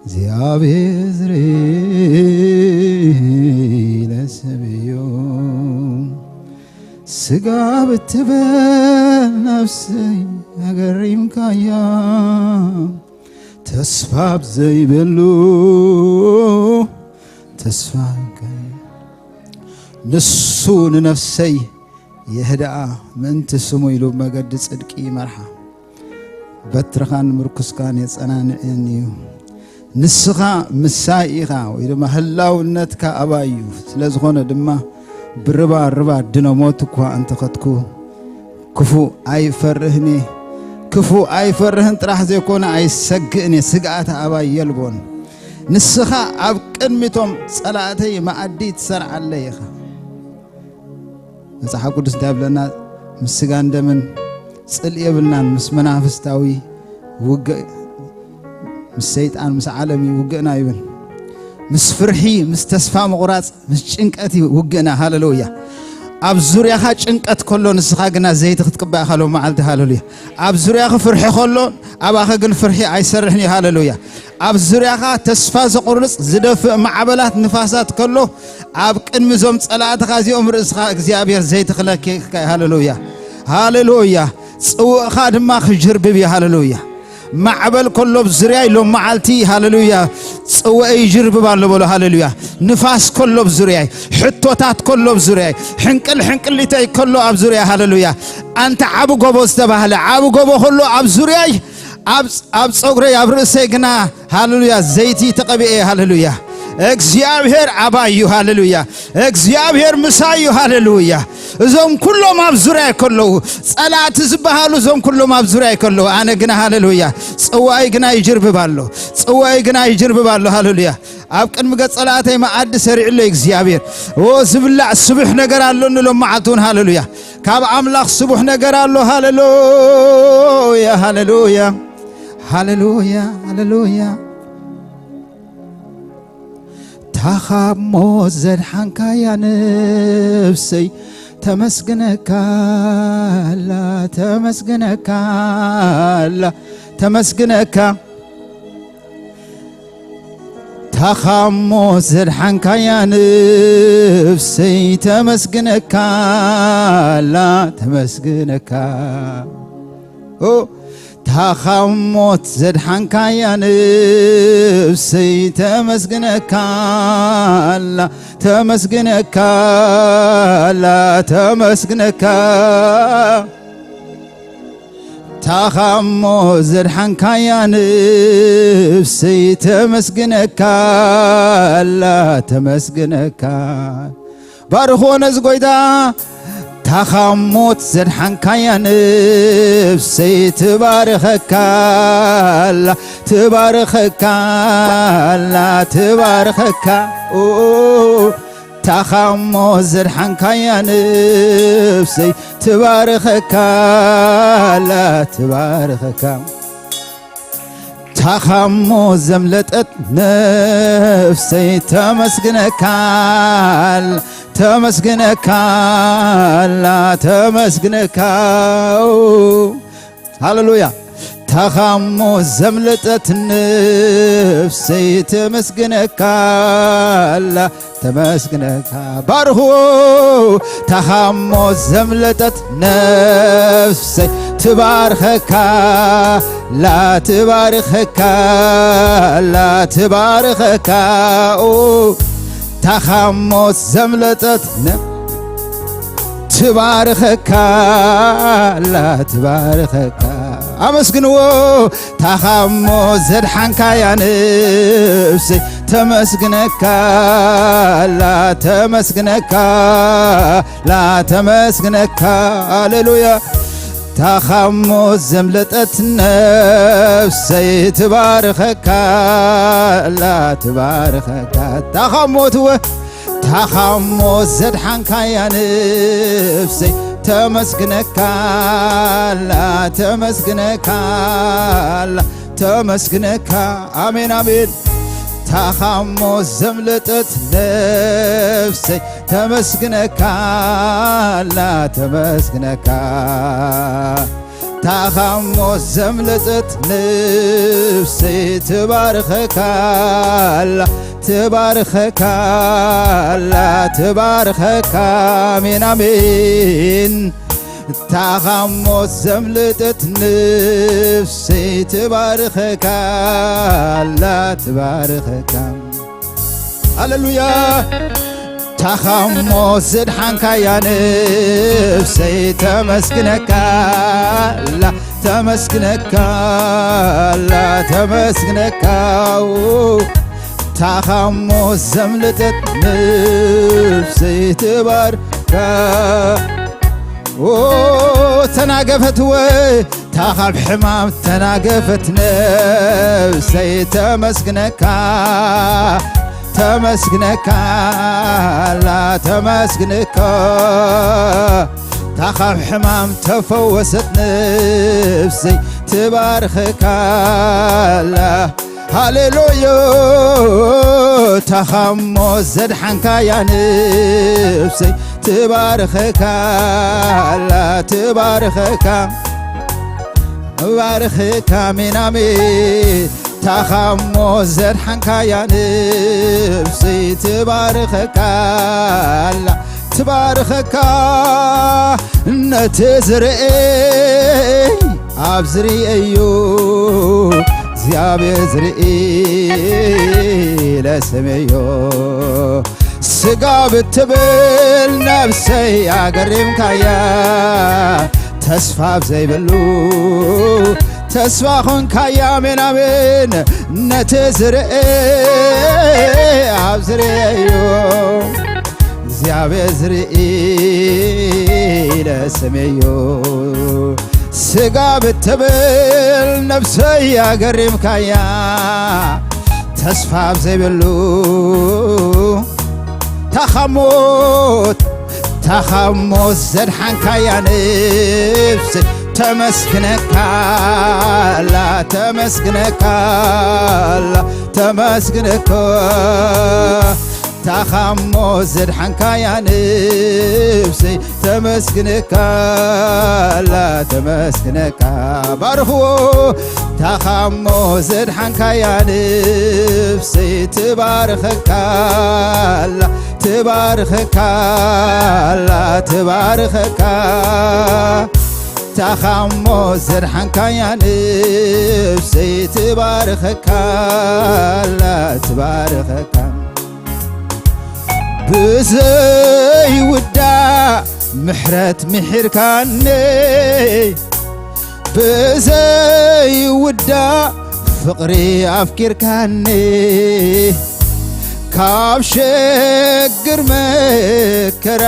እግዚኣብሔር ዝርኢ ለሰብ እዩ። ስጋ ብትበል ነፍሰይ ኣገሪምካያ፣ ተስፋ ብዘይብሉ ተስፋ ንሱ ንነፍሰይ የህድኣ፣ ምእንቲ ስሙ ኢሉ ብመገዲ ጽድቂ ይመርሓ። በትርኻን ምርኩስካን የጸናንዕን እዩ። ንስኻ ምሳይ ኢኻ፣ ወይ ድማ ህላውነትካ ኣባይ እዩ። ስለ ዝኾነ ድማ ብርባ ርባ ድነ ሞት እኳ እንተኸድኩ፣ ክፉእ ኣይፈርህን እየ። ክፉእ ኣይፈርህን ጥራሕ ዘይኮነ ኣይሰግእን እየ። ስግኣት ኣባይ የልቦን። ንስኻ ኣብ ቅድሚቶም ጸላእተይ መኣዲ ትሰርዓለይ ኢኻ። መጽሓፍ ቅዱስ እንታይ ይብለና? ምስ ስጋን ደምን ጽልኢ የብልናን፣ ምስ መናፍስታዊ ውግእ፣ ምስ ሰይጣን፣ ምስ ዓለም እዩ ውግእና ይብል። ምስ ፍርሒ፣ ምስ ተስፋ ምቑራጽ፣ ምስ ጭንቀት እዩ ውግእና። ሃሌሉያ። ኣብ ዙርያኻ ጭንቀት ከሎ ንስኻ ግና ዘይቲ ክትቅባእ ኢኻ ሎም መዓልቲ። ሃሌሉያ። ኣብ ዙርያኻ ፍርሒ ከሎ ኣባኻ ግን ፍርሒ ኣይሰርሕን እዩ። ሃሌሉያ። ኣብ ዙርያኻ ተስፋ ዘቑርጽ ዝደፍእ ማዕበላት ንፋሳት ከሎ ኣብ ቅድሚ እዞም ጸላእትኻ እዚኦም ርእስኻ እግዚኣብሔር ዘይቲ ክለክየካ እዩ። ሃሌሉያ። ሃሌሉያ። ጽውእኻ ድማ ክጅርብብ እዩ። ሃሌሉያ። ማዕበል ከሎ ኣብ ዙርያይ ሎም መዓልቲ፣ ሃሌሉያ፣ ጽውኤ ይጅርብብ ኣሎ በሎ። ሃሌሉያ። ንፋስ ከሎ ኣብ ዙርያይ፣ ሕቶታት ከሎ ኣብ ዙርያይ፣ ሕንቅል ሕንቅሊተይ ከሎ ኣብ ዙርያ፣ ሃሌሉያ። ኣንታ ዓቢ ጎቦ ዝተባህለ ዓቢ ጎቦ ከሎ ኣብ ዙርያይ፣ ኣብ ኣብ ጸጉረይ ኣብ ርእሰይ ግና፣ ሃሌሉያ፣ ዘይቲ ተቐቢኤ። ሃሌሉያ። እግዚኣብሔር ኣባይ እዩ። ሃሌሉያ። እግዚኣብሔር ምሳይ እዩ። ሃሌሉያ። እዞም ኩሎም ኣብ ዙርያ ከለዉ፣ ጸላእቲ ዝበሃሉ እዞም ኩሎም ኣብ ዙርያ ከለዉ፣ ኣነ ግና፣ ሃሌሉያ፣ ጽዋይ ግና ይጅርብብ ኣሎ። ጽዋይ ግና ይጅርብብ ኣሎ። ሃሌሉያ። ኣብ ቅድሚ ገጽ ጸላእተይ መኣዲ ሰሪዕለይ እግዚኣብሔር። ኦ፣ ዝብላዕ ስቡሕ ነገር ኣሎኒ ሎም መዓልቲ እውን። ሃሌሉያ። ካብ ኣምላኽ ስቡሕ ነገር ኣሎ። ሃሌሉያ፣ ሃሌሉያ፣ ሃሌሉያ፣ ሃሌሉያ። ታኻብ ሞት ዘድሓንካያ ነፍሰይ ተመስግነካ ኣላ፣ ተመስግነካ ኣላ፣ ተመስግነካ። ታኻብ ሞት ዘድሓንካያ ነፍሰይ ተመስግነካ ኣላ፣ ተመስግነካ። ኦ፣ ታኻብ ሞት ዘድሓንካያ ነፍሰይ ተመስግነካ ኣላ፣ ተመስግነካ ኣላ፣ ተመስግነካ። ታኻብ ሞት ዘድሓንካያ ነፍሰይ ተመስግነካ ኣላ፣ ተመስግነካ። ባርኽዎ ነዚ ጎይታ። ታኻብ ሞት ዘድሓንካያ ነፍሰይ ትባርኸካ ኣላ፣ ትባርኸካ ኣላ፣ ትባርኸካ። ኦ፣ ታኻብ ሞት ዘድሓንካያ ነፍሰይ ትባርኸካ ኣላ፣ ትባርኸካ። ታኻብ ሞት ዘምለጠት ነፍሰይ ተመስግነካ ኣላ፣ ተመስግነካ ኣላ፣ ተመስግነካ። ሃሌሉያ። ታኻብ ሞት ዘምለጠት ነፍሰይ ተመስግነካ ኣላ፣ ተመስግነካ። ባርኽዎ። ታኻብ ሞት ዘምለጠት ነፍሰይ ትባርኸካ ኣላ፣ ትባርኸካ ኣላ፣ ትባርኸካ። ኦ፣ ታኻብ ሞት ዘምለጠት ነ-፣ ትባርኸካ ኣላ፣ ትባርኸካ። ኣመስግንዎ። ታኻብ ሞት ዘድሓንካያ ነፍሰይ ተመስግነካ ኣላ፣ ተመስግነካ ኣላ፣ ተመስግነካ። ሃሌሉያ። ታኻብ ሞት ዘምለጠት ነፍሰይ ትባርኸካ ኣላ፣ ትባርኸካ። ታኻብ ሞት ወ-፣ ታኻብ ሞት ዘድሓንካያ ነፍሰይ ተመስግነካ ኣላ፣ ተመስግነካ ኣላ፣ ተመስግነካ። ኣሜን፣ ኣሜን። ታኻብ ሞት ዘምለጠት ነፍሰይ ተመስግነካ ኣላ፣ ተመስግነካ። ታኻ ሞት ዘምለጠት ነፍሰይ ትባርኸካላ፣ ትባርኸካላ፣ ትባርኸካ። ኣሜን፣ ኣሜን። ታኻ ሞት ዘምለጠት ነፍሰይ ትባርኸካላ፣ ትባርኸካ። ሃሌሉያ። ታኻ ሞት ዘድሓንካያ ነፍሰይ ተመስግነካላ፣ ተመስግነካላ፣ ተመስግነካ። ታኻ ሞት ዘምለጠት ነፍሰይ ትባርካ። ኦ፣ ተናገፈት ወይ ታኻብ ሕማም ተናገፈት ነፍሰይ ተመስግነካ፣ ተመስግነካ፣ ላ ተመስግነካ። ታኻብ ሕማም ተፈወሰት ነፍሰይ ትባርኸካ፣ ላ ሃሌሉያ። ታኻሞ ዘድሓንካያ ነፍሰይ ትባርኸካ፣ ላ ትባርኸካ፣ ባርኸካ፣ ኣሜን፣ ኣሜን። ታኻሞ ዘድሓንካያ ነፍሰይ ትባርኸካ፣ ላ ትባርኸካ። ነቲ ዝርኢ ኣብ ዝርእዮ እግዚኣብሔር ዝርኢ ለስምዮ። ስጋ ብትብል ነፍሰይ ኣገሪምካያ፣ ተስፋ ኣብ ዘይብሉ ተስፋ ኾንካያ። ኣሜን፣ ኣሜን። ነቲ ዝርኢ ኣብ ዝርእዮ እግዚኣብሔር ዝርኢ ለስምዮ። ስጋ ብትብል ነፍሰይ ኣገሪምካያ፣ ተስፋ ኣብ ዘይብሉ ታኻሞት፣ ታኻሞት ዘድሓንካያ ነፍሰይ ተመስግነካ፣ ላ ተመስግነካ፣ ላ ተመስግነካ። ታኻሞ ዘድሓንካያ ነፍሰይ ተመስግነካ፣ ላ ተመስግነካ። ባርኽዎ። ታኻሞ ዘድሓንካያ ነፍሰይ ትባርኸካ፣ ላ ትባርኸካ፣ ላ ትባርኸካ። ታኻሞ ዘድሓንካያ ነፍሰይ ትባርኸካ፣ ላ ትባርኸካ። ብዘይውዳእ ምሕረት ምሒርካኒ፣ ብዘይውዳእ ፍቕሪ ኣፍቂርካኒ፣ ካብ ሸግር መከራ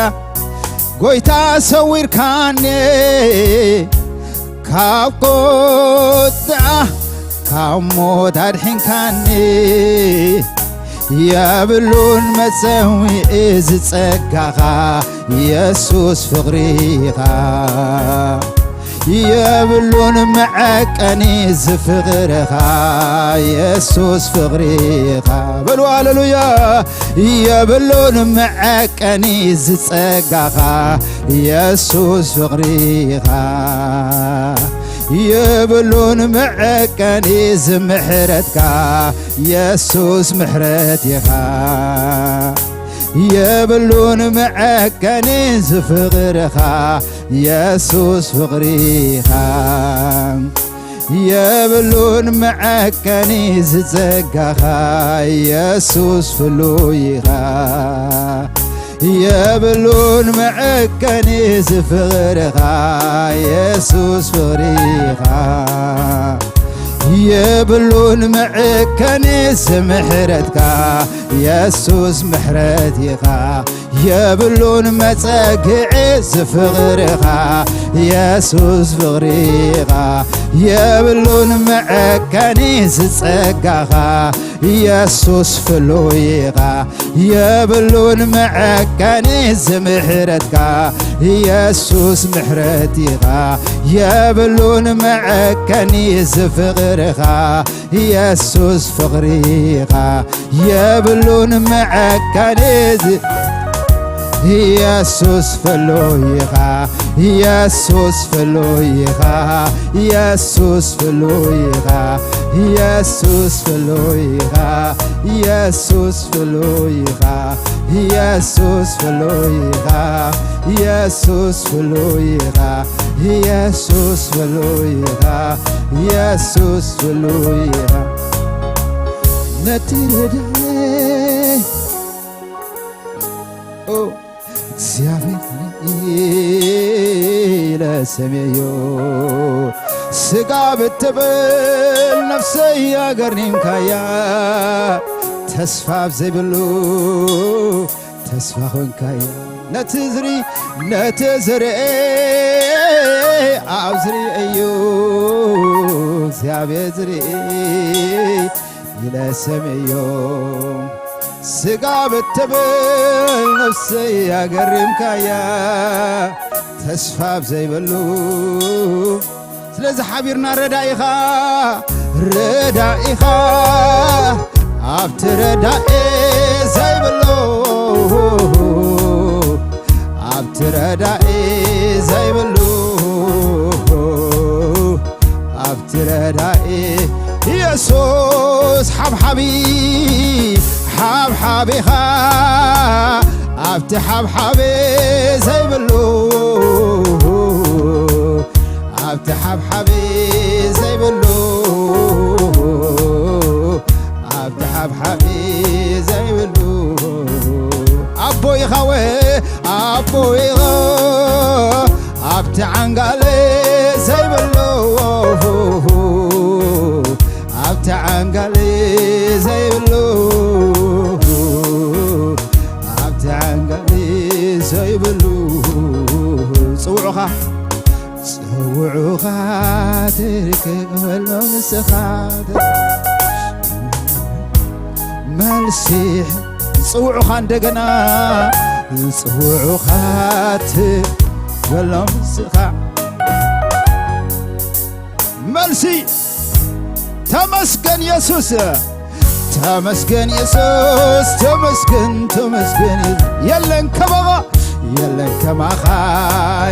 ጎይታ ሰዊርካኒ፣ ካብ ቁጥዓ ካብ ሞት ኣድሒንካኒ። የብሉን መጸውዒ እዚ ጸጋኻ የሱስ ፍቕሪኻ፣ የብሉን መዐቀኒ እዚ ፍቕርኻ የሱስ ፍቕሪኻ። በሉ ሃሌሉያ። የብሉን መዐቀኒ እዚ ጸጋኻ የሱስ ፍቕሪኻ፣ የብሉን መዐቀኒ እዚ ምሕረትካ የሱስ ምሕረት ኢኻ። የብሉን መዐቀኒ እዚ ፍቕርኻ የሱስ ፍቕሪኻ፣ የብሉን መዐቀኒ እዚ ጸጋኻ የሱስ ፍሉይ ኢኻ። የብሉን መዐቀኒ እዚ ፍቕርኻ የሱስ ፍቕሪኻ፣ የብሉን መዐቀኒ እዚ ምሕረትካ የሱስ ምሕረት ኢኻ። የብሉን መጸግዒ እዚ ፍቕርኻ የሱስ ፍቕሪኻ፣ የብሉን መዐቀኒ እዚ ጸጋኻ የሱስ ፍሉይ ኢኻ። የብሉን መዐቀኒ እዚ ምሕረትካ የሱስ ምሕረት ኢኻ። የብሉን መዐቀኒ እዚ ፍቕርኻ የሱስ ፍቕሪኻ፣ የብሉን መዐቀኒ እዚ ኢየሱስ ፍሉይ ኢኻ፣ ኢየሱስ ፍሉይ ኢኻ፣ ኢየሱስ ፍሉይ ኢኻ፣ ኢየሱስ ፍሉይ ኢኻ፣ ኢየሱስ ፍሉይ ኢኻ፣ ኢየሱስ ፍሉይ ኢኻ፣ ኢየሱስ ፍሉይ ኢኻ፣ ኢየሱስ ፍሉይ ኢኻ፣ ኢየሱስ ፍሉይ ኢኻ። ነቲ ረዳኤ ኦ እግዚኣብሔር ኢለ ሰምየዮ። ስጋ ብትብል ነፍሰይ ኣገሪምካያ። ተስፋ ኣብ ዘይብሉ ተስፋ ኾንካያ። ነቲ ዝሪ ነቲ ዝርኢ ኣብ ዝርኢ እዩ እግዚኣብሔር ዝርኢ ኢለ ሰምዮ። ስጋ ብትብል ነፍሰይ ኣገሪምካያ። ተስፋ ኣብ ዘይብሉ ስለዚ ሓቢርና ረዳኢኻ ረዳኢኻ ኣብቲ ረዳኢ ዘይብሉ ኣብቲ ረዳኢ ዘይብሉ ኣብቲ ረዳኢ ኢየሱስ ሓብሓቢ ሓብሓቢኻ ኣብቲ ሓብሓቢ ዘይብሉ ኣብቲ ሓብሓቢ ዘይብሉ ኣብቲ ሓብሓቢ ዘይብሉ ኣቦ ኢኻ ወ ኣቦ ኢኻ ኣብቲ ዓንጋሊ ዘይብሉ ኣብቲ ዓንጋሊ ዘይብሉ ኣብቲ ዓንጋሊ ዘይብሉ ጽውዑኻ ጽውዑኻ ትርከበሎም ንስኻ መልሲ ጽውዑኻ እንደገና ጽውዑኻ ትበሎም ንስኻ መልሲ ተመስገን የሱስ ተመስገን የሱስ ተመስገን ተመስገን የለን ከማኻ የለን ከማኻ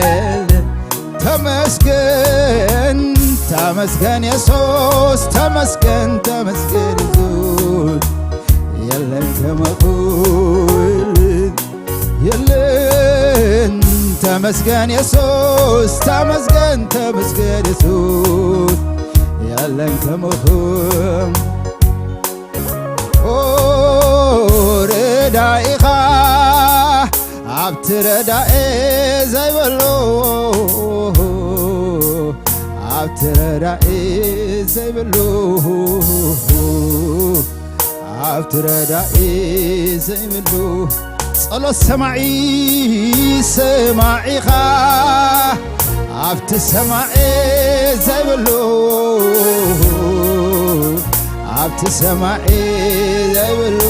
የለን ተመስገን ተመስገን የሱስ ተመስገን ተመስገን የሱስ የለን ከማኻ የለን ተመስገን የሱስ ተመስገን ተመስገን የሱስ የለን ከማኻ ኦ ረዳኢኻ ኣብቲ ረዳኢ ዘይብሉ ኣብቲ ረዳኢ ዘይብሉ ኣብቲ ረዳኢ ዘይብሉ ጸሎት ሰማዒ ሰማዒኻ ኣብቲ ሰማዒ ዘይብሉ ኣብቲ ሰማዒ ዘይብሉ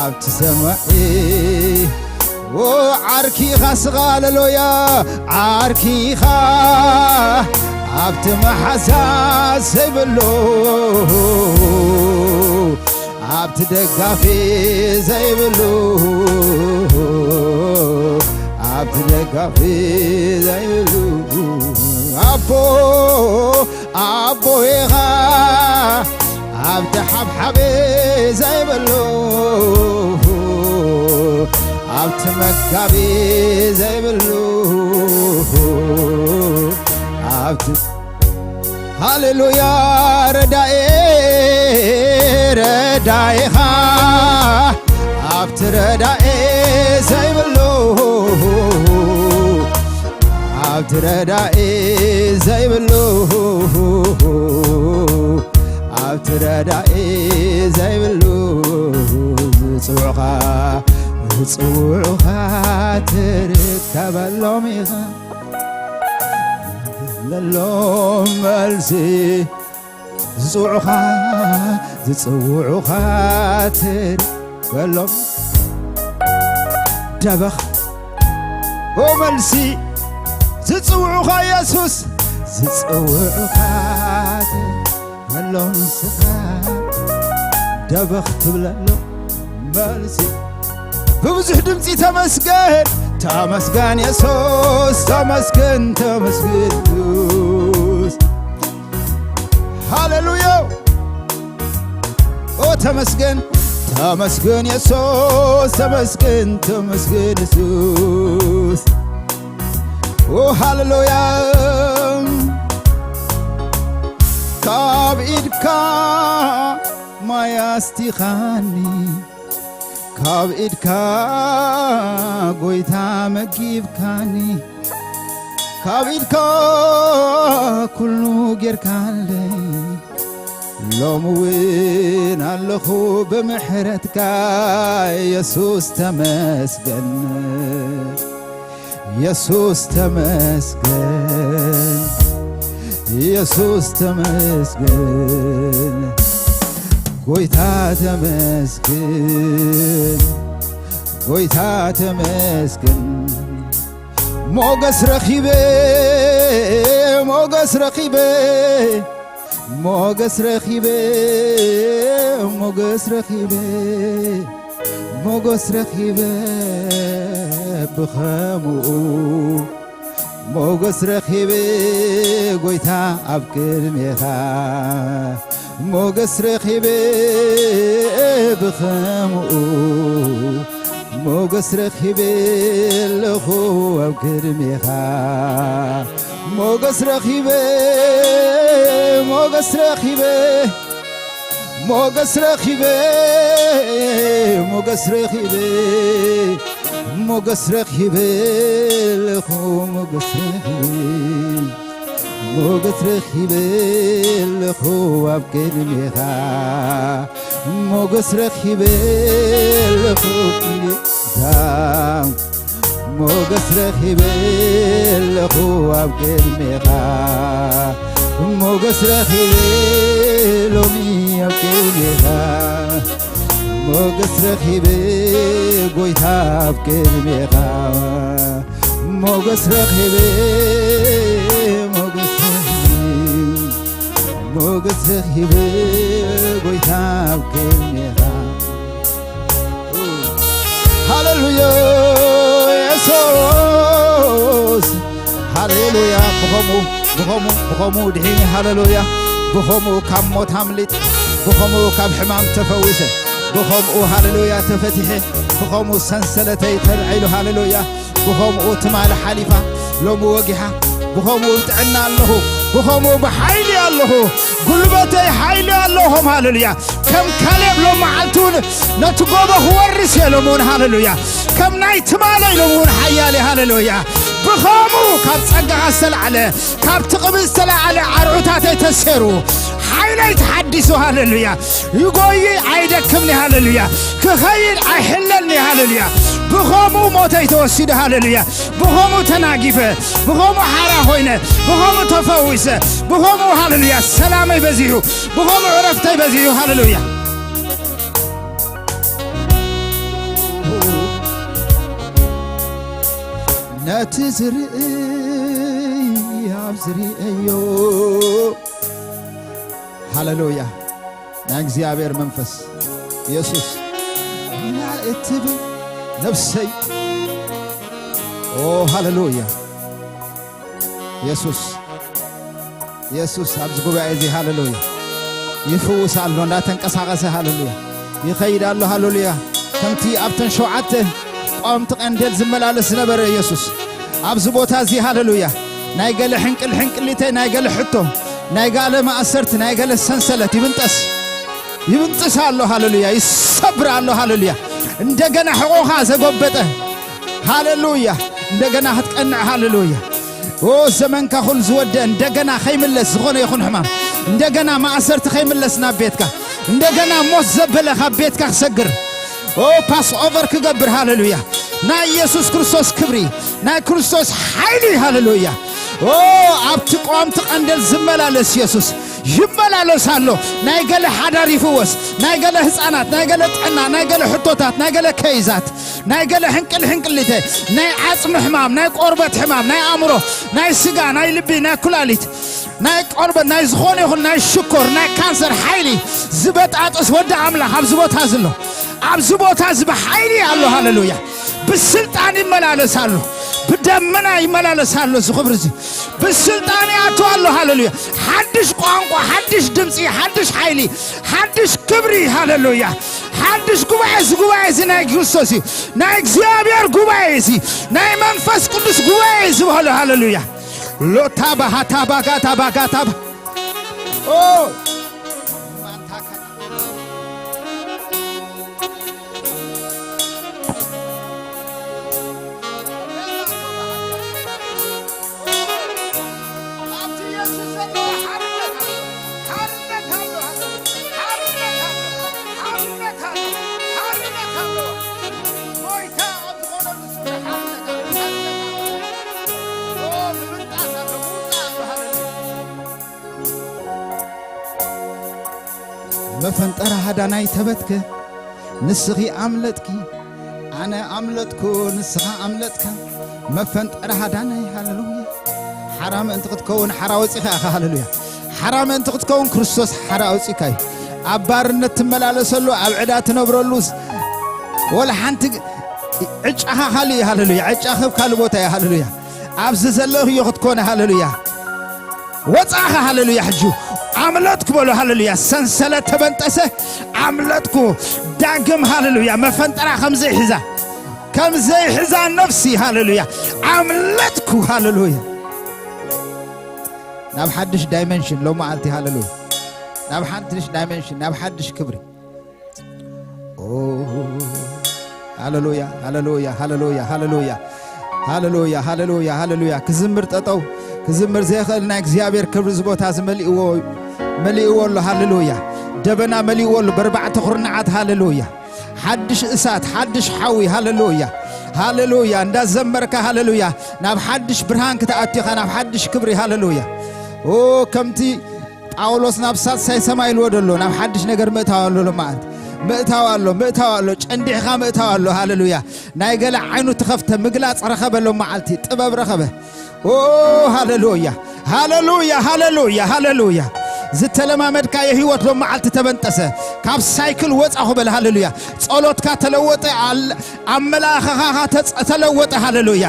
ኣብቲ ሰማዒ ዓርኪኻ ስቓ ሃሌሉያ ዓርኪኻ ኣብቲ መሓዛ ዘይብሉ ኣብቲ ደጋፊ ዘይብሉ ኣብቲ ደጋፊ ዘይብሉ ኣቦ ኣቦ ኢኻ ኣብቲ ሓብሓቢ ዘይብሉ ኣብቲ መጋቢ ዘይብሉ ኣብቲ ሃሌሉያ ረዳኤ ረዳኤኻ ኣብቲ ረዳኤ ዘይብሉ ኣብቲ ረዳኢ ዘይብሉ ኣብቲ ረዳኢ ዘይብሉ ዝጽውዑኻ ዝጽውዑኻ ትርከበሎም ኢኻ ለሎም መልሲ ዝጽውዑኻ ዝጽውዑኻ ትርከበሎም ደበኽ ኦ መልሲ ዝጽውዑኻ የሱስ ዝጽውዑኻ ትበሎም ንስኻ ደበኽ ትብለሎም መልሲ ብብዙሕ ድምፂ ተመስገን፣ ተመስገን የሱስ፣ ተመስገን፣ ተመስገን የሱስ። ሃሌሉያ። ኦ ተመስገን፣ ተመስገን የሱስ፣ ተመስገን፣ ተመስገን የሱስ። ኦ ሃሌሉያ። ካብ ኢድካ ማይ ኣስቲኻኒ፣ ካብ ኢድካ ጎይታ መጊብካኒ፣ ካብ ኢድካ ኩሉ ጌርካለይ። ሎሚ እውን ኣለኹ ብምሕረትካ የሱስ ተመስገን። የሱስ ተመስገን፣ የሱስ ተመስገን፣ ጎይታ ተመስገን፣ ጎይታ ተመስገን። ሞገስ ረኺበ፣ ሞገስ ረኺበ፣ ሞገስ ረኺበ፣ ሞገስ ረኺበ፣ ሞገስ ረኺበ ብኸምኡ። ሞገስ ረኺበ ጎይታ ኣብ ቅድሜኻ፣ ሞገስ ረኺበ ብኸምኡ። ሞገስ ረኺበ ኣለኹ ኣብ ቅድሜኻ፣ ሞገስ ረኺበ፣ ሞገስ ረኺበ፣ ሞገስ ረኺበ፣ ሞገስ ረኺበ፣ ሞገስ ረኺበ ኣለኹ፣ ሞገስ ረኺበ፣ ሞገስ ረኺበ ኣለኹ ኣብ ቅድሜኻ፣ ሞገስ ረኺበ ኣለኹ ጌታ። ሞገስ ረኺበ ኣለኹ ኣብ ቅድሜኻ፣ ሞገስ ረኺበ ሎሚ ኣብ ቅድሜኻ፣ ሞገስ ረኺበ ጎይታ ኣብ ቅድሜኻ፣ ሞገስ ረኺበ፣ ሞገስ ረኺበ፣ ሞገስ ረኺበ ጎይታ ኣብ ቅድሜኻ። ሃሌሉያ የሱስ፣ ሃሌሉያ። ብኸምኡ፣ ብኸምኡ፣ ብኸምኡ ድሒኒ፣ ሃሌሉያ። ብኸምኡ ካብ ሞት ኣምሊጥ፣ ብኸምኡ ካብ ሕማም ተፈዊሰ፣ ብኸምኡ፣ ሃሌሉያ፣ ተፈቲሐ፣ ብኸምኡ ሰንሰለተይ ተልዒሉ፣ ሃሌሉያ። ብኸምኡ ትማሊ ሓሊፋ፣ ሎሚ ወጊሓ፣ ብኸምኡ ብጥዕና ኣለኹ፣ ብኸምኡ ብሓይሊ ኣለኹ፣ ጉልበተይ ሓይሊ ኣለኹም፣ ሃሌሉያ። ከም ካሌብ ሎም መዓልቲ እውን ነቲ ጎቦ ክወርስ እየ፣ ሎም እውን ሃሌሉያ። ከም ናይ ትማሊ ኢሎም እውን ሓያል እየ፣ ሃሌሉያ። ብኸምኡ ካብ ጸጋኻ ዝተላዕለ፣ ካብቲ ቅብእ ዝተላዕለ ኣርዑታተይ ተሰሩ፣ ሓይለይ ተሓዲሱ፣ ሃሌሉያ። ይጎይ ኣይደክምኒ፣ ሃሌሉያ። ክኸይድ ኣይሕለልኒ፣ ሃሌሉያ። ብኸምኡ ሞተይ ተወሲዱ፣ ሃሌሉያ። ብኸምኡ ተናጊፈ፣ ብኸምኡ ሓራ ኮይነ፣ ብኸምኡ ተፈዊሰ፣ ብኸምኡ፣ ሃሌሉያ፣ ሰላመይ በዚሑ፣ ብኸምኡ ዕረፍተይ በዚሑ፣ ሃሌሉያ። ነቲ ዝርኢ ኣብ ዝርእዮ፣ ሃሌሉያ። ናይ እግዚኣብሔር መንፈስ የሱስ ና እትብል ነፍሰይ። ኦ ሃሌሉያ። የሱስ፣ የሱስ ኣብዚ ጉባኤ እዚ ሃሌሉያ ይፍውስ ኣሎ፣ እንዳተንቀሳቐሰ ሃሌሉያ ይኸይድ ኣሎ፣ ሃሌሉያ። ከምቲ ኣብተን ሸውዓተ ቋምቲ ቀንዴል ዝመላለስ ዝነበረ የሱስ ኣብዚ ቦታ እዚ ሃሌሉያ ናይ ገለ ሕንቅል ሕንቅሊተይ፣ ናይ ገለ ሕቶ፣ ናይ ጋለ ማእሰርቲ፣ ናይ ገለ ሰንሰለት ይብንጠስ፣ ይብንጥስ ኣሎ፣ ሃሌሉያ ይሰብር ኣሎ፣ ሃሌሉያ። እንደገና ሕቖኻ ዘጎበጠ፣ ሃሌሉያ፣ እንደገና ክትቀንዕ፣ ሃሌሉያ። ኦ ዘመንካ ኩሉ ዝወደ እንደገና ከይምለስ፣ ዝኾነ ይኹን ሕማም እንደገና ማእሰርቲ ከይምለስ ናብ ቤትካ፣ እንደገና ሞት ዘበለ ካብ ቤትካ ክሰግር፣ ኦ ፓስ ኦቨር ክገብር፣ ሃሌሉያ። ናይ ኢየሱስ ክርስቶስ ክብሪ፣ ናይ ክርስቶስ ሓይሊ፣ ሃሌሉያ። ኦ ኣብቲ ቀዋምቲ ቀንደል ዝመላለስ ኢየሱስ ይመላለስ ኣሎ። ናይ ገለ ሓዳር ይፍወስ፣ ናይ ገለ ህፃናት፣ ናይ ገለ ጥዕና፣ ናይ ገለ ሕቶታት፣ ናይ ገለ ከይዛት፣ ናይ ገለ ሕንቅል ሕንቅሊተ፣ ናይ ዓፅሚ ሕማም፣ ናይ ቆርበት ሕማም፣ ናይ ኣእምሮ፣ ናይ ስጋ፣ ናይ ልቢ፣ ናይ ኩላሊት፣ ናይ ቆርበት፣ ናይ ዝኾነ ይኹን ናይ ሽኮር፣ ናይ ካንሰር ሓይሊ ዝበጣጥስ ወዲ ኣምላኽ ኣብዚ ቦታ እዚ ኣሎ። ኣብዚ ቦታ እዚ ብሓይሊ ኣሎ። ሃሌሉያ። ብስልጣን ይመላለስ ኣሎ። ብደመና ይመላለስ ኣሎ። እዚ ክብሪ እዚ ብስልጣን ይኣቱ ኣሎ። ሃሌሉያ። ሓድሽ ቋንቋ፣ ሓድሽ ድምፂ፣ ሓድሽ ሓይሊ፣ ሓድሽ ክብሪ። ሃሌሉያ። ሓድሽ ጉባኤ፣ እዚ ጉባኤ እዚ ናይ ክርስቶስ እዩ። ናይ እግዚኣብሔር ጉባኤ እዚ፣ ናይ መንፈስ ቅዱስ ጉባኤ እዩ ዝበሃሎ። ሃሌሉያ። ሎታ ባሃታ ባጋታ ባጋታ ባ- ኦ መፈንጠራ ሃዳናይ ተበትከ፣ ንስኺ ኣምለጥኪ፣ ኣነ ኣምለጥኩ፣ ንስኻ ኣምለጥካ። መፈንጠራ ሃዳናይ፣ ሃሌሉያ። ሓራ ምእንቲ ክትከውን ሓራ ወፂኻ ኢኻ፣ ሃሌሉያ። ሓራ ምእንቲ ክትከውን ክርስቶስ ሓራ ኣውፂካ እዩ። ኣብ ባርነት ትመላለሰሉ፣ ኣብ ዕዳ ትነብረሉ፣ ወላ ሓንቲ ዕጫኻ ካልእ እዩ፣ ሃሌሉያ። ዕጫ ካብ ካልእ ቦታ እዩ፣ ሃሌሉያ። ኣብዚ ዘለኽዮ ክትኮነ፣ ሃሌሉያ። ወጻኻ፣ ሃሌሉያ። ሕጂ ኣምለጥኩ በሎ፣ ሃሌሉያ። ሰንሰለት ተበንጠሰ፣ ኣምለጥኩ። ዳግም፣ ሃሌሉያ። መፈንጠራ ከም ዘይሕዛ፣ ከም ዘይሕዛ ነፍሲ፣ ሃሌሉያ። ኣምለጥኩ፣ ሃሌሉያ። ናብ ሓድሽ ዳይመንሽን ሎም መዓልቲ፣ ሃሌሉያ። ናብ ሓድሽ ዳይመንሽን፣ ናብ ሓድሽ ክብሪ። ኦ፣ ሃሌሉያ፣ ሃሌሉያ፣ ሃሌሉያ፣ ሃሌሉያ። ሃሌሉያ፣ ሃሌሉያ፣ ሃሌሉያ። ክዝምር ጠጠው፣ ክዝምር ዘይኽእል ናይ እግዚኣብሔር ክብሪ እዚ ቦታ እዚ መሊእዎ፣ መሊእዎ ኣሎ። ሃሌሉያ። ደበና መሊእዎ ኣሎ። በርባዕተ ኩርናዓት፣ ሃሌሉያ። ሓድሽ እሳት፣ ሓድሽ ሓዊ፣ ሃሌሉያ። ሃሌሉያ። እንዳዘመርካ፣ ሃሌሉያ። ናብ ሓድሽ ብርሃን ክትኣቱ ኢኻ፣ ናብ ሓድሽ ክብሪ፣ ሃሌሉያ። ኦ፣ ከምቲ ጳውሎስ ናብ ሳልሳይ ሰማይ ኢልዎ ደሎ፣ ናብ ሓድሽ ነገር ምእታው ኣሎ ሎመዓልቲ። ምእታው ኣሎ፣ ምእታው ኣሎ፣ ጨንዲሕኻ ምእታው ኣሎ። ሃሌሉያ። ናይ ገለ ዓይኑ ተኸፍተ፣ ምግላጽ ረኸበ ሎመዓልቲ፣ ጥበብ ረኸበ። ኦ፣ ሃሌሉያ፣ ሃሌሉያ፣ ሃሌሉያ፣ ሃሌሉያ። ዝተለማመድካዮ ህይወት ሎመዓልቲ ተበንጠሰ። ካብ ሳይክል ወጻኹ በል። ሃሌሉያ። ጸሎትካ ተለወጠ፣ ኣል-፣ ኣመላኻኻኻ ተጸ-፣ ተለወጠ። ሃሌሉያ፣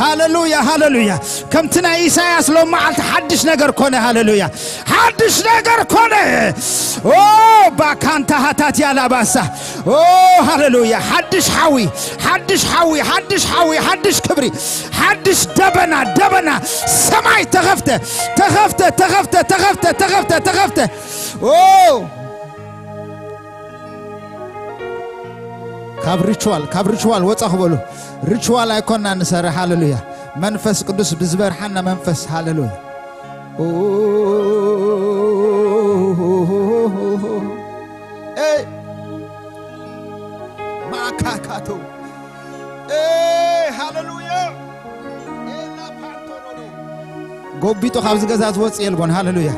ሃሌሉያ፣ ሃሌሉያ። ከምቲ ናይ ኢሳያስ ሎም መዓልቲ ሓድሽ ነገር ኮነ። ሃሌሉያ። ሓድሽ ነገር ኮነ። ኦ፣ ባካንታ ሃታት ያላባሳ። ኦ፣ ሃሌሉያ። ሓድሽ ሓዊ፣ ሓድሽ ሓዊ፣ ሓድሽ ሓዊ፣ ሓድሽ ክብሪ፣ ሓድሽ ደበና፣ ደበና ሰማይ ተኸፍተ፣ ተኸፍተ፣ ተኸፍተ፣ ተኸፍተ፣ ተኸፍተ፣ ተኸፍተ። ኦ፣ ካብ ሪቹዋል፣ ካብ ሪቹዋል ወጻ ክበሉ። ሪቹዋል ኣይኮና ንሰርሕ። ሃሌሉያ። መንፈስ ቅዱስ ብዝበርሓና መንፈስ። ሃሌሉያ። ኦ፣ ኤይ፣ ማካካቶ። ኤይ፣ ሃሌሉያ። ኤላ ፓንቶሮዶ። ጎቢጡ ካብዚ ገዛ ዝወጽእ የልቦን። ሃሌሉያ።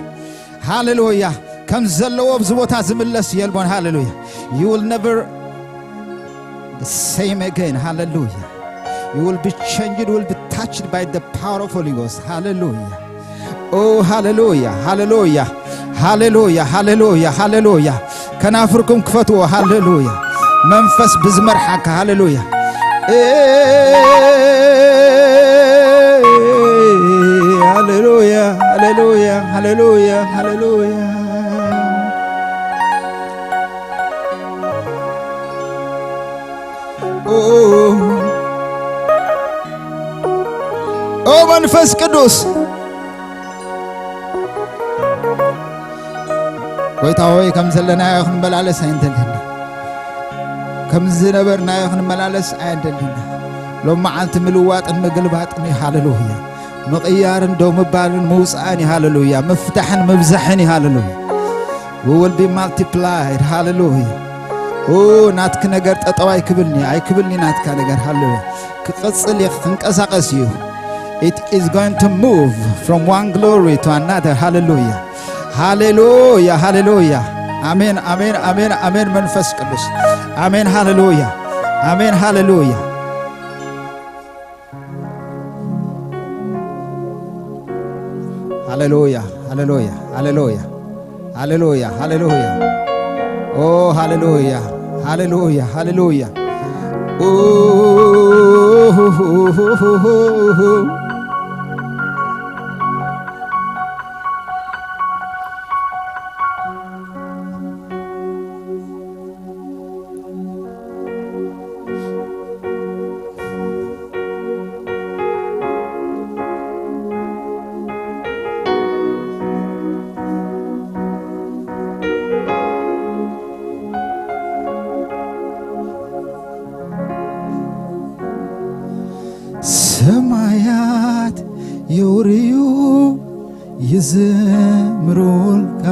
ሃሌሉያ። ከም ዘለዎ ኣብዚ ቦታ ዝምለስ የልቦን። ሃሌሉያ። You will never the same again. ሃሌሉያ። You will be changed, will be touched by the power of Holy Ghost. ሃሌሉያ። ኦ፣ ሃሌሉያ፣ ሃሌሉያ፣ ሃሌሉያ፣ ሃሌሉያ፣ ሃሌሉያ። ከናፍርኩም ክፈትዎ። ሃሌሉያ። መንፈስ ብዝመርሓካ። ሃሌሉያ። ኤ፣ ሃሌሉያ፣ ሃሌሉያ፣ ሃሌሉያ፣ ሃሌሉያ። ኦ፣ ኦ መንፈስ ቅዱስ፣ ጎይታ ሆይ፣ ከም ዘለናዮ ክንመላለስ ኣይንደልን። ከም ዝነበርናዮ ክንመላለስ ኣይንደልን። ሎም መዓልቲ ምልዋጥን ምግልባጥን እዩ። ሃሌሉያ። ምቕያርን ደው ምባልን ምውፃእን እዩ። ሃሌሉያ። ምፍታሕን ምብዛሕን እዩ። ሃሌሉያ። We will be multiplied. ሃሌሉያ። ኦ፣ ናትኪ ነገር ጠጠው ኣይክብልኒ፣ ኣይክብልኒ ናትካ ነገር። ሃሌሉያ። ክቐጽል እዩ፣ ክንቀሳቐስ እዩ። It is going to move from one glory to another. ሃሌሉያ። ሃሌሉያ፣ ሃሌሉያ። ኣሜን፣ ኣሜን፣ ኣሜን፣ ኣሜን። መንፈስ ቅዱስ። ኣሜን፣ ሃሌሉያ። ኣሜን፣ ሃሌሉያ። ሃሌሉያ፣ ሃሌሉያ፣ ሃሌሉያ። ሃሌሉያ፣ ሃሌሉያ። ኦ፣ ሃሌሉያ። ሃሌሉያ፣ ሃሌሉያ። ሰማያት የውርዩ ይዝምሩልካ፣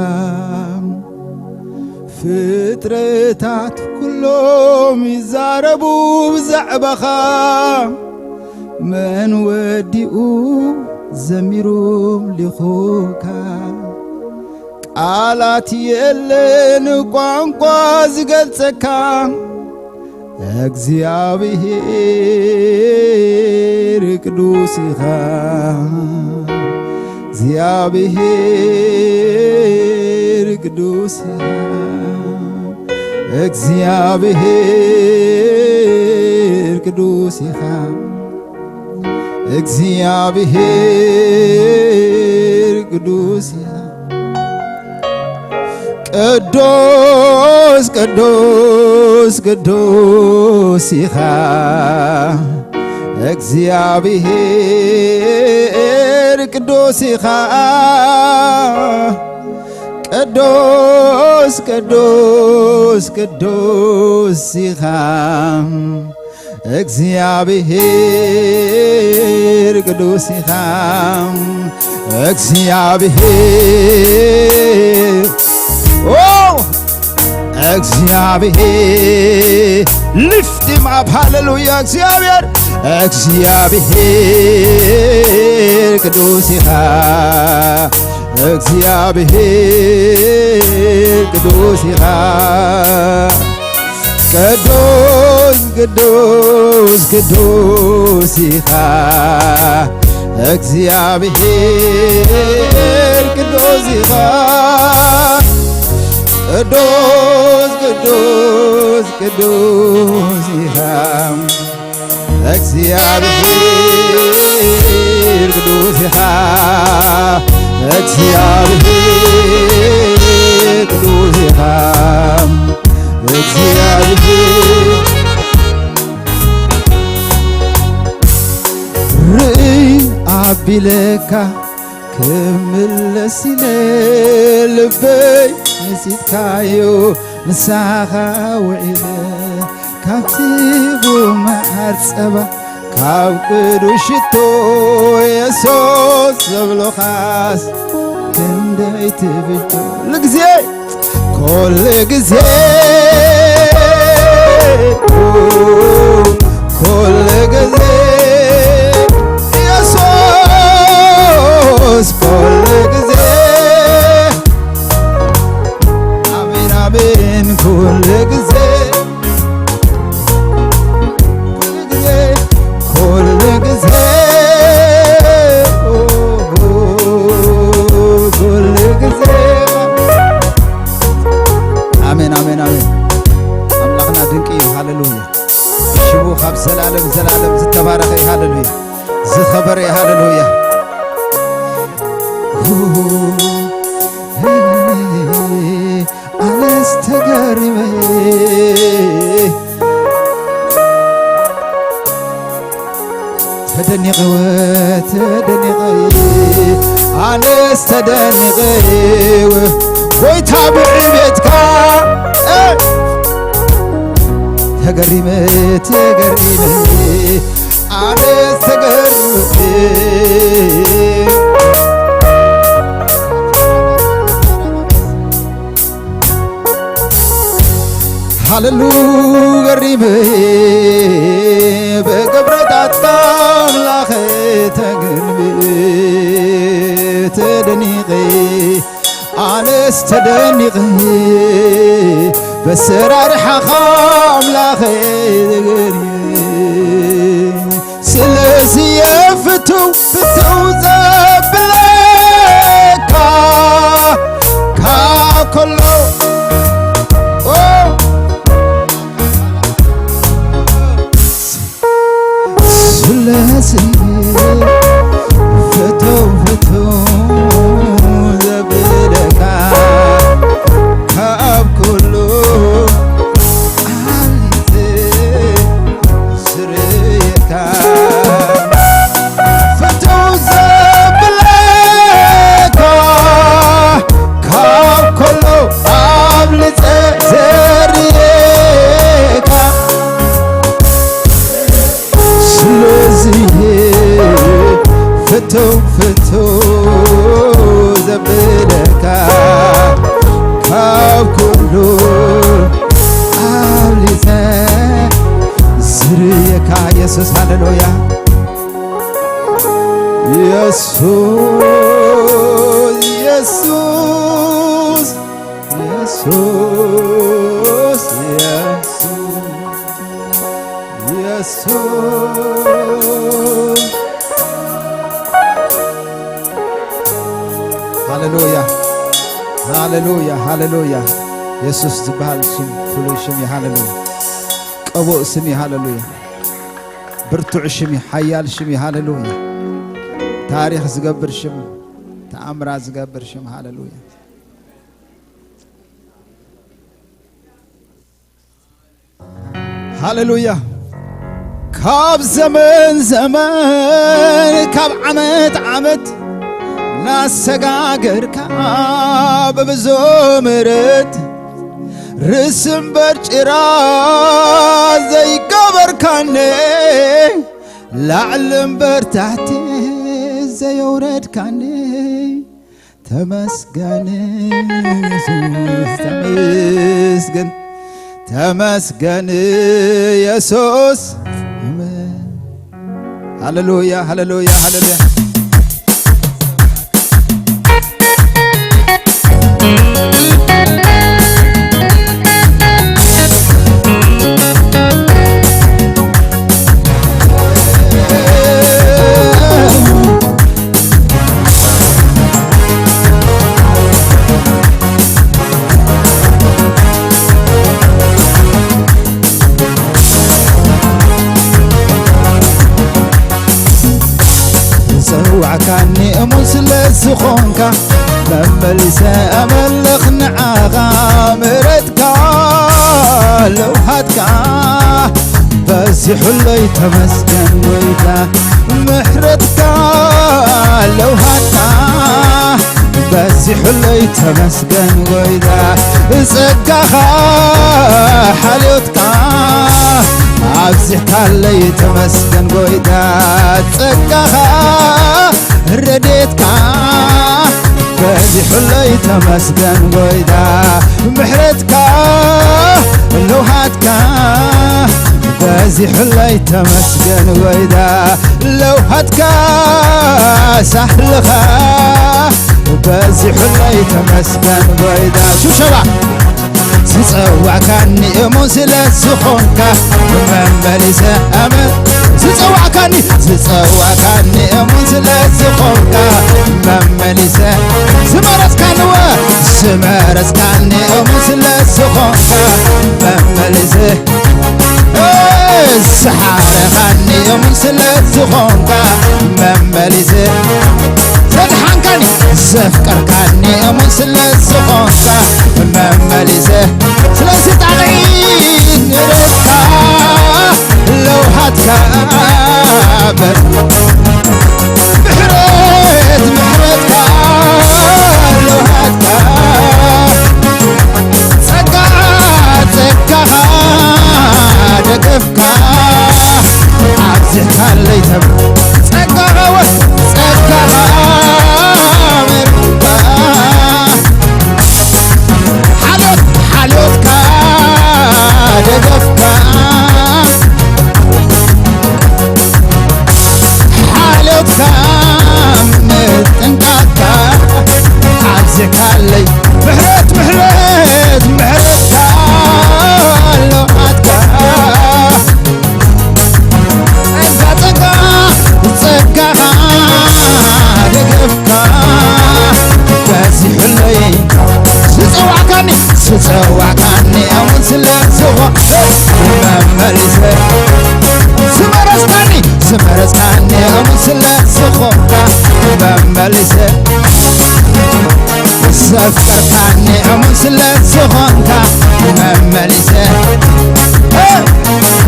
ፍጥረታት ኩሎም ይዛረቡ ብዛዕባኻ። መን ወዲኡ ዘሚሩ ኣምሊኹካ? ቃላት የለን ቋንቋ ዝገልጸካ። እግዚኣብሔር ቅዱስ ኢኻ፣ እግዚኣብሔር ቅዱስ ኢኻ፣ እግዚኣብሔር ቅዱስ ኢኻ፣ እግዚኣብሔር ቅዱስ ኢኻ። ቅዱስ ቅዱስ ቅዱስ ኢኻ እግዚኣብሔር ቅዱስ ኢኻ። ቅዱስ ቅዱስ ቅዱስ ኢኻ እግዚኣብሔር ቅዱስ ኢኻ እግዚኣብሔር ኦ እግዚኣብሔር lift him up ሃሌሉያ እግዚኣብሔር እግዚኣብሔር ቅዱስ ኢኻ እግዚኣብሔር ቅዱስ ኢኻ ቅዱስ ቅዱስ ቅዱስ ኢኻ እግዚኣብሔር ቅዱስ ኢኻ ቅዱስ ቅዱስ ቅዱስ ኢኻ እግዚኣብሔር ቅዱስ ኢኻ እግዚኣብሔር ቅዱስ ኢኻ እግዚኣብሔር ርእይ ኣቢለካ ክምለስ ኢለ ልበይ መሲጥካዮ ንሳኻ ውዒለ ካብቲ ብመዓር ጸባ ካብ ቅዱስ ሽቶ የሱስ ዘብሎኻስ ክንደይ ትብልቶ ልግዜ ኩሉ ግዜ ኩሉ ግዜ ኢየሱስ ኩሉ ግዜ ኣሜን ኣሜን ኩሉ ግዜ ኩሉ ግዜ ኩሉ ግዜ ኩሉ ግዜ ኣሜን ኣሜን ኣሜን ኣምላኽና ድንቂ እዩ ሃሌሉያ ሽሙ ካብ ዘላለም ዘላለም ዝተባረኸ እዩ ሃሌሉያ ዝኸበረ እዩ ሃሌሉያ ኣነስ ተገሪመ ተደኒቐ ተደኒቐ ኣነስ ተደኒቐ ጎይታ ብዕቤትካ ተገሪመ ተገሪመ ኣነስ ተገሪመ ሃለሉ ገሪመ ብግብርታት ኣምላኽ ተገርመ ተደኒቐ ኣነስ ተደኒቐ በሰራርሓኻ ኣምላኽ ተገርመ ስለዚ የፍትው ፍትው ዘብለካ ካብ ከሎ ኦ፣ ኩሉ ኣብሊጸ ዝርየካ የሱስ። ሃሌሉያ። የሱስ፣ የሱስ፣ የሱስ፣ የሱስ፣ የሱስ። ሃሌሉያ፣ ሃሌሉያ፣ ሃሌሉያ። የሱስ ዝበሃል ሽም ፍሉይ ሽም እዩ። ሃሌሉያ። ቅቡእ ስም እዩ። ሃሌሉያ። ብርቱዕ ሽም እዩ። ሓያል ሽም እዩ። ሃሌሉያ። ታሪኽ ዝገብር ሽም፣ ተኣምራት ዝገብር ሽም። ሃሌሉያ። ሃሌሉያ። ካብ ዘመን ዘመን፣ ካብ ዓመት ዓመት እናሰጋገርካ ብብዙ ምሕረት፣ ርእሲ እምበር ጭራ ዘይገበርካኒ፣ ላዕሊ እምበር ታሕቲ ዘየውረድካኒ፣ ተመስገን የሱስ፣ ተመስገን፣ ተመስገን የሱስ። ሃሌሉያ፣ ሃሌሉያ፣ ሃሌሉያ። ዝጸዋዕካኒ እሙን ስለ ዝኾንካ፣ መመሊሰ ኣመልኽ ንዓኻ። ምሕረትካ ለውሃትካ በዚሑለይ ተመስገን ጎይታ። ምሕረትካ ለውሃትካ በዚሑለይ ተመስገን ጎይታ። ጸጋኻ ሓልዮትካ ኣብዚሕካለይ ተመስገን ጎይታ። ጸጋኻ ረድኤትካ በዚሑለይ ተመስገን ጎይታ። ምሕረትካ ለውሃትካ በዚሑለይ ተመስገን ጎይታ። ለውሃትካ ሳህልኻ በዚሑለይ ተመስገን ጎይታ። ሽብሸባ። ዝጸዋዕካኒ እሙን ስለ ዝኾንካ፣ መመሊሰ ኣመ-፣ ዝጸዋዕካኒ፣ ዝጸዋዕካኒ እሙን ስለ ዝኾንካ፣ መመሊሰ ዝመረጽካኒ ወ-፣ ዝመረጽካኒ እሙን ስለ ዝኾንካ፣ መመሊሰ፣ እ፣ ዝሓረኻኒ እሙን ስለ ዝኾንካ፣ መመሊሰ ዘድሓንካኒ፣ ዘፍቀርካኒ እሙን ስለ ዝኾንካ፣ መመሊሰ። ስለዚ ጣቕዒት ምሕረትካ ለውሃትካ በር-፣ ምሕረት ምሕረትካ ለውሃትካ ጸጋ ጸጋኻ ደገፍካ ኣብዚሕካለይ ተብ-፣ ጸጋኻ ወ-፣ ጸጋኻ ምሕረትካ ሓልዮት፣ ሓልዮትካ ደገፍካ፣ ሓልዮትካ ምጥንቃቕካ ኣብዚሕካለይ። ምሕረት፣ ምሕረት፣ ምሕረትካ ለውሃትካ ጸጋ፣ ጸጋ፣ ጸጋኻ ደገፍካ በዚሑለይ። ዝጸዋዕካኒ፣ ዝጸዋዕካኒ እሙን ስለ ዝኾ-፣ መመሊሰ። ዝመረጽካኒ፣ ዝመረጽካኒ እሙን ስለ ዝኾንካ፣ መመሊሰ። ዘፍቀርካኒ እሙን ስለ ዝኾንካ፣ መመሊሰ።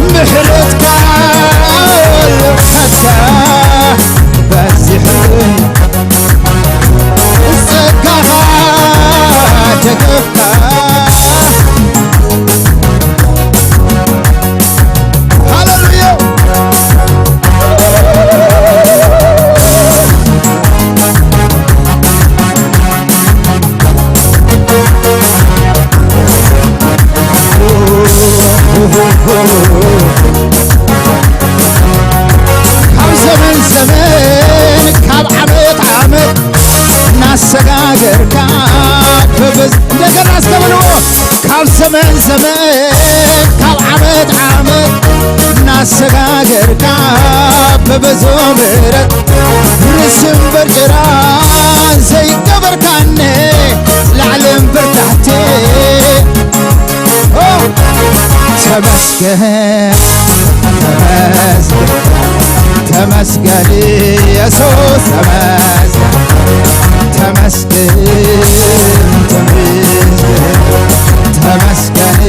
ምሕረትካ ለውሃትካ በዚሑለይ፣ ጸጋኻ ደገፍካ። ሃሌሉያ። ካብ ዘመን ዘመን ካብ ዓመት ዓመት እናሰጋገርካ ብብዝ እንደገና እስከ በልዎ። ካብ ዘመን ዘመን ካብ ዓመት ዓመት እናሰጋገርካ ብብዙ ምሕረት ርስ እምበር ጭራ ዘይገበርካኒ ላዕሊ እምበር ታሕቲ። ኦ፣ ተመስገን፣ ተመስገን፣ ተመስገን ኢየሱስ ተመስገን፣ ተመስገን፣ ተመስገን፣ ተመስገን።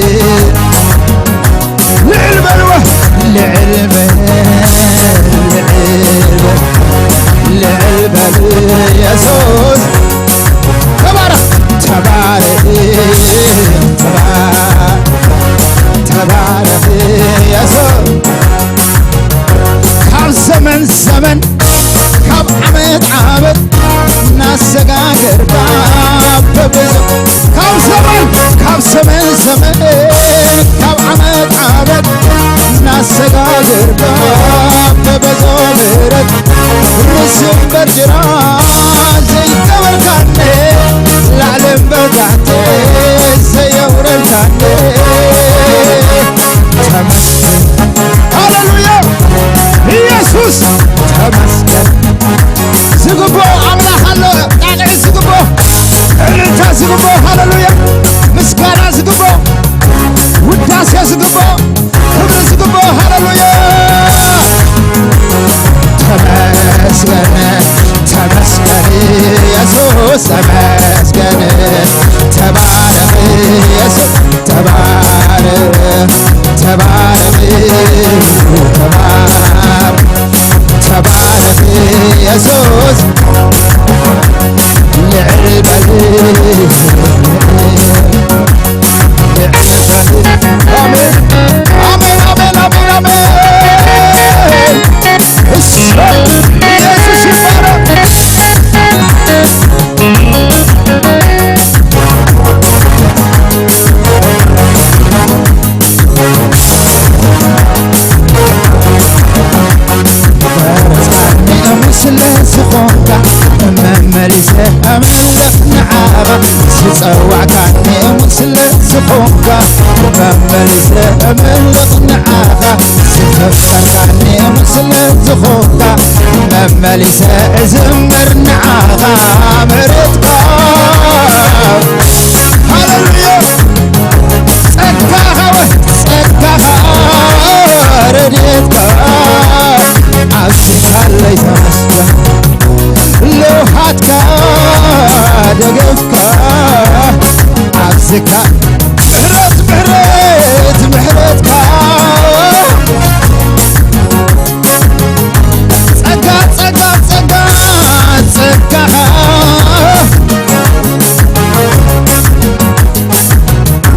ልዕል በልዎ፣ ልዕል በል፣ ልዕል በል፣ ልዕል በል ኢየሱስ። ተባረኽ፣ ተባረኽ፣ ተባረኽ፣ ተባረኽ ኢየሱስ። ካብ ዘመን ዘመን ካብ ዓመት ዓመት እናሰጋገርካ በብዘ-፣ ካብ ዘመን፣ ካብ ዘመን ዘመን ካብ ዓመት ዓመት እናሰጋገርካ በብዞ ምሕረት ርስ እምበር ጭራ ዘይገበርካኒ ላዕሊ እምበር ታሕቲ ዘየውረድካኒ ተመስገን። ሃሌሉያ ኢየሱስ ተመስገን። ዝግብኦ ኣምላኽ ኣሎ። ጣቕዒ ዝግብኦ፣ እልልታ ዝግብኦ፣ ሃሌሉያ ምስጋና ዝግብኦ፣ ውዳሴ ዝግብኦ፣ ክብሪ ዝግብኦ፣ ሃሌሉያ። ተመስገን፣ ተመስገን ኢየሱስ ተመስገን። ተባረኽ ኢየሱስ ተባረኽ፣ ተባረኽ፣ ተባረኽ፣ ተባረኽ ኢየሱስ ልዕል በል። አሜን፣ አሜን፣ አሜን፣ አሜን፣ አሜን። እሰይ! ኢየሱስ ይባረክ። በረስካኒ እሙን ስለ ዝኾንካ፣ መመሊሰ ኣምልኽ ንዓኻ። ዝጸዋዕካኒ እሙን ስለ ዝኾንካ፣ መመሊሰ ኣምልኽ ንዓኻ። ዝፈጠርካኒ እሙን ስለ ዝኾንካ፣ መመሊሰ እዝምር ንዓኻ። ምሕረትካ፣ ሃሌሉያ፣ ጸጋኻ፣ ጸጋኻ፣ ረድኤትካ ኣብዚኻለይ ተመስገን። ለውሃትካ፣ ደገፍካ ኣብዚኻ ምሕረት፣ ምሕረት፣ ምሕረትካ ጸጋ፣ ጸጋ፣ ጸጋ፣ ጸጋኻ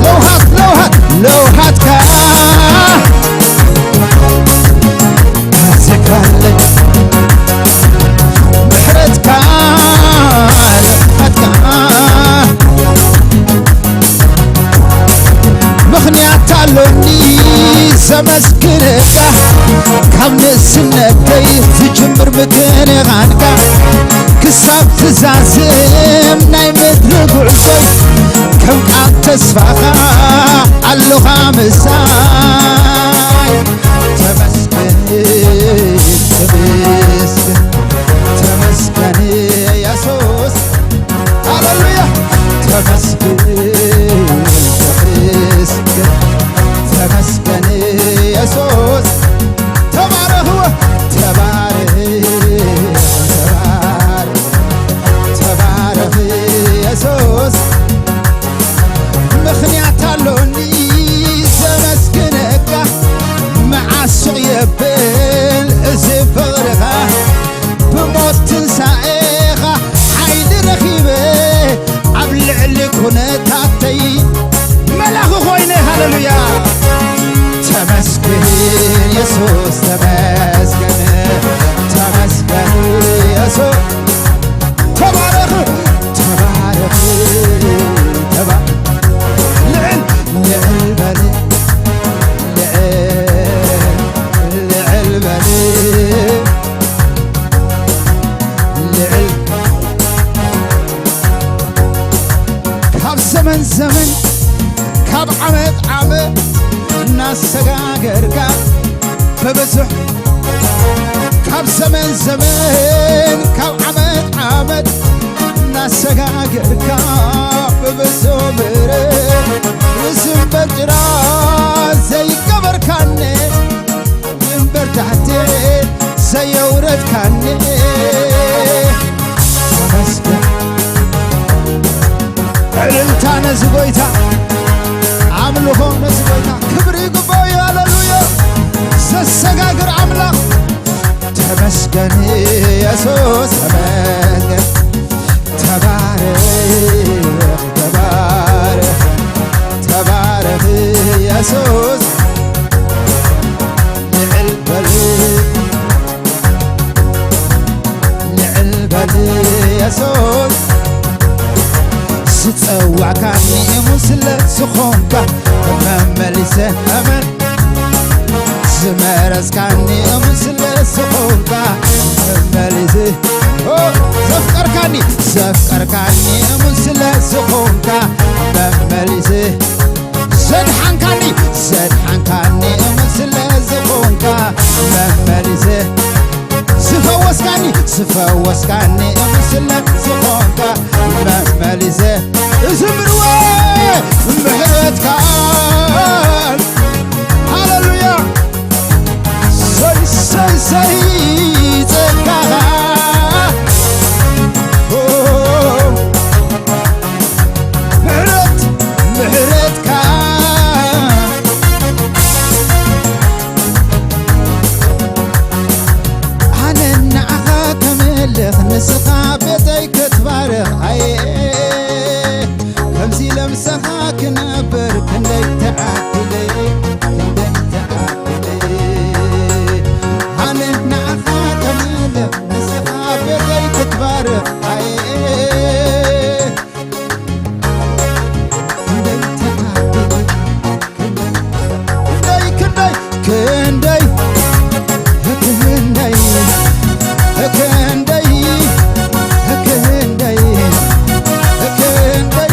ለውሃት፣ ለውሃት፣ ለውሃትካ ኣዚካለይ ምሕረትካ ለውሃትካ ምኽንያት ኣሎኒ ዘመስግነካ ካብ ንእስነተይ ዝጅምር ምክንኻንካ ክሳብ ትዛዝም ናይ ምድሪ ጉዕዞይ ከም ቃል ተስፋኻ ኣሎኻ ምሳይ ተመስገን ተመስገን ተመስገን ኢየሱስ ሃሌሉያ ተመስገን ተመስገን ተመስገን ኢየሱስ ተባረኽ ተባረኽ ተባረኽ ተባረኽ ኢየሱስ ምኽንያት ኣሎኒ ዘመስግን ዓመት ዓመት እናሰጋገርካ ብብዙሕ፣ ካብ ዘመን ዘመን፣ ካብ ዓመት ዓመት እናሰጋገርካ ብብዙ ምሕረት፣ ዝንበር ጭራ ዘይገበርካኒ፣ ዝንበር ታሕቲ ዘየውረድካኒ። ተመስገን። እልልታ ነዚ ጎይታ፣ ኣምልኾ ነዚ ጎይታ፣ ክብሪ ይግባኦ እዩ። ሃሌሉያ። ዘሰጋግር ኣምላኽ። ተመስገን የሱስ፣ ተመስገን። ተባረኽ፣ ተባረኽ፣ ተባረኽ የሱስ። ንዕል በል፣ ንዕል በል የሱስ። ዝጸዋዕካኒ እሙን ስለ ዝኾንካ፣ መመሊሰ፣ ኣመን። ዝመረጽካኒ እሙን ስለ ዝኾንካ፣ መመሊሰ። ኦ፣ ዘፍቀርካኒ፣ ዘፍቀርካኒ እሙን ስለ ዝኾንካ፣ መመሊሰ። ዘድሓንካኒ፣ ዘድሓንካኒ እሙን ስለ ዝኾንካ፣ መመሊሰ። ዝፈወስካኒ፣ ዝፈወስካኒ እሙን ስለ ዝኾንካ፣ መመሊሰ። እዝምርዎ ምሕረትካ። ሃሌሉያ። ሰይ፣ ሰይ፣ ሰይ፣ ጸጋኻ። ኦ፣ ምሕረት፣ ምሕረትካ። ኣነ ንዓኻ ከመልኽ፣ ንስኻ ቤተይ ክትባርኽ። ኣየ፣ ከምዚ ለምሰኻ ክነብር ክንደይ ተዓዲለ፣ ክንደይ ተዓዲለ። ኣነ ንዓኻ ከመልኽ፣ ንስኻ ቤተይ ክትባርኽ። ኣየ፣ ክንደይ ተዓዲለ። ክንደይ፣ ክንደይ፣ ክንደይ፣ ክንደይ፣ ክንደይ፣ ክንደይ፣ ክንደይ፣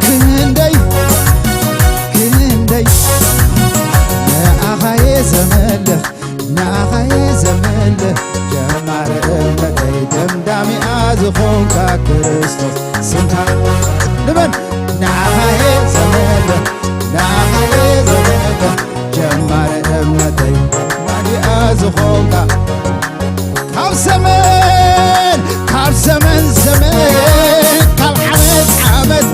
ክንደይ፣ ክንደይ፣ ንኣኻየ ዘመልኽ፣ ንኣኻየ ዘመልኽ፣ ጀማሪ እምነተይ ደምዳሚኣ ዝኾንካ ክርስቶስ ስምካ። ንመን? ንኣኻየ ዘመልኽ፣ ንኣኻየ ዘመልኽ፣ ጀማሪ እምነተይ ደምዳሚኣ ዝኾንካ። ካብ ዘመን፣ ካብ ዘመን ዘመን፣ ካብ ዓመት ዓመት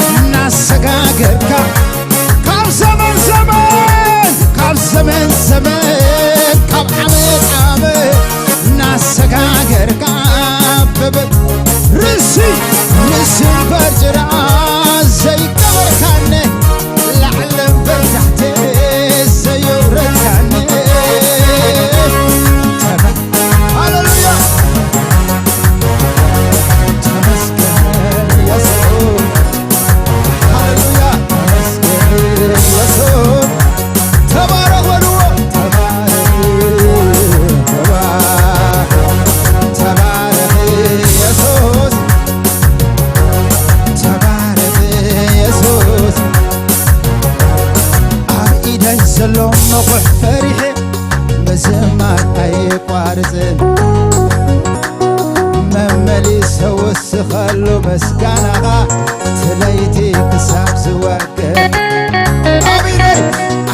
እናሰጋገርካ፣ ካብ ዘመን ዘመን፣ ካብ ዘመን ዘመን፣ ካብ ዓመት ዓመት እናሰጋገርካ፣ ብብ-፣ ርእሲ፣ ርእሲ በርጅራ ዘይገበርካኒ፣ ላዕሊ እምበር ታሕቲ ዘየውረድካኒ። ተመ-፣ ሃሌሉያ። ተመስገን የሱስ። ሃሌሉያ። ተመስገን የሱስ። ተባረኽ በልዎ። ተባረኽ፣ ተባረኽ፣ ተባረኽ የሱስ። ተባረኽ የሱስ። ኣብ ኢደይ ዘሎ መቑሕ ፈሪሐ ምዝማር ኣይቋርጽን። መመሊሰ ወስኸሉ ምስጋናኻ፣ ትለይቲ ክሳብ ዝወርድ። ኣብ ኢደይ፣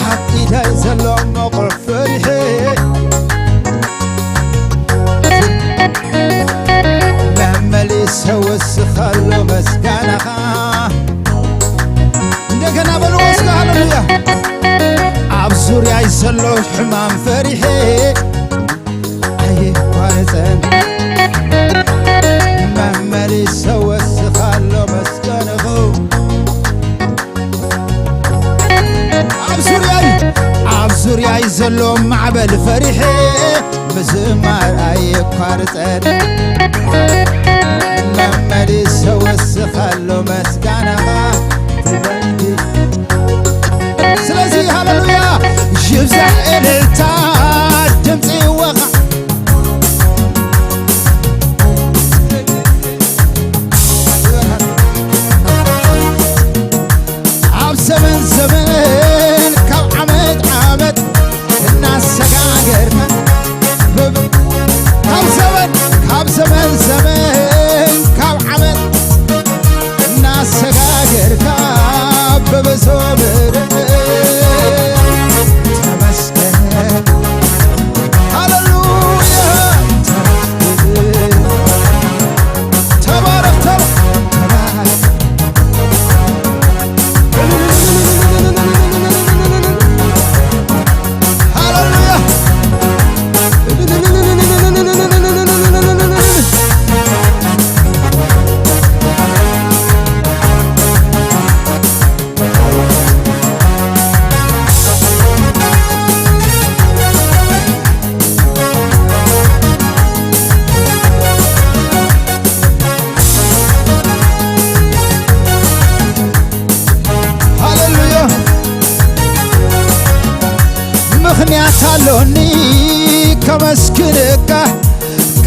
ኣብ ኢደይ ዘሎ መቑሕ ፈሪሐ፣ መመሊሰ ወስኸሉ ምስጋናኻ። እንደገና በልዎ እስከ ሃሌሉያ። ኣብ ዙርያይ ዘሎ ሕማም ፈሪሐ ኣይቋረጸን፣ መመሊሰ ወስኻሎ መስገንኹ። ኣብ ዙርያይ፣ ኣብ ዙርያይ ዘሎ ማዕበል ፈሪሐ ምዝማር ኣይቋርጸን፣ መመሊሰ ወስኻሎ መስጋናኻ ትበልቲ። ስለዚ ሃሌሉያ ይብዛሕ እልልታ ድምፂ ወኻ ኣሎኒ ከመስግነካ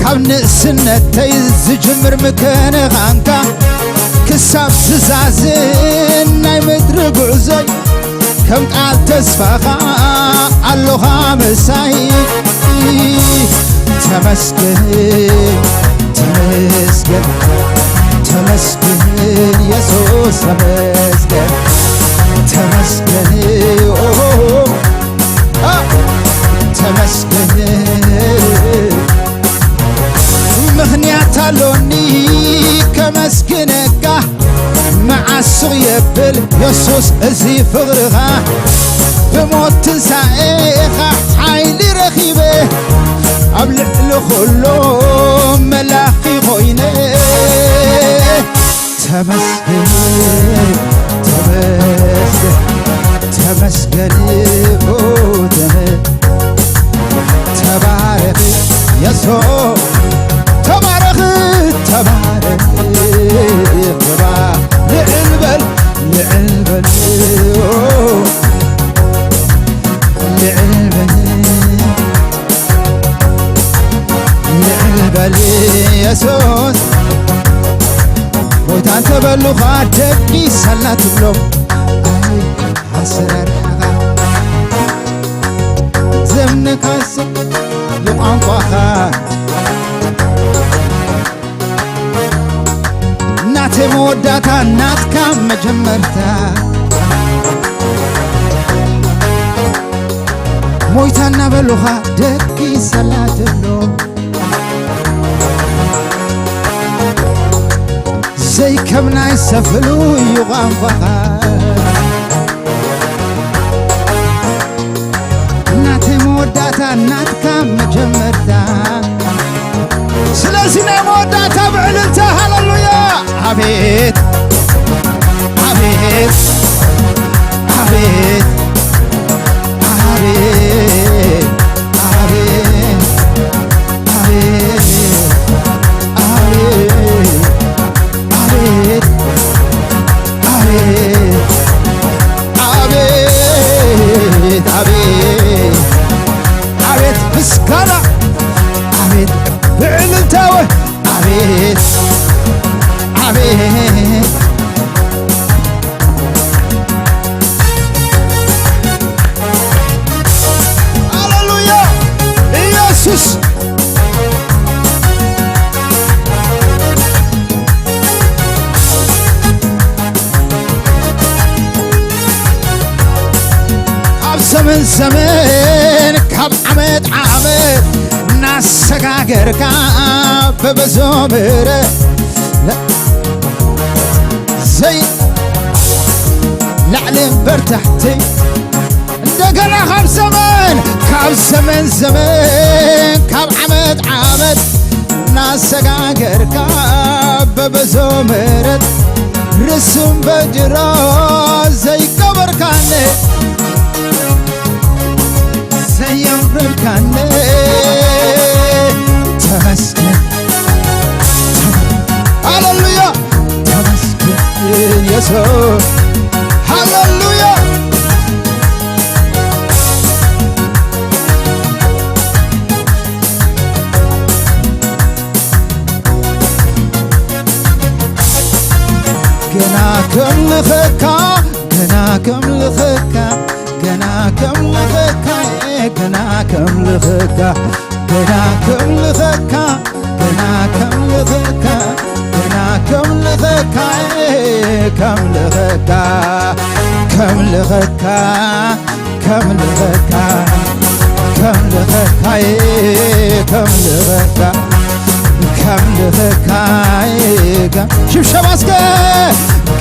ካብ ንእስነተይ ዝጅምር ምክንኻንካ ክሳብ ዝዛዝን ናይ ምድሪ ጉዕዞይ ከም ቃል ተስፋኻ ኣሎኻ ምሳይ። ተመስገን፣ ተመስገን፣ ተመስገን የሱስ ተመስገን፣ ተመስገን ኦ፣ ኦ፣ ኦ፣ አ፣ ተመስገን። ምኽንያት ኣሎኒ ከመስግነካ መዓስ ሱቕ የብል የሱስ እዚ ፍቕርኻ ብሞት ትንሳኤኻ ሓይሊ ረኺበ ኣብ ልዕሊ ኩሉ መላኺ ኮይነ ተመስገን ተመስገን ተመስገን ኦ ተመ- ተባረኽ የሱስ ተባረኽ ተባረኽ ተባ- ልዕል በል ልዕል በል ኦ ልዕል በል ልዕል በል የሱስ ሞይታ እንተበሉኻ ደቂ ሰላ ትብሎም ኣይ ኣሰራርሓኻ ዘምነካስ ብቋንቋኻ ናተይ መወዳእታ ናትካ መጀመርታ ሞይታ እናበሉኻ ደቂ ሰላ ትብሎ ዘይከም ናይ ሰፍሉ እዩ ቋንቋኻ ናተይ መወዳእታ ናትካ መጀመርታ ስለዚ ናይ መወዳእታ ብዕልልታ ሃለሉያ ኣቤት ኣቤት ኣቤት ኣቤት ኣቤት ምስጋና ኣቤት ብዕልልታወ ኣቤት ኣቤት ሃሌሉያ ኢየሱስ ካብ ዘመን ዘመን ካብ ዓመት ዓመት እናሰጋገርካ በብዙ ምሕረት ዘይ ላዕሊ በርታሕቲ እንደገና ካብ ዘመን ካብ ዘመን ዘመን ካብ ዓመት ዓመት እናሰጋገርካ በብዙ ምሕረት ርስም በጅሮ ዘይቀበርካኒ ዘየንበርካኒ ተመስገን ሃሌሉያ ተመስገን የሱስ ሃሌሉያ ገና ከምልኸካ ገና ከምልኸካ ገና ከምልኸካ ገና ከምልኸካ ገና ከምልኸካ ገና ከምልኸካ ገና ከምልኸካ ከምልኸካ ከምልኸካ ከምልኸካ ከምልኸካ ከምልኸካ ከምልኸካ ሽብሸባ እስከ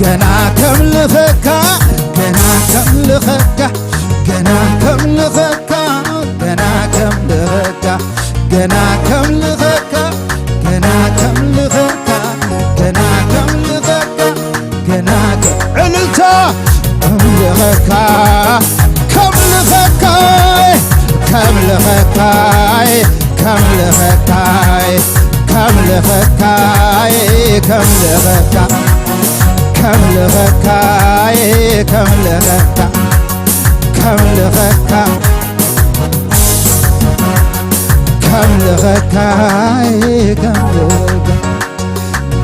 ገና ከምልኸካ ገና ከምልኸካ ገና ከምልኸካ ገና ከምልኸካ ገና ከምልኸካ ገና ከምልኸካ ገና ከምልኸካ ገና ከ- ዕልልታ ከምልኸካ ከምልኸካ ከምልኸካ ከምልኸካ ከምልኸካ ከምልኸካ ከምልኸካ ከምልኸካ ከምልኸካ፣ ከምልኸካ፣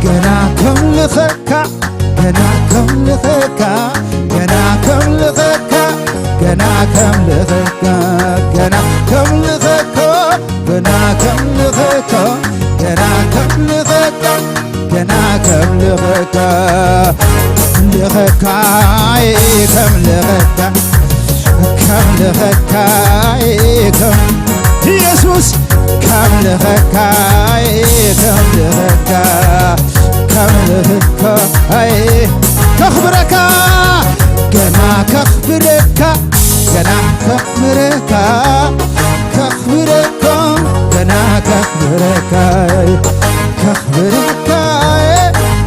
ገና ከምልኸካ፣ ገና ከምልኸካ፣ ገና ከምልኸካ፣ ገና ከምልኸካ፣ ገና ከምልኸካ፣ ገና ከምልኸካ፣ ገና ከምልኸካ፣ ገና ከምልኸካ፣ ልኸካ፣ ከምልኸካ፣ ከምልኸካ፣ ከም ኢየሱስ፣ ከምልኸካ፣ ከምልኸካ፣ ከምልኸካ፣ ከኽብረካ፣ ገና ከኽብረካ፣ ገና ከኽብረካ፣ ከኽብረካ፣ ገና ከኽብረካ፣ ከኽብረካ፣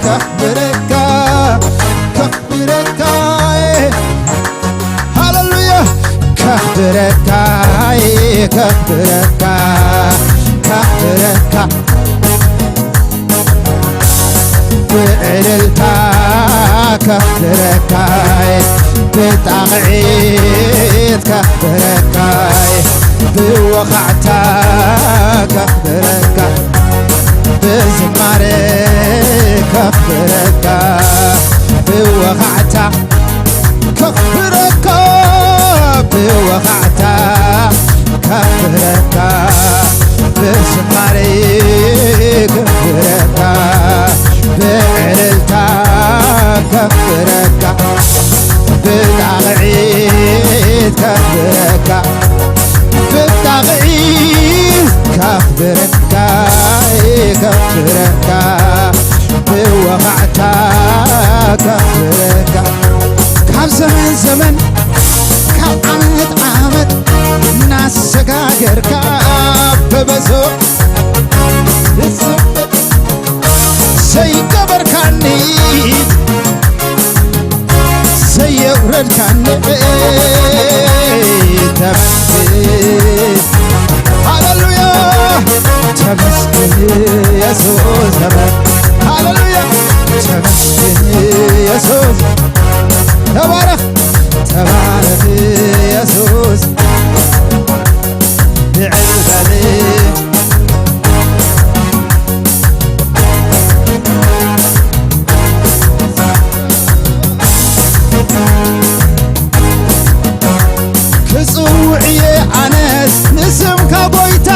ከኽብረካ፣ ከኽብረካ፣ ሃሌሉያ፣ ከኽብረካ፣ ከኽብረካ፣ ከኽብረካ፣ ብዕልልታ ከኽብረካ፣ ብጣቕዒት ከኽብረካ፣ ብወኻዕታ ከኽብረካ፣ ብዝማሬ ከኽብረካ፣ ብወኻዕታ ከኽብረካ፣ ብወኻዕታ ከኽብረካ፣ ብዝማሬ ከኽብረካ፣ ብዕልልታ ከኽብረካ፣ ብጣቕዒት ከኽብረካ፣ ብጣቕዒት ከኽብረካ፣ ከኽብረካ፣ ብወኻዕታ ከኽብረካ፣ ካብ ዘመን ዘመን፣ ካብ ዓመት ዓመት እናሰጋገርካ፣ በበዞ ዘይገበርካኒ፣ ዘየውረድካኒ፣ ተመስገን። ሃሌሉያ፣ ተመስገን ኢየሱስ፣ ተመስገን። ሃሌሉያ፣ ተመስገን ኢየሱስ። ተባረኽ፣ ተባረኽ ኢየሱስ። ልዕል በል። ክጽውዕ እየ ኣነስ ንስምካ ጎይታ፣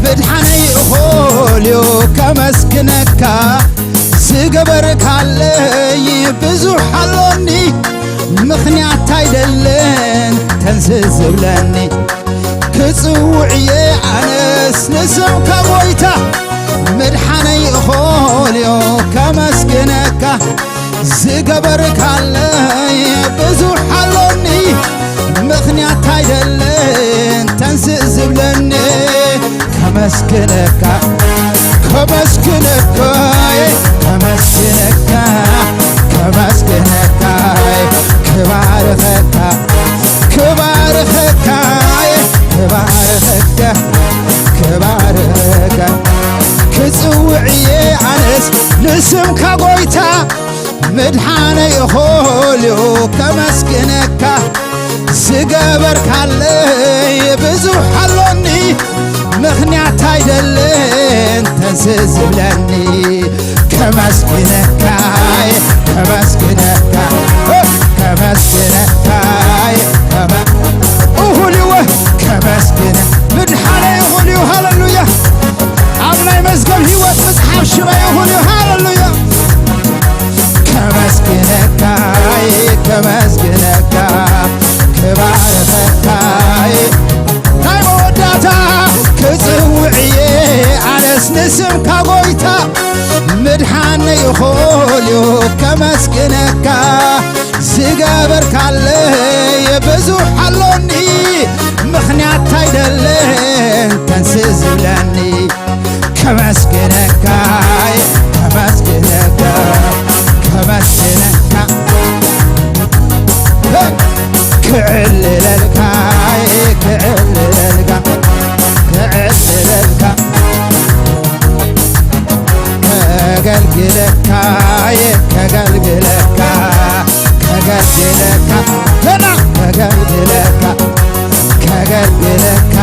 ምድሓነይ እኾልዮ ከመስግነካ፣ ዝገበርካለይ ብዙሕ ኣሎኒ፣ ምኽንያት ኣይደለን ተንስ ዝብለኒ። ክጽውዕ እየ ኣነስ ንስምካ ጎይታ፣ ምድሓነይ እኾልዮ ከመስግነካ፣ ዝገበርካለይ ብዙሕ ኣሎኒ፣ ምኽንያት ኣይደለን ተንስእ ዝብለኒ። ከመስግነካ፣ ከመስግነካ፣ ከመስግነካ፣ ከመስግነካ፣ ክባርኸካ፣ ክባርኸካ፣ ክባርኸካ፣ ክባርኸካ። ክጽውዕ እየ ኣነስ ንስምካ ጎይታ፣ ምድሓነይ እኾልዮ ከመስግነካ፣ ዝገበርካለይ ብዙሕ ኣሎኒ፣ ምኽንያት ኣይደለን ተንስ ዝብለኒ። ከመስግነካ፣ ከመስግነካ፣ ከመስግነካ፣ ከመ-፣ እኹል እዩ፣ ከመስግነ፣ ምድሓነይ እኹል እዩ። ሃሌሉያ። ኣብ ናይ መዝገብ ህይወት ምጽሓፍ ሽመይ እኹል እዩ። ሃሌሉያ። ከመስግነካ፣ ከመስግነካ፣ ክባርኸካ፣ ናይ መወዳእታ ክጽውዕ እየ ኣነስ ንስምካ ጎይታ፣ ምድሓነይ እኾልዮ ከመስግነካ፣ ዝገበርካለይ ብዙሕ ኣሎኒ፣ ምኽንያት ኣይደለን ተንስ ዝብለኒ። ከመስግነካ፣ ከመስግነካ፣ ከመስግነካ፣ ክዕልለልካ፣ ክዕልለልካ፣ ክዕልለልካ፣ ከገልግለካ፣ ከገልግለካ፣ ከገልግለካ፣ ገና ከገልግለካ፣ ከገልግለካ፣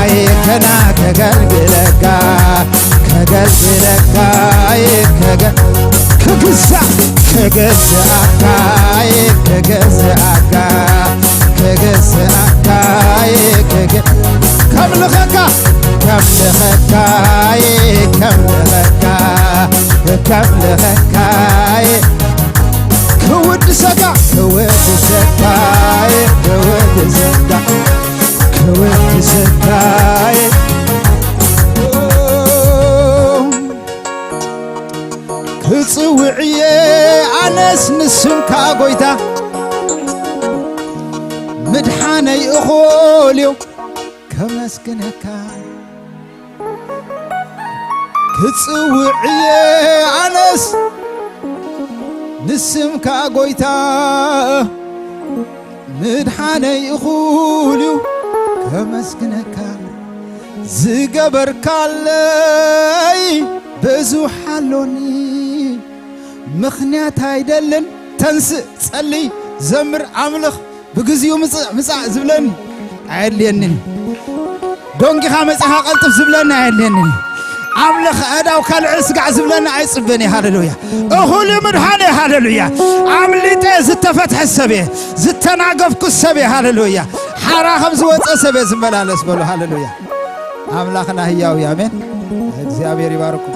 ገና ከገልግለካ፣ ከገልግለካ፣ ከገ-፣ ክግዛ-፣ ክግዝኣካ፣ ክግዝኣካ፣ ክግዝኣካ፣ ክግ-፣ ከምልኸካ፣ ከምልኸካ፣ ከምልኸካ፣ ከምልኸካ፣ ክውድሰካ፣ ክውድሰካ፣ ክውድሰካ፣ ክውድሰካ። ክጽውዕየ ኣነስ ንስምካ ጎይታ፣ ምድሓነይ እኹል እዩ ከመስግነካ። ክጽውዕየ ኣነስ ንስምካ ጎይታ፣ ምድሓነይ እኹል እዩ ከመስግነካ። ዝገበርካለይ ብዙሕ ኣሎኒ፣ ምኽንያት ኣይደልን። ተንስእ፣ ጸሊ፣ ዘምር፣ ኣምልኽ፣ ብግዚኡ ምጽእ፣ ምጻእ ዝብለኒ ኣየድልየንን። ዶንጊኻ መጺኻ ቀልጥፍ ዝብለኒ ኣየድልየንን። ኣምልኽ፣ ኣእዳውካ ልዕል ስጋዕ ዝብለኒ ኣይጽበን እየ። ሃሌሉያ። እኹል ምድሓን እየ። ሃሌሉያ። ኣምሊጠ ዝተፈትሐ ሰብ እየ። ዝተናገፍኩ ሰብ እየ። ሃሌሉያ። ሓራ ከም ዝወጸ ሰብ እየ ዝመላለስ በሉ። ሃሌሉያ። ኣምላኽና ህያው እዩ። ኣሜን። እግዚኣብሔር ይባርኩም።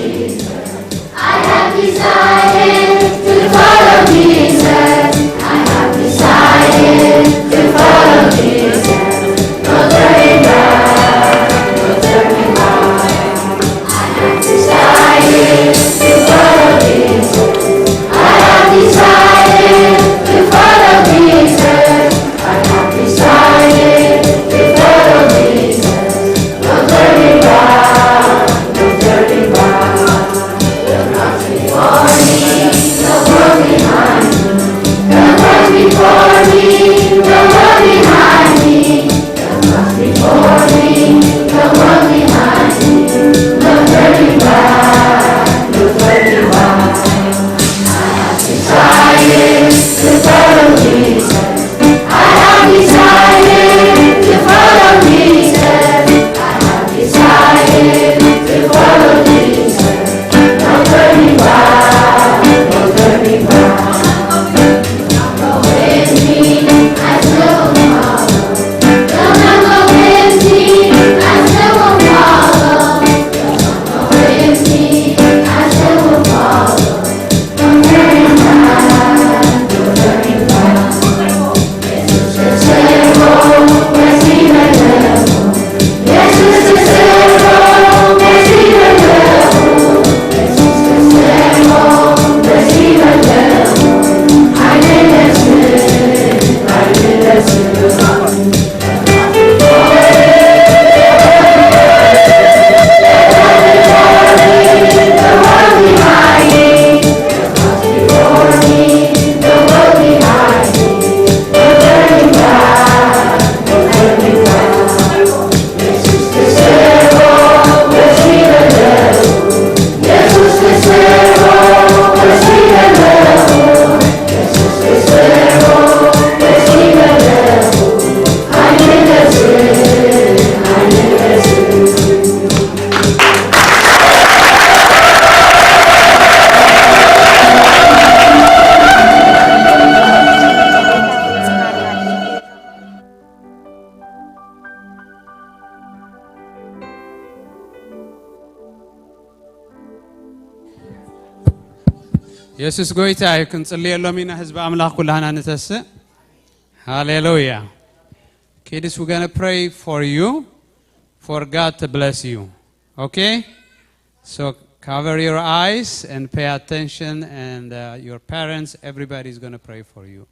I have decided to follow Jesus. I have decided to follow Jesus. No turning back, no turning back. I have decided to follow Jesus. I have decided to follow Jesus. I have decided to follow Jesus. የሱስ ጎይታ እዩ። ክንጽልየሎም ኢና ህዝቢ ኣምላኽ ኩላህና ንተስእ። ሃሌሉያ። Kids, we're gonna pray for you, for God to bless you. Okay? So cover your eyes and pay attention, and uh, your parents, everybody is gonna pray for you.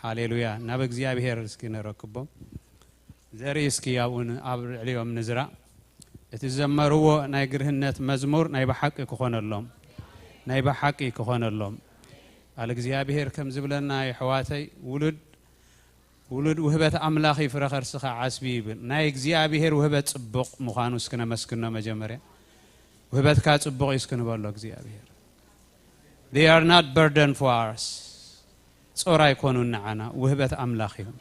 ሃሌሉያ። ናብ እግዚኣብሔር እስኪ ነረክቦም። ዘርኢ እስኪ ኣብኡ ን- ኣብ ልዕሊኦም ንዝራእ። እቲ ዝዘመርዎ ናይ ግርህነት መዝሙር ናይ ብሓቂ ክኾነሎም፣ ናይ ብሓቂ ክኾነሎም። ቃል እግዚኣብሔር ከም ዝብለና፣ የሕዋተይ፣ ውሉድ ውሉድ ውህበት ኣምላኽ እዩ፣ ፍረ ከርስኻ ዓስቢ ይብል። ናይ እግዚኣብሔር ውህበት ጽቡቕ ምዃኑ እስኪ ነመስግኖ። መጀመርያ ውህበትካ ጽቡቕ እዩ እስኪ ንበሎ እግዚኣብሔር። They are not burden for us. ጾር ኣይኮኑን ንዓና፣ ውህበት ኣምላኽ እዮም።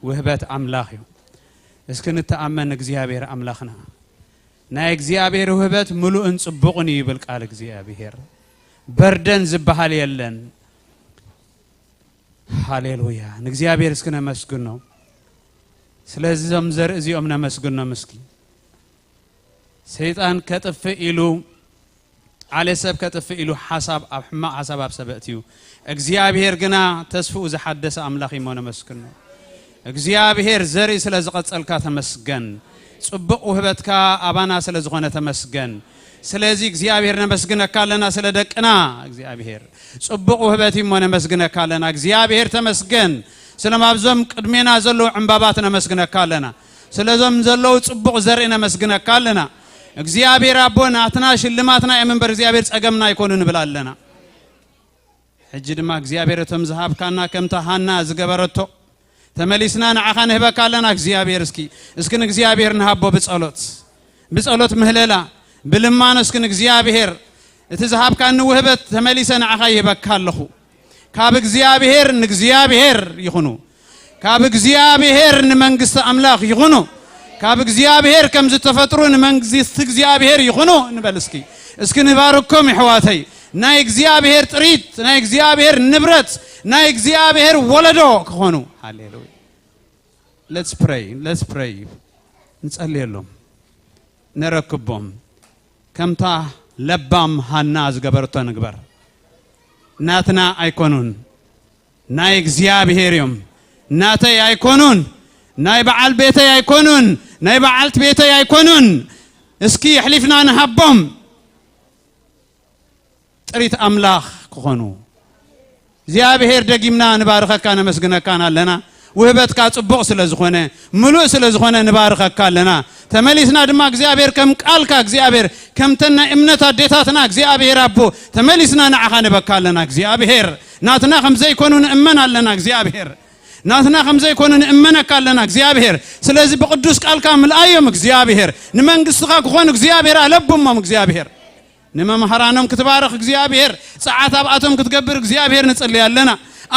ውህበት ኣምላኽ እዮም። እስኪ ንተኣመን እግዚኣብሔር ኣምላኽና። ናይ እግዚኣብሔር ውህበት ምሉእን ጽቡቕን እዩ ይብል ቃል እግዚኣብሔር። በርደን ዝበሃል የለን። ሃሌሉያ። ንእግዚኣብሔር እስኪ ነመስግኖ። ስለዚ እዞም ዘርኢ እዚኦም ነመስግኖም እስኪ። ሰይጣን ከጥፍእ ኢሉ፣ ዓሌት ሰብ ከጥፍእ ኢሉ ሓሳብ ኣብ ሕማቕ ሓሳብ ኣብ ሰብ ኣእትዩ። እግዚኣብሔር ግና ተስፍኡ ዝሓደሰ ኣምላኽ እዩ እሞ ነመስግኖ። እግዚኣብሔር ዘርኢ ስለ ዝቐጸልካ ተመስገን። ጽቡቕ ውህበትካ ኣባና ስለ ዝኾነ ተመስገን። ስለዚ እግዚኣብሔር ነመስግነካ ኣለና ስለ ደቅና። እግዚኣብሔር ጽቡቕ ውህበት እዩ እሞ ነመስግነካ ኣለና። እግዚኣብሔር ተመስገን። ስለ ኣብዞም ቅድሜና ዘለዉ ዕምባባት ነመስግነካ ኣለና። ስለዞም ዘለዉ ጽቡቕ ዘርኢ ነመስግነካ ኣለና። እግዚኣብሔር ኣቦ ናትና ሽልማትና እዮም እምበር እግዚኣብሔር ጸገምና ኣይኮኑ ንብል ኣለና። ሕጂ ድማ እግዚኣብሔር እቶም ዝሃብካና ከምታ ሃና ዝገበረቶ ተመሊስና ንዓኻ ንህበካ ኣለና። እግዚኣብሔር እስኪ እስኪ ንእግዚኣብሔር ንሃቦ ብጸሎት ብጸሎት ምህለላ ብልማኖ እስኪ ንእግዚኣብሔር እቲ ዝሃብካኒ ውህበት ተመሊሰ ንዓኻ ይህበካ ኣለኹ። ካብ እግዚኣብሔር ንእግዚኣብሔር ይኹኑ። ካብ እግዚኣብሔር ንመንግስቲ ኣምላኽ ይኹኑ። ካብ እግዚኣብሔር ከም ዝተፈጥሩ ንመንግስቲ እግዚኣብሔር ይኹኑ ንበል እስኪ። እስኪ ንባርኮም የሕዋተይ። ናይ እግዚኣብሔር ጥሪት፣ ናይ እግዚኣብሔር ንብረት፣ ናይ እግዚኣብሔር ወለዶ ክኾኑ። ሃሌሉያ። Let's pray. Let's pray. ንጸልየሎም። ነረክቦም። ከምታ ለባም ሃና ዝገበረቶ ንግበር። ናትና ኣይኮኑን፣ ናይ እግዚኣብሔር እዮም። ናተይ ኣይኮኑን፣ ናይ በዓል ቤተይ ኣይኮኑን፣ ናይ በዓልቲ ቤተይ ኣይኮኑን። እስኪ ኣሕሊፍና ንሃቦም። ጥሪት ኣምላኽ ክኾኑ። እግዚኣብሔር፣ ደጊምና ንባርኸካ ነመስግነካን ኣለና። ውህበትካ ጽቡቕ ስለ ዝኾነ፣ ምሉእ ስለ ዝኾነ ንባርኸካ ኣለና። ተመሊስና ድማ እግዚኣብሔር ከም ቃልካ እግዚኣብሔር ከምተን ናይ እምነት ኣዴታትና እግዚኣብሔር ኣቦ ተመሊስና ንዓኻ ንበካ ኣለና እግዚኣብሔር። ናትና ከም ዘይኮኑ ንእመን ኣለና እግዚኣብሔር። ናትና ከም ዘይኮኑ ንእመነካ ኣለና እግዚኣብሔር። ስለዚ ብቅዱስ ቃልካ ምልኣዮም እግዚኣብሔር። ንመንግስትኻ ክኾኑ እግዚኣብሔር ኣለብሞም እግዚኣብሔር። ንመምሃራኖም ክትባርኽ እግዚኣብሔር፣ ጸዓት ኣብኣቶም ክትገብር እግዚኣብሔር ንጽሊ ኣለና።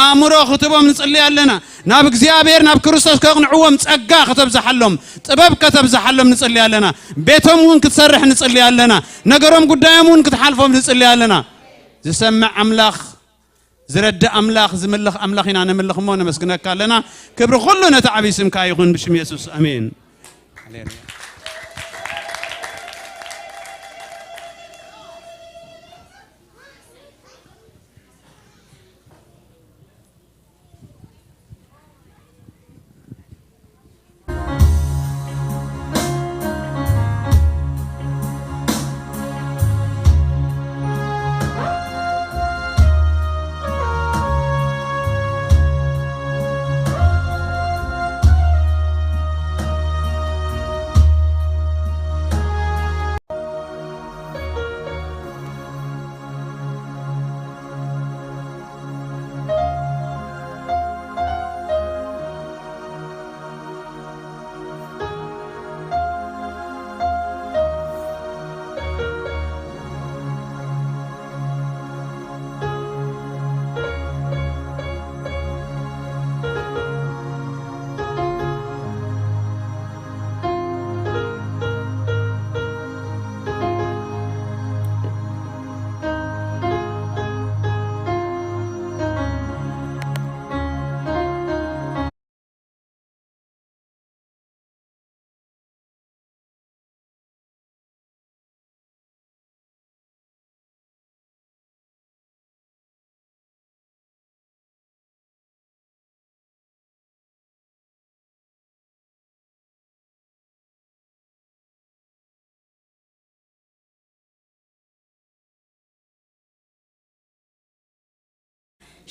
ኣእምሮ ክትቦም ንጽሊ ኣለና። ናብ እግዚኣብሔር ናብ ክርስቶስ ከቕንዕዎም ጸጋ ከተብዝሓሎም፣ ጥበብ ከተብዝሓሎም ንጽሊ ኣለና። ቤቶም እውን ክትሰርሕ ንጽሊ ኣለና። ነገሮም ጉዳዮም እውን ክትሓልፎም ንጽሊ ኣለና። ዝሰምዕ ኣምላኽ፣ ዝረድእ ኣምላኽ፣ ዝምልኽ ኣምላኽ ኢና ንምልኽ እሞ ነመስግነካ ኣለና። ክብሪ ኩሉ ነቲ ዓብዪ ስምካ ይኹን ብሽም የሱስ ኣሜን።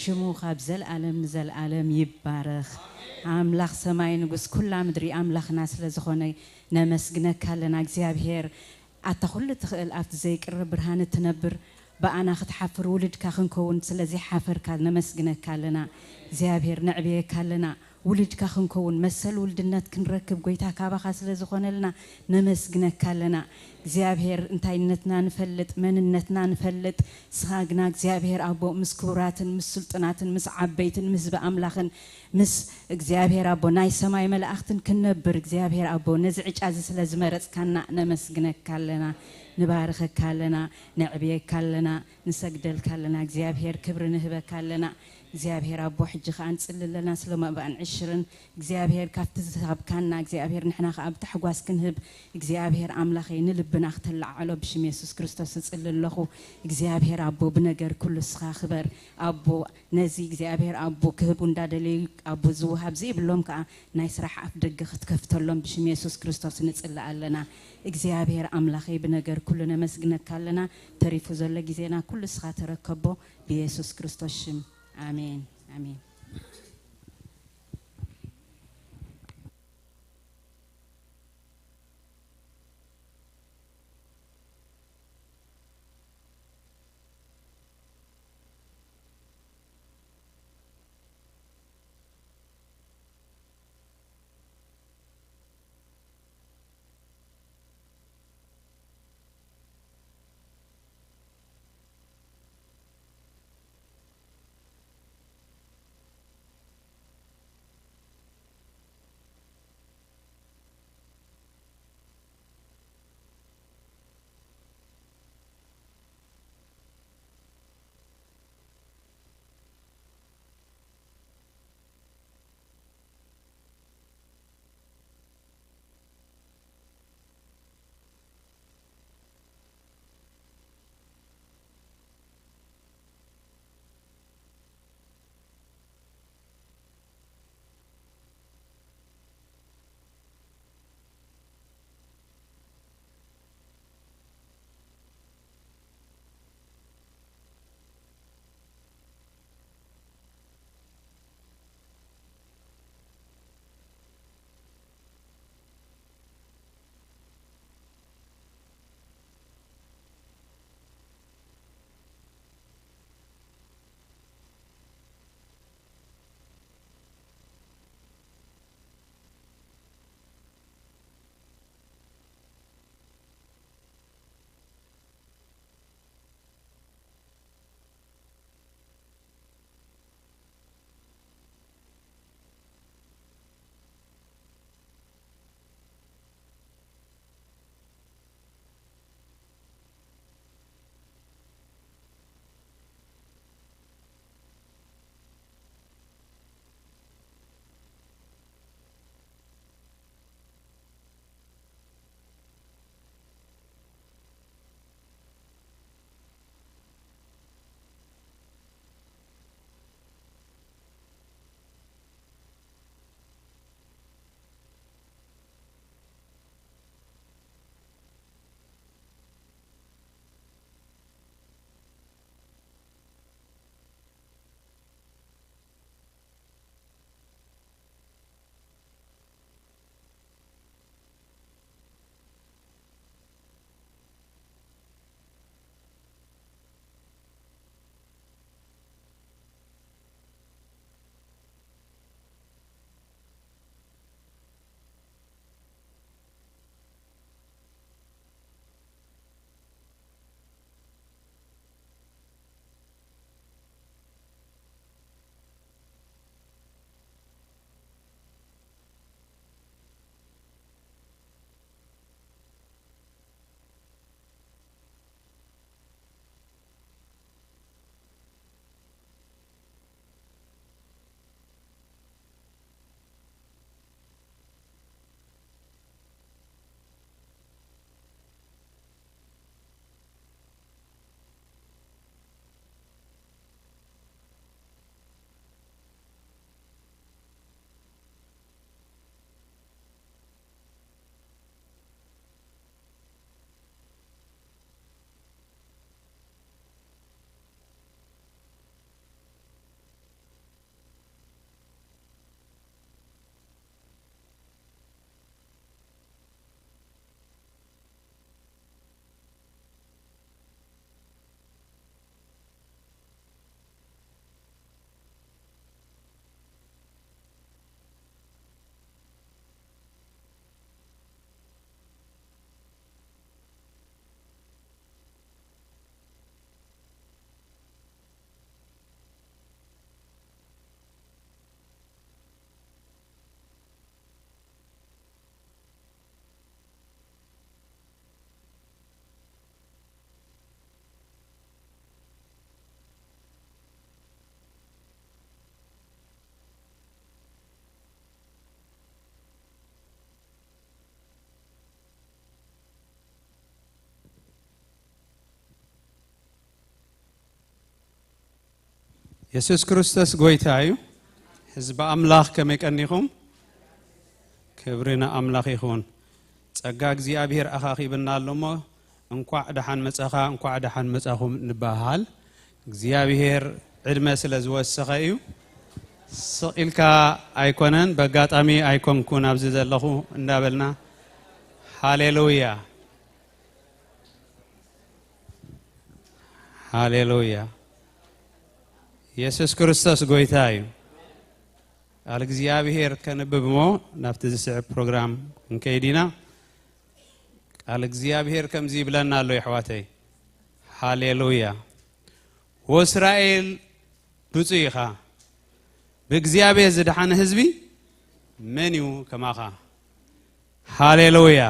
ሽሙ ካብ ዘለኣለም ንዘለኣለም ይባረኽ። ኣምላኽ ሰማይ ንጉስ ኩላ ምድሪ ኣምላኽና ስለ ዝኾነ ነመስግነካ ኣለና እግዚኣብሔር። ኣታ ኩሉ ትኽእል ኣብቲ ዘይቅርብ ብርሃን እትነብር ብኣና ክትሓፍር ውልድካ ክንከውን ስለዚ ሓፈርካ ነመስግነካ ኣለና እግዚኣብሔር። ነዕብየካ ኣለና ውልድካ ክንከውን መሰል ውልድነት ክንረክብ ጎይታ ካባኻ ስለ ዝኾነልና ነመስግነካ ኣለና እግዚኣብሔር። እንታይነትና ንፈልጥ መንነትና ንፈልጥ ስኻ ግና እግዚኣብሔር ኣቦ ምስ ክቡራትን ምስ ስልጡናትን ምስ ዓበይትን ምስ ህዝቢ ኣምላኽን ምስ እግዚኣብሔር ኣቦ ናይ ሰማይ መላእኽትን ክንነብር እግዚኣብሔር ኣቦ ነዚ ዕጫ እዚ ስለ ዝመረጽካና ነመስግነካ ኣለና ንባርኸካ ኣለና ነዕብየካ ኣለና ንሰግደልካ ኣለና እግዚኣብሔር ክብሪ ንህበካ ኣለና እግዚኣብሔር ኣቦ ሕጂ ከኣ ንጽሊ ኣለና ስለ መባእን ዕሽርን እግዚኣብሔር ካብቲ ዝሃብካና እግዚኣብሔር ንሕና ከኣ ብታሕጓስ ክንህብ እግዚኣብሔር ኣምላኸይ ንልብና ክተላዓዕሎ ብሽም የሱስ ክርስቶስ እጽሊ ኣለኹ እግዚኣብሔር ኣቦ ብነገር ኩሉ ስኻ ክበር ኣቦ ነዚ እግዚኣብሔር ኣቦ ክህቡ እንዳደለዩ ኣቦ ዝውሃብ ዘይብሎም ከኣ ናይ ስራሕ ኣፍ ደገ ክትከፍተሎም ብሽም የሱስ ክርስቶስ ንጽሊ ኣለና እግዚኣብሔር ኣምላኸይ ብነገር ኩሉ ነመስግነካ ኣለና ተሪፉ ዘሎ ግዜና ኩሉ ስኻ ተረከቦ ብየሱስ ክርስቶስ ሽም ኣሜን ኣሜን የሱስ ክርስቶስ ጎይታ እዩ። ህዝቢ ኣምላኽ ከመይ ቀኒኹም? ክብሪ ንኣምላኽ ይኹን። ጸጋ እግዚኣብሔር ኣኻኺብና ኣሎ እሞ፣ እንኳዕ ደሓን መጻኻ፣ እንኳዕ ደሓን መጻኹም ንበሃል። እግዚኣብሔር ዕድመ ስለ ዝወሰኸ እዩ። ስቕ ኢልካ ኣይኮነን፣ በጋጣሚ ኣይኮንኩን ኣብዚ ዘለኹ እንዳበልና፣ ሃሌሉያ፣ ሃሌሉያ። የሱስ ክርስቶስ ጎይታ እዩ። ቃል እግዚኣብሔር ከንብብ እሞ ናብቲ ዝስዕብ ፕሮግራም ክንከይድ ኢና። ቃል እግዚኣብሔር ከምዚ ይብለና ኣሎ፣ የሕዋተይ። ሃሌሉያ። ወእስራኤል ብፁዕ ኢኻ፣ ብእግዚኣብሔር ዝደሓነ ህዝቢ መን እዩ ከማኻ? ሃሌሉያ።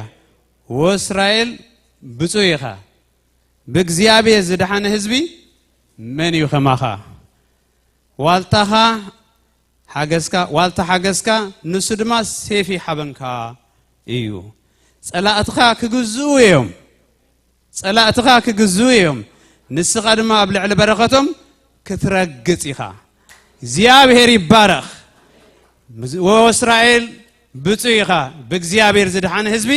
ወእስራኤል ብፁዕ ኢኻ፣ ብእግዚኣብሔር ዝደሓነ ህዝቢ መን እዩ ከማኻ? ዋልታኻ ሓገዝካ፣ ዋልታ ሓገዝካ፣ ንሱ ድማ ሴፍ ይሓበንካ እዩ። ጸላእትኻ ክግዝኡ እዮም። ጸላእትኻ ክግዝኡ እዮም። ንስኻ ድማ ኣብ ልዕሊ በረኸቶም ክትረግጽ ኢኻ። እግዚኣብሔር ይባረኽ። ወእስራኤል ብፁዕ ኢኻ፣ ብእግዚኣብሔር ዝደሓነ ህዝቢ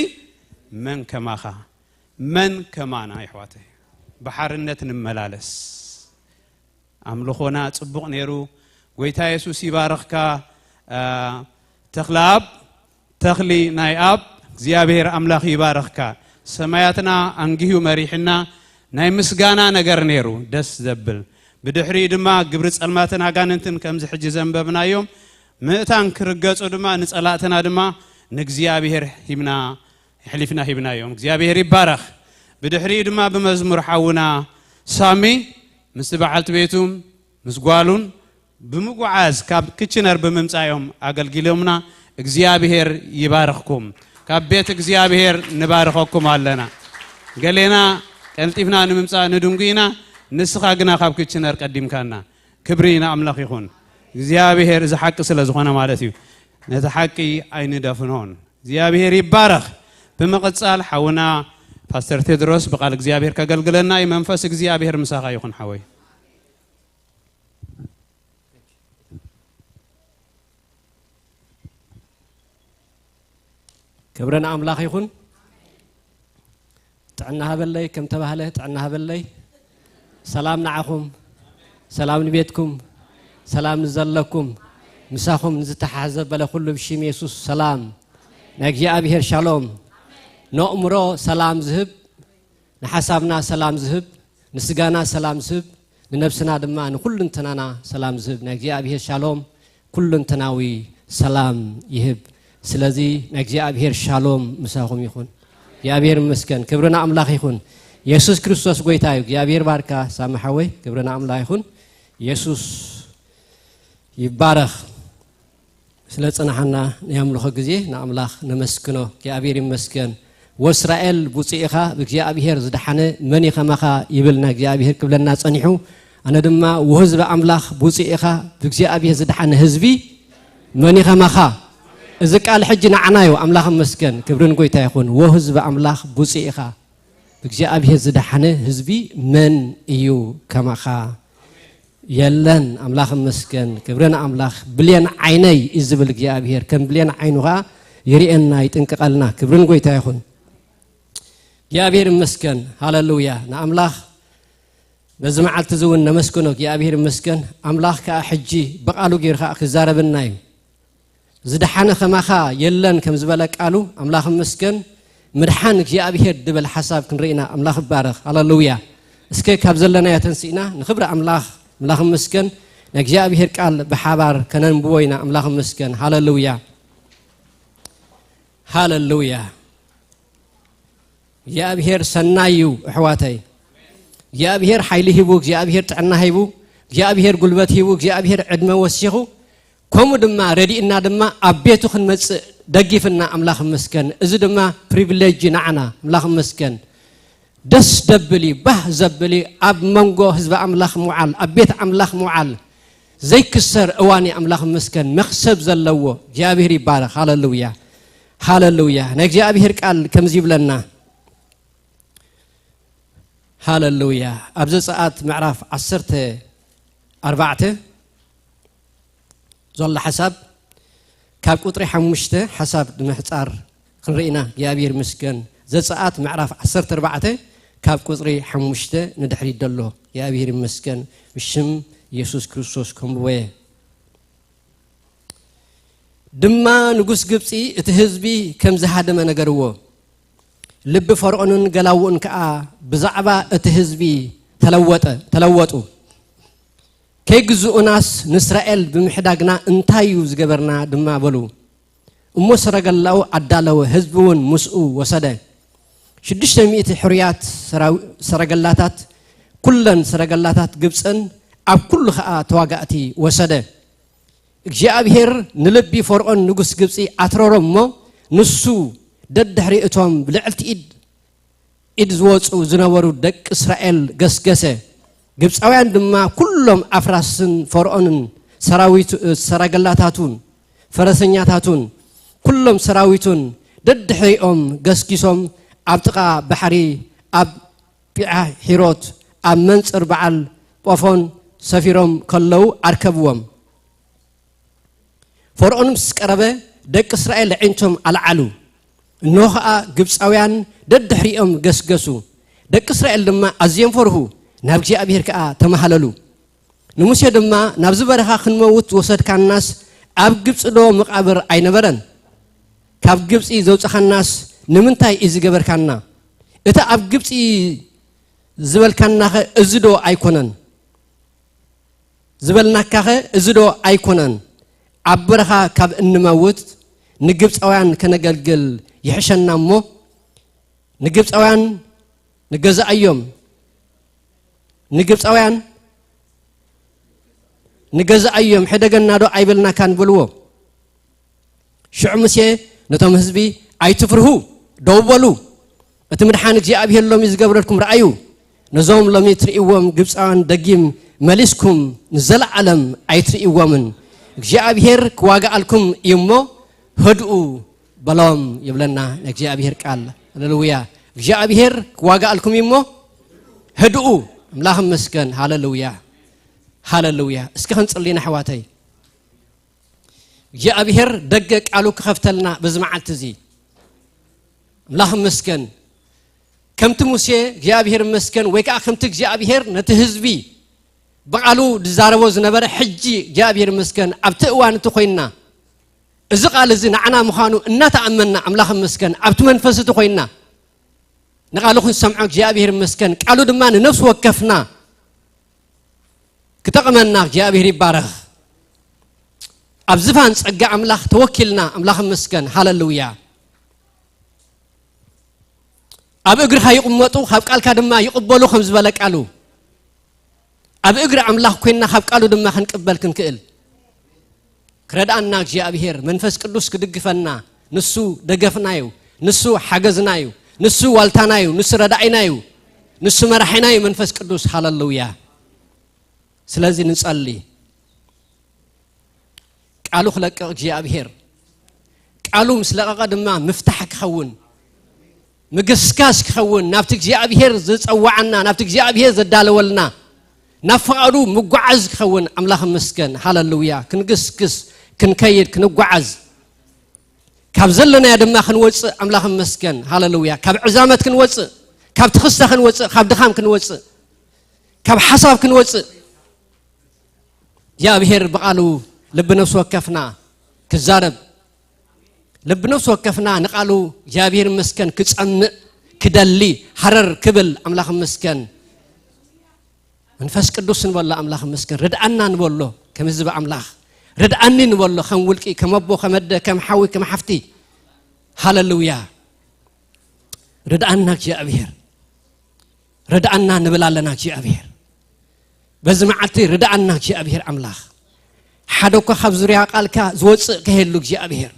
መን ከማኻ? መን ከማና? ይሕዋተይ፣ ብሓርነት ንመላለስ። ኣምልኾና ጽቡቕ ነይሩ። ጎይታ የሱስ ይባርኽካ። አ፣ ተኽለ ኣብ፣ ተኽሊ ናይ ኣብ፣ እግዚኣብሔር ኣምላኽ ይባርኽካ። ሰማያትና ኣንጊሁ መሪሕና፣ ናይ ምስጋና ነገር ነይሩ፣ ደስ ዘብል። ብድሕሪኡ ድማ ግብሪ ጸልማትን ኣጋንንትን ከምዚ ሕጂ ዘንበብናዮም ምእታን ክርገጹ ድማ፣ ንጸላእትና ድማ ንእግዚኣብሔር ሂብና፣ የሕሊፍና ሂብናዮም። እግዚኣብሔር ይባረኽ። ብድሕሪኡ ድማ ብመዝሙር ሓውና ሳሚ ምስቲ በዓልቲ ቤቱ ምስ ጓሉን ብምጉዓዝ ካብ ክችነር ብምምጻዮም ኣገልጊሎምና። እግዚኣብሔር ይባርኽኩም። ካብ ቤት እግዚኣብሔር ንባርኸኩም ኣለና። ገሌና ቀልጢፍና ንምምጻእ ንድንጉ ኢና፣ ንስኻ ግና ካብ ክችነር ቀዲምካና። ክብሪ ንኣምላኽ ይኹን። እግዚኣብሔር እዚ ሓቂ ስለ ዝኾነ ማለት እዩ። ነቲ ሓቂ ኣይንደፍኖን። እግዚኣብሔር ይባረኽ። ብምቕጻል ሓውና ፓስተር ቴድሮስ ብቓል እግዚኣብሔር ከገልግለና እዩ። መንፈስ እግዚኣብሔር ምሳኻ ይኹን ሓወይ። ክብሪ ንኣምላኽ ይኹን። ጥዕና ሃበለይ፣ ከም ተባህለ ጥዕና ሃበለይ። ሰላም ንዓኹም፣ ሰላም ንቤትኩም፣ ሰላም ንዘለኩም፣ ምሳኹም ንዝተሓዘ በለ ኩሉ ብሽም የሱስ ሰላም። ናይ እግዚኣብሔር ሻሎም፣ ነእምሮ ሰላም ዝህብ፣ ንሓሳብና ሰላም ዝህብ፣ ንስጋና ሰላም ዝህብ፣ ንነብስና ድማ ንኩልንትናና ሰላም ዝህብ ናይ እግዚኣብሔር ሻሎም ኩልንትናዊ ሰላም ይህብ። ስለዚ ናይ እግዚኣብሔር ሻሎም ምሳኹም ይኹን። እግዚኣብሔር ይመስገን። ክብሪ ንኣምላኽ ይኹን። የሱስ ክርስቶስ ጎይታ እዩ። እግዚኣብሔር ባርካ ሳሚ ሓወይ። ክብሪ ንኣምላኽ ይኹን። የሱስ ይባረኽ። ስለ ጽናሓና ናይ ኣምልኾ ግዜ ንኣምላኽ ነመስግኖ። እግዚኣብሔር ይመስገን። ወእስራኤል ብፁዕ ኢኻ፣ ብእግዚኣብሔር ዝደሓነ መን እዩ ከማኻ ይብል ንእግዚኣብሔር ክብለና ጸኒሑ። ኣነ ድማ ወህዝቢ ኣምላኽ ብፁዕ ኢኻ፣ ብእግዚኣብሔር ዝደሓነ ህዝቢ መን እዩ ከማኻ? እዚ ቃል ሕጂ ንዓና እዩ። ኣምላኽ ይመስገን፣ ክብርን ጎይታ ይኹን። ወህዝቢ ኣምላኽ ብፁዕ ኢኻ፣ ብእግዚኣብሔር ዝደሓነ ህዝቢ መን እዩ ከማኻ? የለን። ኣምላኽ ይመስገን፣ ክብሪ ንኣምላኽ። ብሌን ዓይነይ እዩ ዝብል እግዚኣብሔር፣ ከም ብሌን ዓይኑ ኸዓ ይርእየና፣ ይጥንቅቐልና። ክብርን ጎይታ ይኹን። እግዚኣብሔር ይመስገን። ሃሌሉያ ንኣምላኽ። በዚ መዓልቲ እዚ እውን ነመስግኖ። እግዚኣብሔር ይመስገን። ኣምላኽ ከኣ ሕጂ ብቓሉ ገይሩ ኸኣ ክዛረበና እዩ። ዝደሓነ ኸማኻ የለን ከም ዝበለ ቃሉ፣ ኣምላኽ ይመስገን። ምድሓን እግዚኣብሔር ድበል ሓሳብ ክንርኢ ኢና። ኣምላኽ ይባረኽ። ሃሌሉያ። እስከ ካብ ዘለናዮ ተንሲእና ንኽብሪ ኣምላኽ፣ ኣምላኽ ይመስገን፣ ናይ እግዚኣብሔር ቃል ብሓባር ከነንብቦ ኢና። ኣምላኽ ይመስገን። ሃሌሉያ። ሃሌሉያ። እግዚኣብሔር ሰናይ እዩ ኣሕዋተይ። እግዚኣብሔር ሓይሊ ሂቡ፣ እግዚኣብሔር ጥዕና ሂቡ፣ እግዚኣብሔር ጉልበት ሂቡ፣ እግዚኣብሔር ዕድመ ወሲኹ፣ ከምኡ ድማ ረዲእና ድማ ኣብ ቤቱ ክንመጽእ ደጊፍና ኣምላኽ ይመስገን። እዚ ድማ ፕሪቪሌጅ ንዓና ኣምላኽ ይመስገን። ደስ ደብል እዩ፣ ባህ ዘብል እዩ። ኣብ መንጎ ህዝቢ ኣምላኽ ምውዓል፣ ኣብ ቤት ኣምላኽ ምውዓል ዘይክሰር እዋን እዩ። ኣምላኽ ይመስገን። መኽሰብ ዘለዎ እግዚኣብሔር ይባረኽ። ሃሌሉያ፣ ሃሌሉያ። ናይ እግዚኣብሔር ቃል ከምዚ ይብለና። ሃሌሉያ። ኣብ ዘጸኣት ምዕራፍ ዓሰርተ ኣርባዕተ ዘሎ ሓሳብ ካብ ቁፅሪ ሓሙሽተ ሓሳብ ንምሕፃር ክንርኢና እግዚኣብሔር ምስገን። ዘፀኣት ምዕራፍ ዓሰርተ ኣርባዕተ ካብ ቁፅሪ ሓሙሽተ ንድሕሪት ዘሎ እግዚኣብሔር ይመስገን። ብሽም ኢየሱስ ክርስቶስ ከንብቦየ። ድማ ንጉስ ግብፂ እቲ ህዝቢ ከም ዝሃደመ ነገርዎ። ልቢ ፈርዖንን ገላውኡን ከዓ ብዛዕባ እቲ ህዝቢ ተለወጠ ተለወጡ። ከይግዝኡናስ ንእስራኤል ብምሕዳግና እንታይ እዩ ዝገበርና ድማ በሉ። እሞ ሰረገላኡ ኣዳለወ፣ ህዝቢ እውን ምስኡ ወሰደ። ሽዱሽተ ሚእቲ ሕሩያት ሰራዊ- ሰረገላታት፣ ኩለን ሰረገላታት ግብፅን ኣብ ኩሉ ኸዓ ተዋጋእቲ ወሰደ። እግዚኣብሔር ንልቢ ፈርዖን ንጉስ ግብፂ ኣትረሮ እሞ ንሱ ደድሕሪ እቶም ብልዕልቲ ኢድ ኢድ ዝወፁ ዝነበሩ ደቂ እስራኤል ገስገሰ። ግብፃውያን ድማ ኩሎም ኣፍራስን ፈርዖንን ሰራዊቱ ሰረገላታቱን ፈረሰኛታቱን ኩሎም ሰራዊቱን ደድሕሪኦም ገስጊሶም ኣብ ጥቓ ባሕሪ ኣብ ፒዓ ሒሮት ኣብ መንፅር በዓል ጶፎን ሰፊሮም ከለዉ ኣርከብዎም። ፈርዖን ምስ ቀረበ ደቂ እስራኤል ኣዒንቶም ኣልዓሉ። እንሆ ኸዓ ግብፃውያን ደድሕሪኦም ገስገሱ። ደቂ እስራኤል ድማ ኣዝዮም ፈርሁ፣ ናብ እግዚኣብሔር ከዓ ተማሃለሉ። ንሙሴ ድማ ናብዚ በረኻ ክንመውት ዝወሰድካናስ ኣብ ግብፂ ዶ መቓብር ኣይነበረን? ካብ ግብፂ ዘውፅኻናስ ንምንታይ እዩ ዝገበርካና? እቲ ኣብ ግብፂ ዝበልካናኸ እዚ ዶ ኣይኮነን? ዝበልናካኸ እዚ ዶ ኣይኮነን? ኣብ በረኻ ካብ እንመውት ንግብፃውያን ከነገልግል ይሕሸና እሞ ንግብፃውያን ንገዛኣዮም ንግብፃውያን ንገዛኣዮም ሕደገና ዶ ኣይበልናካን በልዎ። ሽዑ ሙሴ ነቶም ህዝቢ ኣይትፍርሁ፣ ደው በሉ፣ እቲ ምድሓን እግዚኣብሔር ሎሚ ዝገብረልኩም ረኣዩ። ነዞም ሎሚ ትርእይዎም ግብፃውያን ደጊም መሊስኩም ንዘለዓለም ኣይትርእይዎምን። እግዚኣብሔር ክዋግኣልኩም እዩ እሞ ህድኡ በሎም ይብለና እግዚኣብሔር ቃል። ሃሌሉያ። እግዚኣብሔር ክዋግኣልኩም እዩ እሞ ህድኡ። ኣምላኽ ይመስገን። ሃሌሉያ፣ ሃሌሉያ። እስኪ ክንጽሊ ንኣሕዋተይ። እግዚኣብሔር ደገ ቃሉ ክኸፍተልና በዚ መዓልቲ እዚ ኣምላኽ ይመስገን። ከምቲ ሙሴ እግዚኣብሔር ይመስገን ወይ ከዓ ከምቲ እግዚኣብሔር ነቲ ህዝቢ ብቓሉ ዝዛረቦ ዝነበረ ሕጂ እግዚኣብሔር ይመስገን ኣብቲ እዋን እቲ ኮይንና እዚ ቃል እዚ ንዓና ምዃኑ እናተኣመንና ኣምላኽ ይመስገን ኣብቲ መንፈስ እቲ ኮይንና ንቓሉ ክንሰምዖ እግዚኣብሔር ይመስገን። ቃሉ ድማ ንነፍሲ ወከፍና ክጠቕመና እግዚኣብሔር ይባረኽ። ኣብ ዝፋን ጸጋ ኣምላኽ ተወኪልና ኣምላኽ ይመስገን። ሃሌሉያ። ኣብ እግርኻ ይቕመጡ ካብ ቃልካ ድማ ይቕበሉ ከም ዝበለ ቃሉ ኣብ እግሪ ኣምላኽ ኮይንና ካብ ቃሉ ድማ ክንቅበል ክንክእል ክረድኣና እግዚኣብሔር መንፈስ ቅዱስ ክድግፈና ንሱ ደገፍና እዩ፣ ንሱ ሓገዝና እዩ፣ ንሱ ዋልታና እዩ፣ ንሱ ረዳኢና እዩ፣ ንሱ መራሒና እዩ መንፈስ ቅዱስ። ሃሌሉያ። ስለዚ ንጸሊ። ቃሉ ክለቅቕ እግዚኣብሔር ቃሉ ምስ ለቐቐ ድማ ምፍታሕ ክኸውን ምግስጋስ ክኸውን ናብቲ እግዚኣብሔር ዝጸዋዓና ናብቲ እግዚኣብሔር ዘዳለወልና ናብ ፍቓዱ ምጓዓዝ ክኸውን ኣምላኽ መስገን። ሃሌሉያ። ክንግስግስ ክንከይድ ክንጓዓዝ ካብ ዘለናዮ ድማ ክንወፅእ ኣምላኽ መስገን። ሃሌሉያ። ካብ ዕዛመት ክንወፅእ ካብ ትኽስተ ክንወፅእ ካብ ድኻም ክንወፅእ ካብ ሓሳብ ክንወፅእ እግዚኣብሔር ብቓሉ ልቢ ነፍሲ ወከፍና ክዛረብ ልቢ ነፍሲ ወከፍና ንቓሉ እግዚኣብሔር መስገን ክጸምእ ክደሊ ሃረር ክብል ኣምላኽ መስገን። መንፈስ ቅዱስ ንበሎ ኣምላኽ መስገን ርድኣና ንበሎ ከም ህዝቢ ኣምላኽ ርድኣኒ ንበሎ ከም ውልቂ ከም ኣቦ ከም ኣደ ከም ሓዊ ከም ሓፍቲ። ሃሌሉያ። ርድኣና እግዚኣብሔር ርድኣና ንብል ኣለና እግዚኣብሔር። በዚ መዓልቲ ርድኣና እግዚኣብሔር ኣምላኽ ሓደ እኳ ካብ ዙርያ ቃልካ ዝወፅእ ከሄሉ እግዚኣብሔር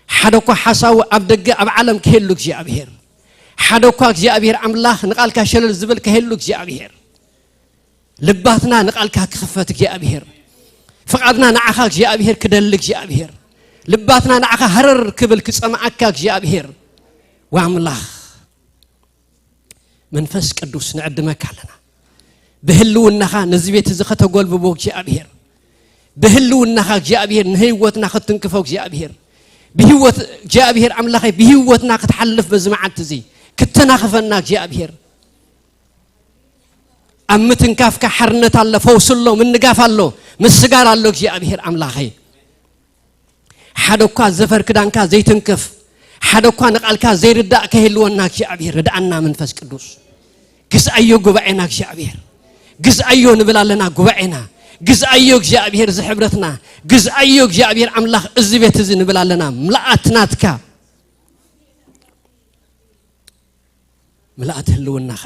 ሓደ እኳ ሓሳዊ ኣብ ደገ ኣብ ዓለም ከሄሉ እግዚኣብሔር ሓደ እኳ እግዚኣብሔር ኣምላኽ ንቃልካ ሸለል ዝብል ከሄሉ እግዚኣብሔር ልባትና ንቃልካ ክኽፈት እግዚኣብሔር ፍቓድና ንዓኻ እግዚኣብሔር ክደሊ እግዚኣብሔር ልባትና ንዓኻ ሃረር ክብል ክጸምኣካ እግዚኣብሔር ወኣምላኽ መንፈስ ቅዱስ ንዕድመካ ኣለና ብህልውናኻ ነዚ ቤት እዚ ከተጎልብቦ እግዚኣብሔር ብህልውናኻ እግዚኣብሔር ንህይወትና ክትትንክፎ እግዚኣብሔር ብህይወት እግዚኣብሔር ኣምላኸይ ብህይወትና ክትሓልፍ በዚ መዓልቲ እዚ ክተናኽፈና እግዚኣብሔር ኣብ ምትንካፍካ ሓርነት ኣሎ፣ ፈውሲ ኣሎ፣ ምንጋፍ ኣሎ፣ ምስጋር ኣሎ እግዚኣብሔር ኣምላኸይ። ሓደ እኳ ዘፈር ክዳንካ ዘይትንክፍ፣ ሓደ እኳ ንቓልካ ዘይርዳእ ከይህልወና እግዚኣብሔር ርድኣና መንፈስ ቅዱስ። ግዝኣዮ ጉባኤና እግዚኣብሔር። ግዝኣዮ ንብል ኣለና ጉባኤና። ግዝኣዮ እግዚኣብሔር እዚ ሕብረትና። ግዝኣዮ እግዚኣብሔር ኣምላኽ እዚ ቤት እዚ ንብል ኣለና። ምልኣት ናትካ። ምልኣት ህልውናኻ።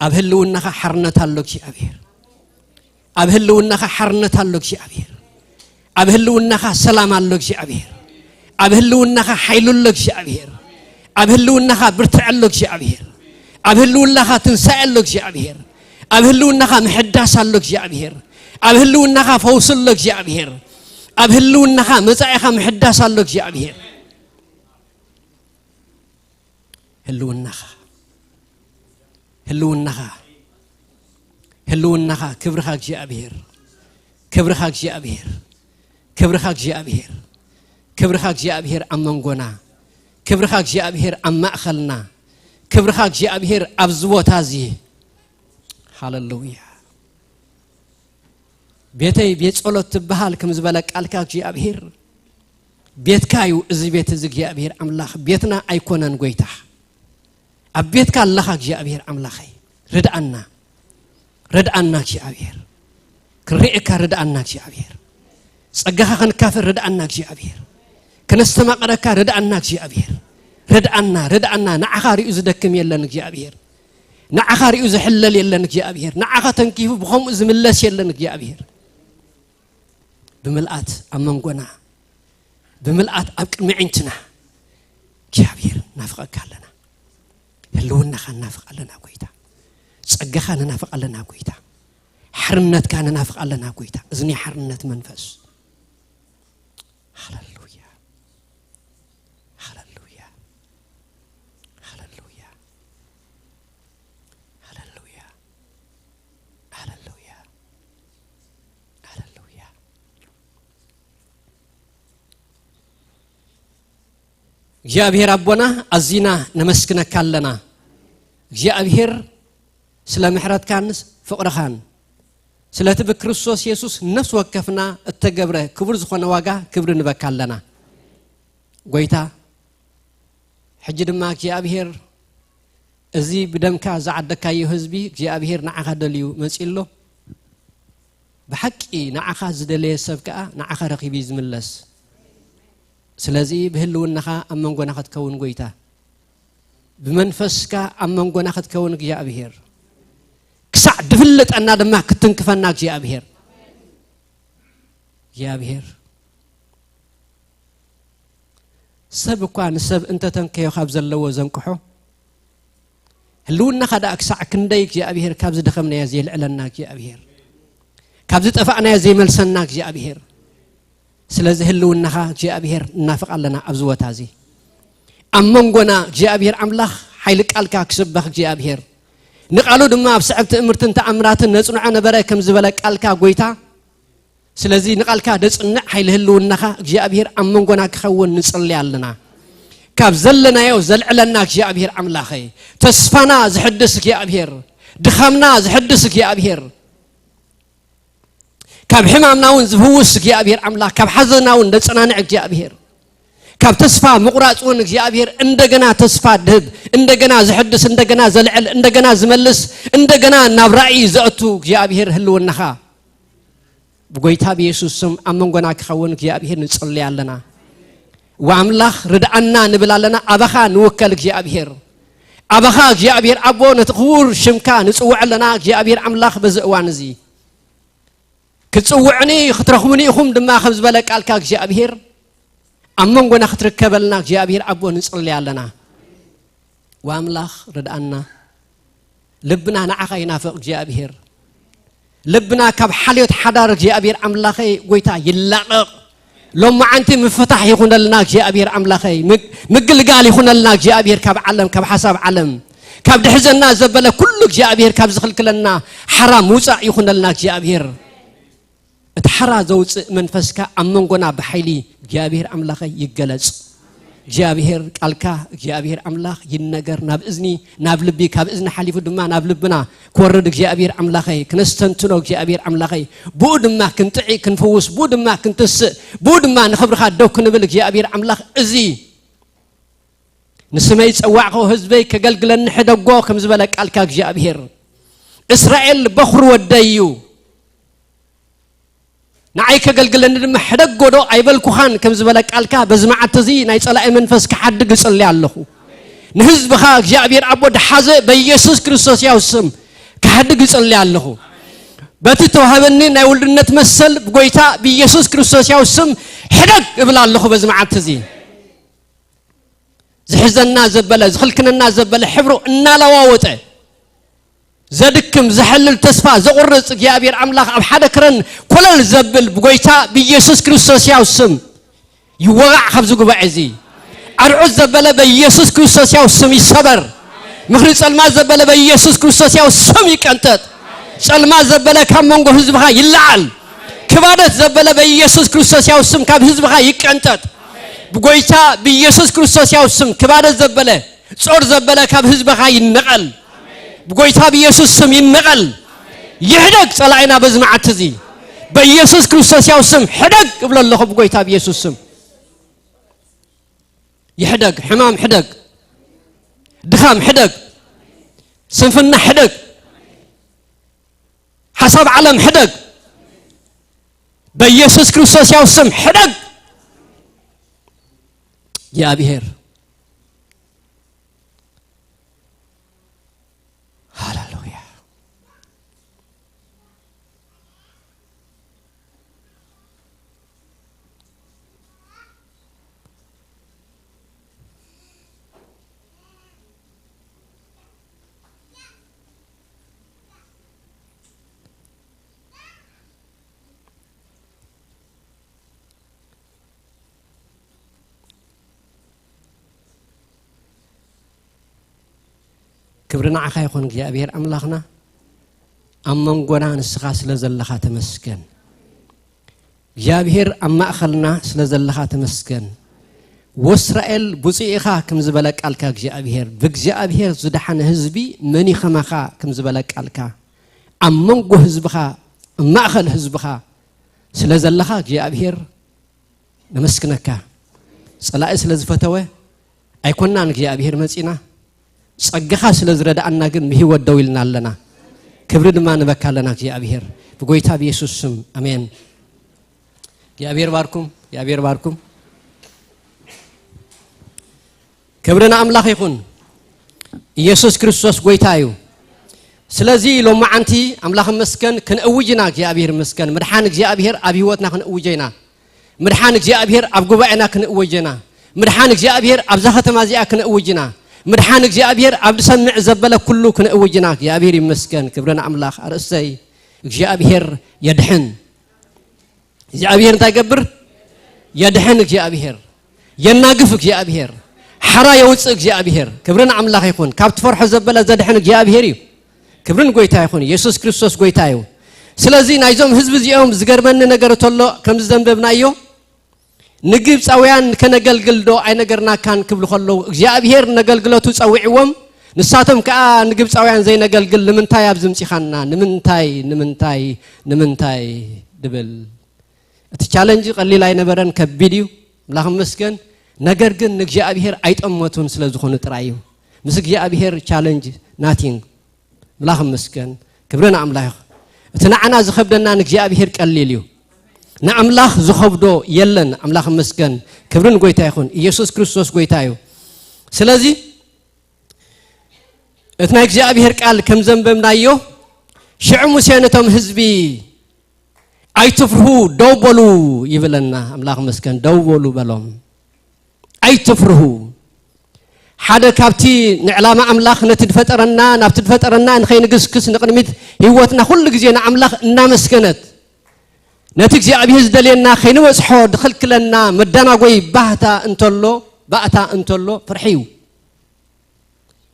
ኣብ ህልውናኻ ሓርነት ኣሎ እግዚኣብሔር። ኣብ ህልውናኻ ሓርነት ኣሎ እግዚኣብሔር። ኣብ ህልውናኻ ሰላም ኣሎ እግዚኣብሔር። ኣብ ህልውናኻ ሓይሉ ኣሎ እግዚኣብሔር። ኣብ ህልውናኻ ብርትዐ ኣሎ እግዚኣብሔር። ኣብ ህልውናኻ ትንሳኤ ኣሎ እግዚኣብሔር። ኣብ ህልውናኻ ምሕዳስ ኣሎ እግዚኣብሔር። ኣብ ህልውናኻ ፈውሲ ኣሎ እግዚኣብሔር። ኣብ ህልውናኻ መጻኢኻ ምሕዳስ ኣሎ እግዚኣብሔር። ህልውናኻ ህልውናኻ ህልውናኻ ክብርኻ እግዚኣብሔር ክብርኻ እግዚኣብሔር ክብርኻ እግዚኣብሔር ክብርኻ እግዚኣብሔር ኣብ መንጎና ክብርኻ እግዚኣብሔር ኣብ ማእኸልና ክብርኻ እግዚኣብሔር ኣብዚ ቦታ እዚ ሃለሉያ ቤተይ ቤት ጸሎት ትበሃል ከም ዝበለ ቃልካ እግዚኣብሔር ቤትካ እዩ እዚ ቤት እዚ እግዚኣብሔር ኣምላኽ ቤትና ኣይኮነን ጎይታ ኣብ ቤትካ ኣለኻ እግዚኣብሔር ኣምላኸይ ርድኣና ርድኣና እግዚኣብሔር ክርኤካ ርድኣና እግዚኣብሔር ጸጋኻ ክንካፈል ርድኣና እግዚኣብሔር ክነስተማቕረካ ርድኣና እግዚኣብሔር ርድኣና ርድኣና ንዓኻ ሪኡ ዝደክም የለን እግዚኣብሔር ንዓኻ ሪኡ ዝሕለል የለን እግዚኣብሔር ንዓኻ ተንኪፉ ብኸምኡ ዝምለስ የለን እግዚኣብሔር ብምልኣት ኣብ መንጎና ብምልኣት ኣብ ቅድሚ ዕንትና እግዚኣብሔር ናፍቐካ ኣለና ህልውናኻ እናፍቕ ኣለና ጎይታ ጸጋኻ ንናፍቕ ኣለና ጎይታ ሓርነትካ ንናፍቕ ኣለና ጎይታ እዚ ናይ ሓርነት መንፈስ ሃሌሉያ ሃሌሉያ ሃሌሉያ ሃሌሉያ ሃሌሉያ ሃሌሉያ እግዚኣብሔር ኣቦና ኣዚና ነመስግነካ ኣለና እግዚኣብሔር ስለ ምሕረትካን ፍቕርኻን ስለቲ ብክርስቶስ የሱስ ነፍሲ ወከፍና እተገብረ ክቡር ዝኾነ ዋጋ ክብሪ ንበካ ኣለና ጎይታ ሕጂ ድማ እግዚኣብሔር እዚ ብደምካ ዝዓደግካዮ ህዝቢ እግዚኣብሔር ንዓኻ ደልዩ መጺኡ ኣሎ። ብሓቂ ንዓኻ ዝደለየ ሰብ ከኣ ንዓኻ ረኺቡ እዩ ዝምለስ። ስለዚ ብህልውናኻ ኣብ መንጎና ክትከውን ጎይታ፣ ብመንፈስካ ኣብ መንጎና ክትከውን እግዚኣብሔር፣ ክሳዕ ድፍልጠና ድማ ክትትንክፈና እግዚኣብሔር። እግዚኣብሔር ሰብ እኳ ንሰብ እንተተንከዮ ካብ ዘለዎ ዘንቅሖ፣ ህልውናኻ ደኣ ክሳዕ ክንደይ እግዚኣብሔር ካብ ዝደኸምናዮ ዘየልዕለና እግዚኣብሔር፣ ካብ ዝጠፋእናዮ ዘይመልሰና እግዚኣብሔር። ስለዚ ህልውናኻ እግዚኣብሔር ንናፍቕ ኣለና ኣብዚ ቦታ እዚ። ኣብ መንጎና እግዚኣብሔር ኣምላኽ ሓይሊ ቃልካ ክስበኽ እግዚኣብሔር፣ ንቓሉ ድማ ኣብ ስዕብ ትእምርትን ተኣምራትን ነጽንዖ ነበረ ከም ዝበለ ቃልካ ጎይታ፣ ስለዚ ንቓልካ ደጽንዕ ሓይሊ ህልውናኻ እግዚኣብሔር ኣብ መንጎና ክኸውን ንጽሊ ኣለና። ካብ ዘለናዮ ዘልዕለና እግዚኣብሔር ኣምላኸይ፣ ተስፋና ዝሕድስ እግዚኣብሔር፣ ድኻምና ዝሕድስ እግዚኣብሔር፣ ካብ ሕማምና እውን ዝፍውስ እግዚኣብሔር ኣምላኽ፣ ካብ ሓዘንና እውን ዘጸናንዕ እግዚኣብሔር፣ ካብ ተስፋ ምቑራጽ እውን እግዚኣብሔር እንደገና ተስፋ ድህብ፣ እንደገና ዝሕድስ፣ እንደገና ዘልዕል፣ እንደገና ዝመልስ፣ እንደገና ናብ ራእይ ዘእቱ እግዚኣብሔር ህልውናኻ ብጎይታ ብየሱስ ስም ኣብ መንጎና ክኸውን እግዚኣብሔር ንጽሊ ኣለና። ወኣምላኽ ርድኣና ንብል ኣለና። ኣባኻ ንውከል እግዚኣብሔር፣ ኣባኻ እግዚኣብሔር ኣቦ ነቲ ክቡር ሽምካ ንጽውዕ ኣለና። እግዚኣብሔር ኣምላኽ በዚ እዋን እዚ ክትጽውዕኒ ክትረኽቡኒ ኢኹም ድማ ከም ዝበለ ቃልካ እግዚኣብሔር ኣብ መንጎና ክትርከበልና እግዚኣብሔር ኣቦ ንጽሊ ኣለና። ወኣምላኽ ርድኣና። ልብና ንዓኻ ይናፍቕ እግዚኣብሔር። ልብና ካብ ሓልዮት ሓዳር እግዚኣብሔር ኣምላኸይ ጎይታ ይላቐቕ። ሎማዓንቲ ምፍታሕ ይኹነልና እግዚኣብሔር ኣምላኸይ። ምግ- ምግልጋል ይኹነልና እግዚኣብሔር ካብ ዓለም፣ ካብ ሓሳብ ዓለም። ካብ ድሕዘና ዘበለ ኩሉ እግዚኣብሔር ካብ ዝኽልክለና ሓራ ምውፃእ ይኹነልና እግዚኣብሔር። እቲ ሓራ ዘውፅእ መንፈስካ ኣብ መንጎና ብሓይሊ እግዚኣብሔር ኣምላኸይ ይገለጽ። እግዚኣብሔር ቃልካ እግዚኣብሔር ኣምላኽ ይነገር ናብ እዝኒ ናብ ልቢ፣ ካብ እዝኒ ሓሊፉ ድማ ናብ ልብና ክወርድ እግዚኣብሔር ኣምላኸይ ክነስተንትኖ እግዚኣብሔር ኣምላኸይ ብኡ ድማ ክንጥዒ ክንፍውስ ብኡ ድማ ክንትስእ ብኡ ድማ ንኽብርኻ ደው ክንብል እግዚኣብሔር ኣምላኽ እዚ ንስመይ ጸዋዕኮ ህዝበይ ከገልግለኒ ሕደጎ ከም ዝበለ ቃልካ እግዚኣብሔር እስራኤል በኹር ወደይ እዩ ንዓይ ከገልግለኒ ድማ ሕደጎ ዶ ኣይበልኩኻን ከም ዝበለ ቃልካ በዚ መዓልቲ እዚ ናይ ጸላኢ መንፈስ ክሓድግ እጽሊ ኣለኹ ንህዝብኻ እግዚኣብሔር ኣቦ ድሓዘ በኢየሱስ ክርስቶስ ያው ስም ክሓድግ እጽሊ ኣለኹ በቲ ተዋህበኒ ናይ ውልድነት መሰል ብጎይታ ብኢየሱስ ክርስቶስ ያው ስም ሕደግ እብል ኣለኹ በዚ መዓልቲ እዚ ዝሕዘና ዘበለ ዝኽልክነና ዘበለ ሕብሩ እናለዋወጠ ዘድክም ዘሐልል ተስፋ ዘቑርፅ እግዚኣብሔር ኣምላኽ ኣብ ሓደ ክረን ኮለል ዘብል ብጎይታ ብኢየሱስ ክርስቶስ ያው ስም ይወቓዕ ካብዚ ጉባኤ እዚ ኣርዑት ዘበለ በኢየሱስ ክርስቶስ ያው ስም ይሰበር ምኽሪ ጸልማ ዘበለ በኢየሱስ ክርስቶስ ያው ስም ይቀንጠጥ ጸልማ ዘበለ ካብ መንጎ ህዝብኻ ይለዓል ክባደት ዘበለ በኢየሱስ ክርስቶስ ያው ስም ካብ ህዝብኻ ይቀንጠጥ ብጎይታ ብኢየሱስ ክርስቶስ ያው ስም ክባደት ዘበለ ጾር ዘበለ ካብ ህዝብኻ ይነቐል ብጎይታ ብኢየሱስ ስም ይነቐል ይሕደግ ጸላኢና በዚ መዓልቲ እዚ በኢየሱስ ክርስቶስ ያው ስም ሕደግ እብሎ ኣለኹ ብጎይታ ብኢየሱስ ስም ይሕደግ ሕማም ሕደግ ድኻም ሕደግ ስንፍና ሕደግ ሓሳብ ዓለም ሕደግ በኢየሱስ ክርስቶስ ያው ስም ሕደግ እግዚኣብሔር ሃሌሉያ ክብሪ ንዓኻ ይኹን እግዚኣብሔር ኣምላኽና ኣብ መንጎና ንስኻ ስለ ዘለኻ ተመስገን እግዚኣብሔር ኣብ ማእኸልና ስለ ዘለኻ ተመስገን ወእስራኤል ብፁዕ ኢኻ ከም ዝበለ ቃልካ እግዚኣብሔር ብእግዚኣብሔር ዝደሓነ ህዝቢ መን ከማኻ ከም ዝበለ ቃልካ ኣብ መንጎ ህዝብኻ ኣብ ማእኸል ህዝብኻ ስለ ዘለኻ እግዚኣብሔር ነመስግነካ ጸላኢ ስለ ዝፈተወ ኣይኮናን እግዚኣብሔር መጺና ጸግኻ ስለ ዝረዳኣና ግን ብህይወት ደው ኢልና ኣለና ክብሪ ድማ ንበካ ኣለና እግዚኣብሔር ብጎይታ ብየሱስ ስም ኣሜን እግዚኣብሔር ባርኩም እግዚኣብሔር ባርኩም ክብሪ ንኣምላኽ ይኹን ኢየሱስ ክርስቶስ ጎይታ እዩ ስለዚ ሎማዓንቲ ኣምላኽ መስገን ክንእውጅና እግዚኣብሔር መስገን ምድሓን እግዚኣብሔር ኣብ ህይወትና ክንእውጀ ኢና ምድሓን እግዚኣብሔር ኣብ ጉባኤና ክንእውጅ ኢና ምድሓን እግዚኣብሔር ኣብዛ ከተማ እዚኣ ክንእውጅ ኢና ምድሓን እግዚኣብሔር ኣብ ዝሰምዕ ዘበለ ኩሉ ክንእውጅ ኢና እግዚኣብሔር ይመስገን ክብርን ኣምላኽ ኣርእሰይ እግዚኣብሔር የድሕን እግዚኣብሔር እንታይ ገብር የድሕን እግዚኣብሔር የናግፍ እግዚኣብሔር ሓራ የውፅእ እግዚኣብሔር ክብርን ኣምላኽ ይኹን ካብ ትፈርሖ ዘበለ ዘድሕን እግዚኣብሔር እዩ ክብርን ጎይታ ይኹን ኢየሱስ ክርስቶስ ጎይታ እዩ ስለዚ ናይዞም ህዝቢ እዚኦም ዝገርመኒ ነገር ተሎ ከም ዝዘንበብናዮ ንግብፃውያን ከነገልግል ዶ ኣይነገርናካን ክብሉ ከለዉ እግዚኣብሔር ነገልግለቱ ፀዊዕዎም ንሳቶም ከዓ ንግብፃውያን ዘይነገልግል ንምንታይ ኣብ ዝምፂኻና ንምንታይ ንምንታይ ንምንታይ ድብል እቲ ቻለንጅ ቀሊል ኣይነበረን ከቢድ እዩ ምላኽ መስገን ነገር ግን ንእግዚኣብሔር ኣይጠመቱን ስለ ዝኾኑ ጥራይ እዩ ምስ እግዚኣብሔር ቻለንጅ ናቲንግ ምላኽ መስገን ክብሪ ንኣምላኽ እቲ ንዓና ዝኸብደና ንእግዚኣብሔር ቀሊል እዩ ንኣምላኽ ዝኸብዶ የለን ኣምላኽ መስገን ክብርን ጎይታ ይኹን ኢየሱስ ክርስቶስ ጎይታ እዩ ስለዚ እቲ ናይ እግዚኣብሔር ቃል ከም ዘንበብናዮ ሽዑ ሙሴ ነቶም ህዝቢ ኣይትፍርሁ ደው በሉ ይብለና ኣምላኽ መስገን ደው በሉ በሎም ኣይትፍርሁ ሓደ ካብቲ ንዕላማ ኣምላኽ ነቲ ዝፈጠረና ናብቲ ዝፈጠረና ንኸይንግስክስ ንቕድሚት ህይወትና ኩሉ ግዜ ንኣምላኽ እናመስገነት ነቲ እግዚኣብሔር ዝደልየና ከይንበጽሖ ዝኽልክለና መዳናጎይ ባህታ እንተሎ ባእታ እንተሎ ፍርሒ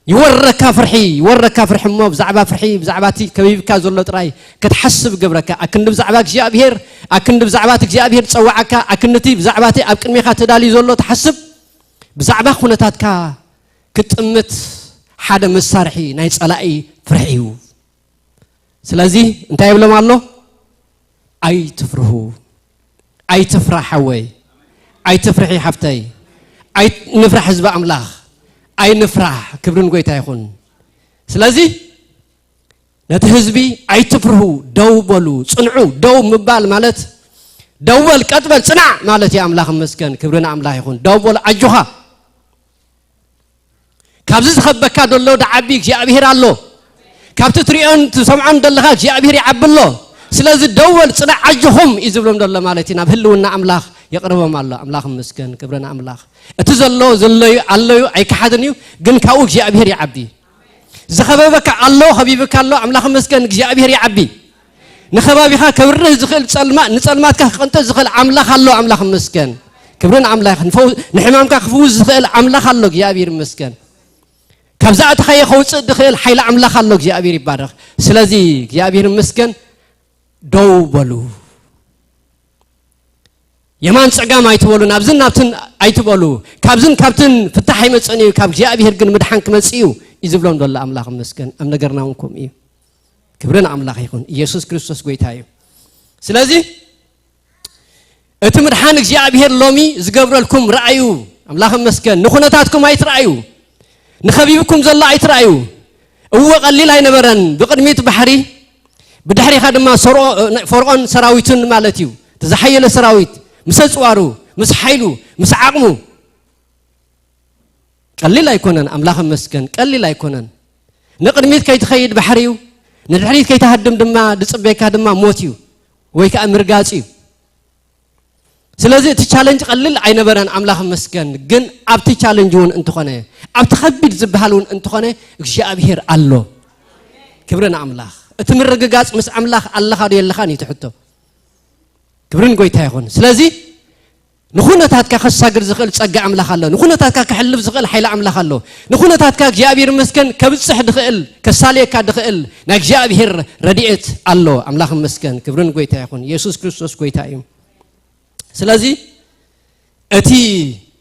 እዩ ይወረካ ፍርሒ፣ ይወረካ ፍርሒ እሞ ብዛዕባ ፍርሒ፣ ብዛዕባ እቲ ከቢብካ ዘሎ ጥራይ ክትሓስብ ገብረካ። ኣክንዲ ብዛዕባ እግዚኣብሔር፣ ኣክንዲ ብዛዕባ እቲ እግዚኣብሔር ዝጸዋዓካ፣ ኣክንዲ እቲ ብዛዕባ እቲ ኣብ ቅድሜኻ ተዳልዩ ዘሎ ትሓስብ፣ ብዛዕባ ኩነታትካ ክትጥምት ሓደ መሳርሒ ናይ ጸላኢ ፍርሒ እዩ። ስለዚ እንታይ ይብሎም ኣሎ? ኣይትፍርሁ፣ ኣይትፍራሕ ሓወይ፣ ኣይትፍርሒ ሓፍተይ፣ ኣይንፍራሕ ህዝቢ ኣምላኽ፣ ኣይንፍራሕ። ክብርን ጎይታ ይኹን። ስለዚ ነቲ ህዝቢ ኣይትፍርሁ፣ ደው በሉ፣ ጽንዑ። ደው ምባል ማለት ደው በል፣ ቀጥ በል፣ ጽናዕ ማለት እዩ። ኣምላኽ ይመስገን፣ ክብሪ ንኣምላኽ ይኹን። ደው በሉ፣ ኣጆኻ። ካብዚ ዝኸበካ ዘሎ ድዓቢ እግዚኣብሔር ኣሎ። ካብቲ ትሪኦን ትሰምዖን ዘለኻ እግዚኣብሔር ይዓቢ ኣሎ። ስለዚ ደው በል፣ ጽናዕ፣ ኣጆኹም እዩ ዝብሎም ዘሎ ማለት እዩ። ናብ ህልውና ኣምላኽ የቕርቦም ኣሎ። ኣምላኽ ይመስገን፣ ክብሪ ንኣምላኽ። እቲ ዘሎ ዘሎ እዩ፣ ኣሎ እዩ፣ ኣይከሓድን እዩ፣ ግን ካብኡ እግዚኣብሔር ይዓቢ። ዝኸበበካ ኣሎ፣ ከቢብካ ኣሎ፣ ኣምላኽ ይመስገን፣ እግዚኣብሔር ይዓቢ። ንኸባቢኻ ከብርህ ዝኽእል ጸልማ-፣ ንጸልማትካ ክቕንጥጥ ዝኽእል ኣምላኽ ኣሎ፣ ኣምላኽ ይመስገን። ክብሪ ንኣምላኽ። ንፈው-፣ ንሕማምካ ክፍውስ ዝኽእል ኣምላኽ ኣሎ፣ እግዚኣብሔር ይመስገን። ካብዛ ኣተኻዮ ከውጽእ ዝኽእል ሓይሊ ኣምላኽ ኣሎ፣ እግዚኣብሔር ይባረኽ። ስለዚ እግዚኣብሔር ይመስገን፣ ደው በሉ። የማን ጸጋም ኣይትበሉ፣ ናብዝን ናብትን ኣይትበሉ። ካብዝን ካብትን ፍታሕ ኣይመጽእን እዩ፣ ካብ እግዚኣብሔር ግን ምድሓን ክመጽእ እዩ፣ እዩ ዝብሎም ዘሎ ኣምላኽ ይመስገን። ኣብ ነገርና እውን ከምኡ እዩ። ክብሪ ንኣምላኽ ይኹን። ኢየሱስ ክርስቶስ ጎይታ እዩ። ስለዚ እቲ ምድሓን እግዚኣብሔር ሎሚ ዝገብረልኩም ረኣዩ። ኣምላኽ ይመስገን። ንኹነታትኩም ኣይትረኣዩ። ንኸቢብኩም ዘሎ ኣይትረኣዩ። እወ፣ ቀሊል ኣይነበረን። ብቕድሚት ባሕሪ፣ ብድሕሪኻ ድማ ሰርኦ-፣ ፈርዖን ሰራዊቱን ማለት እዩ። እቲ ዝሓየለ ሰራዊት ምስ ኣጽዋሩ፣ ምስ ሓይሉ፣ ምስ ዓቕሙ። ቀሊል ኣይኮነን። ኣምላኽ ይመስገን። ቀሊል ኣይኮነን። ንቕድሚት ከይትኸይድ ባሕሪ እዩ። ንድሕሪት ከይትሃድም ድማ ዝጽበየካ ድማ ሞት እዩ። ወይ ከዓ ምርጋጽ እዩ። ስለዚ እቲ ቻለንጅ ቀሊል ኣይነበረን፣ ኣምላኽ ይመስገን። ግን ኣብቲ ቻለንጅ እውን እንተኾነ፣ ኣብቲ ከቢድ ዝበሃል እውን እንተኾነ እግዚኣብሔር ኣሎ። ክብሪ ንኣምላኽ። እቲ ምርግጋጽ ምስ ኣምላኽ ኣለኻ ዶ የለኻን እዩ እቲ ሕቶ። ክብርን ጎይታ ይኹን። ስለዚ ንኹነታትካ ከሳግር ዝኽእል ጸጋ ኣምላኽ ኣሎ። ንኹነታትካ ከሕልፍ ዝኽእል ሓይሊ ኣምላኽ ኣሎ። ንኹነታትካ እግዚኣብሔር ይመስገን ከብጽሕ ድኽእል፣ ከሳልየካ ድኽእል ናይ እግዚኣብሔር ረድኤት ኣሎ። ኣምላኽ ይመስገን። ክብርን ጎይታ ይኹን። ኢየሱስ ክርስቶስ ጎይታ እዩ። ስለዚ እቲ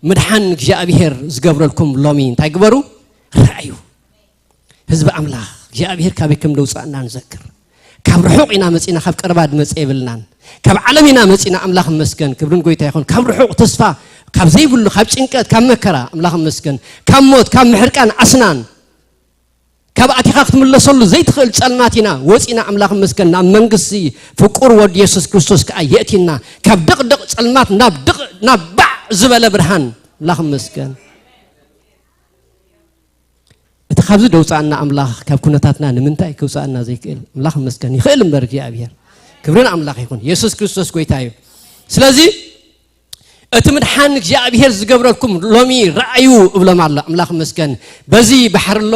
ምድሓን እግዚኣብሔር ዝገብረልኩም ሎሚ እንታይ ግበሩ? ረኣዩ። ህዝቢ ኣምላኽ እግዚኣብሔር ካበይ ከም ደውጻእና ንዘክር። ካብ ርሑቕ ኢና መጺና፣ ካብ ቀረባ ድመጽእ የብልናን። ካብ ዓለም ኢና መጺና፣ ኣምላኽ ይመስገን፣ ክብርን ጎይታ ይኹን። ካብ ርሑቕ ተስፋ ካብ ዘይብሉ፣ ካብ ጭንቀት፣ ካብ መከራ፣ ኣምላኽ ይመስገን፣ ካብ ሞት፣ ካብ ምሕርቃን ኣስናን፣ ካብ ኣቲኻ ክትምለሰሉ ዘይትኽእል ጸልማት ኢና ወጺና፣ ኣምላኽ ይመስገን፣ ናብ መንግስቲ ፍቁር ወዲ የሱስ ክርስቶስ ከኣ የእቲና። ካብ ድቕድቕ ጸልማት ናብ ድቕ-፣ ናብ ባዕ ዝበለ ብርሃን፣ ኣምላኽ ይመስገን። እቲ ካብዚ ደውጻእና ኣምላኽ ካብ ኩነታትና ንምንታይ ክውጻእና ዘይክእል? ኣምላኽ ይመስገን፣ ይኽእል እምበር እግዚኣብሔር። ክብሪ ንኣምላኽ ይኹን። የሱስ ክርስቶስ ጎይታ እዩ። ስለዚ እቲ ምድሓን እግዚኣብሔር ዝገብረልኩም ሎሚ ረኣዩ እብሎም ኣሎ። ኣምላኽ ይመስገን። በዚ ባሕሪ ኣሎ፣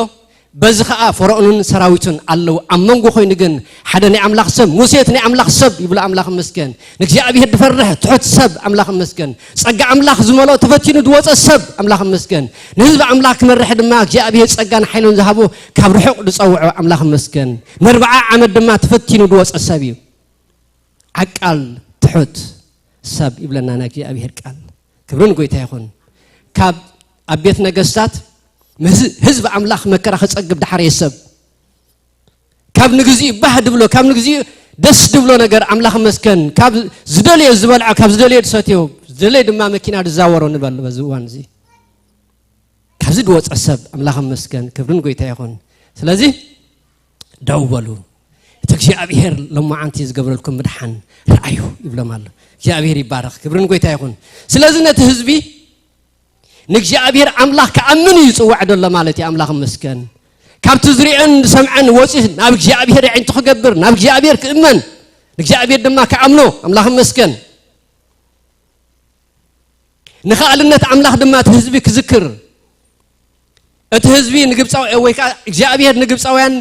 በዚ ኸኣ ፈርዖንን ሰራዊቱን ኣለዉ። ኣብ መንጎ ኮይኑ ግን ሓደ ናይ ኣምላኽ ሰብ፣ ሙሴ እቲ ናይ ኣምላኽ ሰብ ይብሎ። ኣምላኽ ይመስገን። ንእግዚኣብሔር ዝፈርሕ ትሑት ሰብ፣ ኣምላኽ ይመስገን። ጸጋ ኣምላኽ ዝመልኦ ተፈቲኑ ዝወጸ ሰብ፣ ኣምላኽ ይመስገን። ንህዝቢ ኣምላኽ ክመርሕ ድማ እግዚኣብሔር ጸጋን ሓይልን ዝሃቦ ካብ ርሑቕ ዝጸውዖ፣ ኣምላኽ ይመስገን። ንኣርብዓ ዓመት ድማ ተፈቲኑ ዝወጸ ሰብ እዩ። ዓቃል ትሑት ሰብ ይብለና ናይ እግዚኣብሔር ቃል። ክብርን ጎይታ ይኹን። ካብ ኣብ ቤት ነገስታት ምስ ህዝቢ ኣምላኽ መከራ ክጸግብ ድሓረየ ሰብ፣ ካብ ንግዚኡ ባህ ድብሎ፣ ካብ ንግዚኡ ደስ ድብሎ ነገር ኣምላኽ መስገን፣ ካብ ዝደልዮ ዝበልዖ፣ ካብ ዝደልዮ ዝሰትዮ፣ ዝደልዮ ድማ መኪና ዝዛወሮ ንበል በዚ እዋን እዚ። ካብዚ ዝወፀ ሰብ ኣምላኽ መስገን፣ ክብርን ጎይታ ይኹን። ስለዚ ደው በሉ፣ እቲ እግዚኣብሔር ሎማዓንቲ ዝገብረልኩም ምድሓን ረኣዩ ይብሎም ኣሎ። እግዚኣብሔር ይባረኽ፣ ክብርን ጎይታ ይኹን። ስለዚ ነቲ ህዝቢ ንእግዚኣብሔር ኣምላኽ ክኣምን እዩ ዝጽዋዕ ዘሎ ማለት እዩ። ኣምላኽ መስገን። ካብቲ ዝሪኦን ዝሰምዐን ወፂኡ ናብ እግዚኣብሔር ኣዒንቱ ክገብር፣ ናብ እግዚኣብሔር ክእመን፣ ንእግዚኣብሔር ድማ ክኣምኖ። ኣምላኽ መስገን። ንኸኣልነት ኣምላኽ ድማ እቲ ህዝቢ ክዝክር፣ እቲ ህዝቢ ንግብፃው-፣ ወይ ከዓ እግዚኣብሔር ንግብፃውያን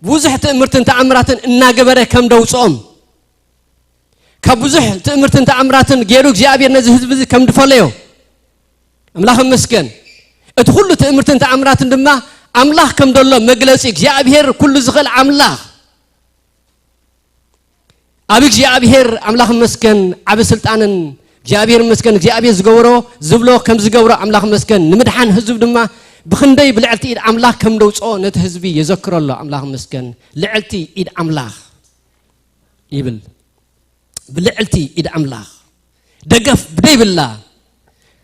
ብዙሕ ትእምርትን ተኣምራትን እናገበረ ከም ደውፅኦም፣ ካብ ብዙሕ ትእምርትን ተኣምራትን ገይሩ እግዚኣብሔር ነዚ ህዝቢ እዚ ከም ድፈለዮ ኣምላኽ ይመስገን። እቲ ኩሉ ትእምርትን ተኣምራትን ድማ ኣምላኽ ከም ዘሎ መግለጺ እግዚኣብሔር ኩሉ ዝኽእል ኣምላኽ ኣብ እግዚኣብሔር ኣምላኽ መስገን ዓብ ስልጣንን እግዚኣብሔር መስገን እግዚኣብሔር ዝገበሮ ዝብሎ ከም ዝገብሮ ኣምላኽ መስገን ንምድሓን ህዝብ ድማ ብኽንደይ ብልዕልቲ ኢድ ኣምላኽ ከም ደውፅኦ ነቲ ህዝቢ የዘክረሎ ኣምላኽ መስገን ልዕልቲ ኢድ ኣምላኽ ይብል ብልዕልቲ ኢድ ኣምላኽ ደገፍ ብደይብላ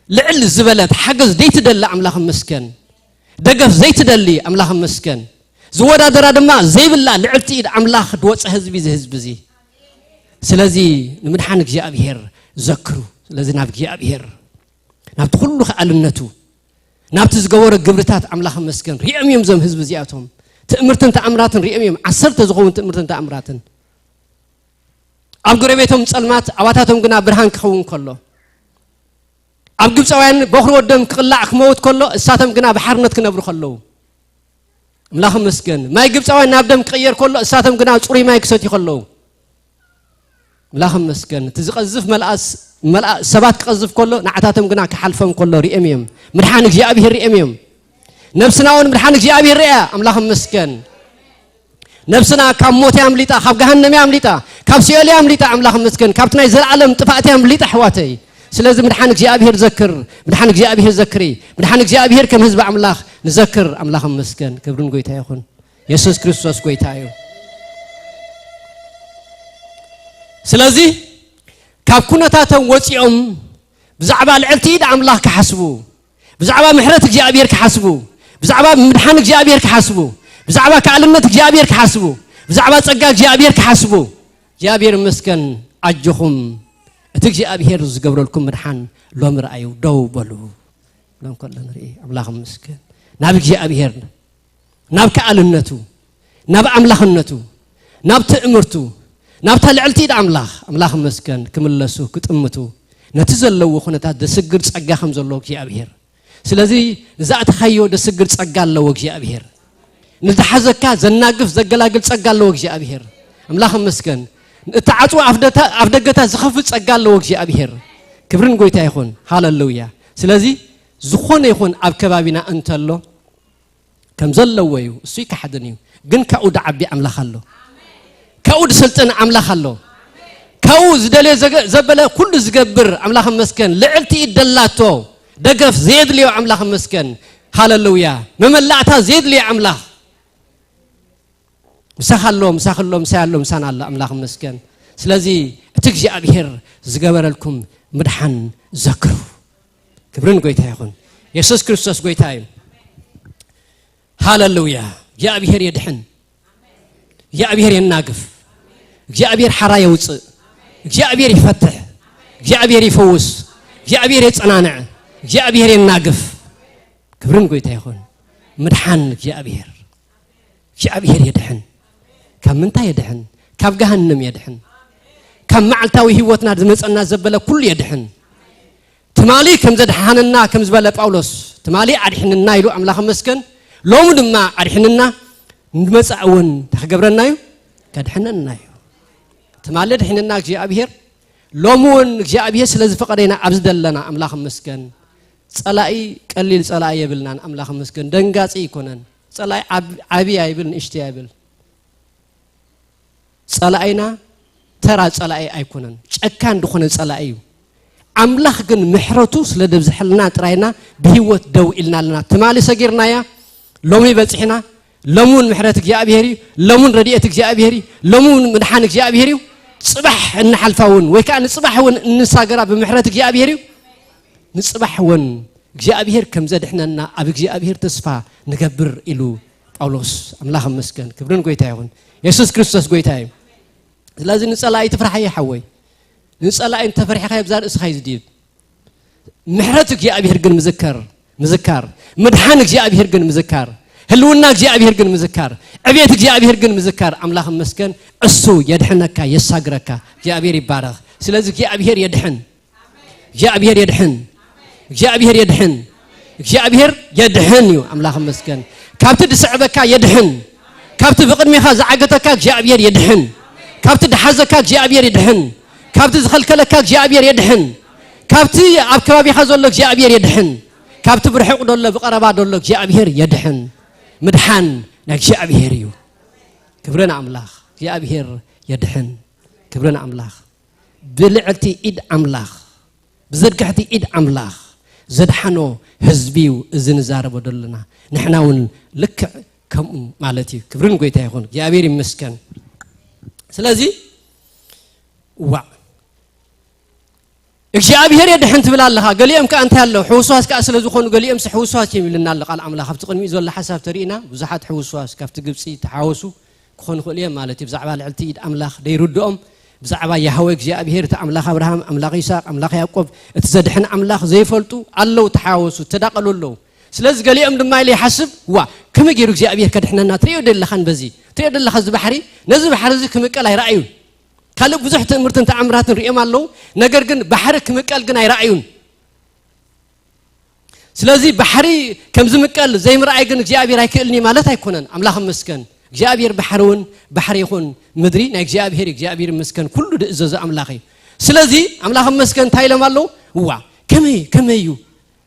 ልዕል ዝበለት ሓገዝ ዘይትደሊ ኣምላኽ መስገን ደገፍ ዘይትደሊ ኣምላኽ መስገን ዝወዳደራ ድማ ዘይብላ ልዕልቲ ኢድ ኣምላኽ ድወፀ ህዝቢ እዚ ህዝቢ እዚ ስለዚ ንምድሓን እግዚኣብሔር ዘክሩ ስለዚ ናብ እግዚኣብሔር ናብቲ ኩሉ ከኣልነቱ ናብቲ ዝገበሮ ግብርታት ኣምላኽ መስገን ሪኦም እዮም ዞም ህዝቢ እዚኣቶም ትእምርትን ተኣምራትን ሪኦም እዮም ዓሰርተ ዝኸውን ትእምርትን ተኣምራትን ኣብ ጎረቤቶም ጸልማት ኣባታቶም ግና ብርሃን ክኸውን ከሎ ኣብ ግብፃውያን በኹሪ ወዶም ክቕላዕ ክመውት ከሎ እሳቶም ግና ብሓርነት ክነብሩ ከለዉ ኣምላኽ መስገን ማይ ግብፃውያን ናብ ደም ክቕየር ከሎ እሳቶም ግና ፅሩይ ማይ ክሰትዩ ከለዉ ኣምላኽ መስገን እቲ ዝቐዝፍ መልኣስ ሰባት ክቐዝፍ ከሎ ንዓታቶም ግና ክሓልፎም ከሎ ሪኦም እዮም ምድሓን እግዚኣብሔር ሪኦም እዮም ነብስና እውን ምድሓን እግዚኣብሔር ርያ ኣምላኽ መስገን ነብስና ካብ ሞት እያ ኣምሊጣ ካብ ገሃነም እያ ኣምሊጣ ካብ ሲኦል እያ ኣምሊጣ ኣምላኽ መስገን ካብቲ ናይ ዘለዓለም ጥፋእት እያ ኣምሊጣ ኣሕዋተይ ስለዚ ምድሓን እግዚኣብሔር ዘክር ምድሓን እግዚኣብሔር ዘክሪ ምድሓን እግዚኣብሔር ከም ህዝቢ ኣምላኽ ንዘክር ኣምላኽ መስገን ክብርን ጎይታ ይኹን የሱስ ክርስቶስ ጎይታ እዩ ስለዚ ካብ ኩነታቶም ወፂኦም ብዛዕባ ልዕልቲ ኢድ ኣምላኽ ክሓስቡ ብዛዕባ ምሕረት እግዚኣብሔር ክሓስቡ ብዛዕባ ምድሓን እግዚኣብሔር ክሓስቡ ብዛዕባ ከኣልነት እግዚኣብሔር ክሓስቡ ብዛዕባ ጸጋ እግዚኣብሔር ክሓስቡ እግዚኣብሔር መስገን ኣጆኹም እቲ እግዚኣብሔር ዝገብረልኩም ምድሓን ሎሚ ረኣዩ ደው በሉ ብሎም ከሎ ንርኢ ኣምላኽ መስገን ናብ እግዚኣብሔር ናብ ከኣልነቱ ናብ ኣምላኽነቱ ናብ ትእምርቱ ናብታ ልዕልቲ ኢድ ኣምላኽ ኣምላኽ መስገን ክምለሱ ክጥምቱ ነቲ ዘለዎ ኩነታት ዘስግር ጸጋ ከም ዘለዎ እግዚኣብሔር ስለዚ ንዝኣተኻዮ ዘስግር ጸጋ ኣለዎ እግዚኣብሔር ንዝሓዘካ ዘናግፍ ዘገላግል ጸጋ ኣለዎ እግዚኣብሔር ኣምላኽ መስገን እቲ ዓጽዋ ኣፍ ደገታ ዝኸፍት ጸጋ ኣለዎ እግዚኣብሔር ክብርን ጎይታ ይኹን ሃለሉያ ስለዚ ዝኾነ ይኹን ኣብ ከባቢና እንተሎ ከም ዘለዎ እዩ እሱ ይከሓድን እዩ ግን ካብኡ ድዓቢ ኣምላኽ ኣሎ ካብኡ ድስልጥን ኣምላኽ ኣሎ ካብኡ ዝደልዮ ዘበለ ኩሉ ዝገብር ኣምላኽ መስገን ልዕልቲ ይደላቶ ደገፍ ዘየድልዮ ኣምላኽ መስገን ሃለሉያ መመላእታ ዘየድልዮ ኣምላኽ ምሳኻ ኣሎ ምሳኺ ኣሎ ምሳይ ኣሎ ምሳና ኣሎ ኣምላኽ መስገን ስለዚ እቲ እግዚኣብሔር ዝገበረልኩም ምድሓን ዘክሩ ክብርን ጎይታ ይኹን የሱስ ክርስቶስ ጎይታ እዩ ሃለሉያ እግዚኣብሔር የድሕን እግዚኣብሔር የናግፍ እግዚኣብሔር ሓራ የውፅእ እግዚኣብሔር ይፈትሕ እግዚኣብሔር ይፈውስ እግዚኣብሔር የፀናንዕ እግዚኣብሔር የናግፍ ክብርን ጎይታ ይኹን ምድሓን እግዚኣብሔር እግዚኣብሔር የድሕን ካብ ምንታይ የድሕን ካብ ገሃንም የድሕን ካብ መዓልታዊ ህይወትና ዝመፀና ዘበለ ኩሉ የድሕን ትማሊ ከም ዘድሓነና ከም ዝበለ ጳውሎስ ትማሊ ኣድሕንና ኢሉ ኣምላኽ መስገን ሎሚ ድማ ኣድሕንና ንመፃእ እውን ተክገብረና እዩ ከድሕነና እዩ ትማሊ ኣድሕንና እግዚኣብሔር ሎሚ እውን እግዚኣብሔር ስለ ዝፈቐደ ኢና ኣብዚ ዘለና ኣምላኽ መስገን ጸላኢ ቀሊል ጸላኢ የብልናን ኣምላኽ መስገን ደንጋጺ ይኮነን ጸላኢ ዓቢ ኣይብል ንእሽቲ ኣይብል ጸላኢና ተራ ጸላኢ ኣይኮነን ጨካን ዝኾነ ጸላኢ እዩ ኣምላኽ ግን ምሕረቱ ስለ ደብዝሐልና ጥራይና ብህይወት ደው ኢልና ኣለና ትማሊ ሰጊርናያ ሎሚ በጺሕና ሎሚ እውን ምሕረት እግዚኣብሔር እዩ ሎሚ እውን ረድኤት እግዚኣብሔር እዩ ሎሚ እውን ምድሓን እግዚኣብሔር እዩ ጽባሕ እንሓልፋ እውን ወይ ከዓ ንጽባሕ እውን እንሳገራ ብምሕረት እግዚኣብሔር እዩ ንጽባሕ እውን እግዚኣብሔር ከም ዘድሕነና ኣብ እግዚኣብሔር ተስፋ ንገብር ኢሉ ጳውሎስ ኣምላኽ መስገን ክብርን ጎይታ ይኹን የሱስ ክርስቶስ ጎይታ እዩ ስለዚ ንጸላኢ ትፍራሕ እየ ሓወይ ንጸላኢ እንተፈሪሕካ የብዛ ርእስኻ እዩ ዝድይብ ምሕረት እግዚኣብሔር ግን ምዝከር ምዝካር ምድሓን እግዚኣብሔር ግን ምዝካር ህልውና እግዚኣብሔር ግን ምዝካር ዕቤት እግዚኣብሔር ግን ምዝካር ኣምላኽ መስገን እሱ የድሕነካ የሳግረካ እግዚኣብሔር ይባረኽ ስለዚ እግዚኣብሔር የድሕን እግዚኣብሔር የድሕን እግዚኣብሔር የድሕን እግዚኣብሔር የድሕን እዩ ኣምላኽ መስገን ካብቲ ድስዕበካ የድሕን ካብቲ ብቕድሚኻ ዝዓገተካ እግዚኣብሔር የድሕን ካብቲ ድሓዘካ እግዚኣብሔር የድሕን ካብቲ ዝኸልከለካ እግዚኣብሔር የድሕን ካብቲ ኣብ ከባቢኻ ዘሎ እግዚኣብሔር የድሕን ካብቲ ብርሑቕ ደሎ ብቐረባ ደሎ እግዚኣብሔር የድሕን ምድሓን ናይ እግዚኣብሔር እዩ። ክብርን ኣምላኽ እግዚኣብሔር የድሕን። ክብርን ኣምላኽ ብልዕልቲ ኢድ ኣምላኽ ብዘድግሕቲ ኢድ ኣምላኽ ዘድሓኖ ህዝቢ እዩ። እዚ ንዛረቦ ዘለና ንሕና እውን ልክዕ ከምኡ ማለት እዩ። ክብርን ጎይታ ይኹን እግዚኣብሔር ይመስገን። ስለዚ ዋዕ እግዚኣብሔር የድሕን ትብል ኣለኻ። ገሊኦም ከኣ እንታይ ኣለዉ ሕውስዋስ ከኣ ስለ ዝኾኑ ገሊኦምሲ ሕውስዋስ እዮም ይብልና ኣሎ ቃል ኣምላኽ። ኣብቲ ቅድሚኡ ዘሎ ሓሳብ ተሪእና ብዙሓት ሕውስዋስ ካብቲ ግብፂ ተሓወሱ ክኾኑ ይኽእሉ እዮም ማለት እዩ። ብዛዕባ ልዕልቲ ኢድ ኣምላኽ ደይርድኦም ብዛዕባ ያህወ እግዚኣብሔር እቲ ኣምላኽ ኣብርሃም ኣምላኽ ይስሐቅ ኣምላኽ ያዕቆብ እቲ ዘድሕን ኣምላኽ ዘይፈልጡ ኣለዉ ተሓወሱ ተዳቐሉ ኣለዉ። ስለዚ ገሊኦም ድማ ኢለ ይሓስብ ዋ ከመይ ገይሩ እግዚኣብሔር ከድሕነና ትሪኦ ደለኻን በዚ ትሪኦ ደለኻ እዚ ባሕሪ ነዚ ባሕሪ እዚ ክምቀል ኣይረኣዩን። ካልእ ብዙሕ ትእምርትን ተኣምራትን ሪኦም ኣለዉ። ነገር ግን ባሕሪ ክምቀል ግን ኣይረኣዩን። ስለዚ ባሕሪ ከም ዝምቀል ዘይምርኣይ ግን እግዚኣብሔር ኣይክእልን እዩ ማለት ኣይኮነን። ኣምላኽ መስገን እግዚኣብሔር ባሕሪ እውን ባሕሪ ይኹን ምድሪ ናይ እግዚኣብሔር እዩ። እግዚኣብሔር መስገን ኩሉ ድእዘዞ ኣምላኽ እዩ። ስለዚ ኣምላኽ መስገን እንታይ ኢሎም ኣለዉ? እዋ ከመይ ከመይ እዩ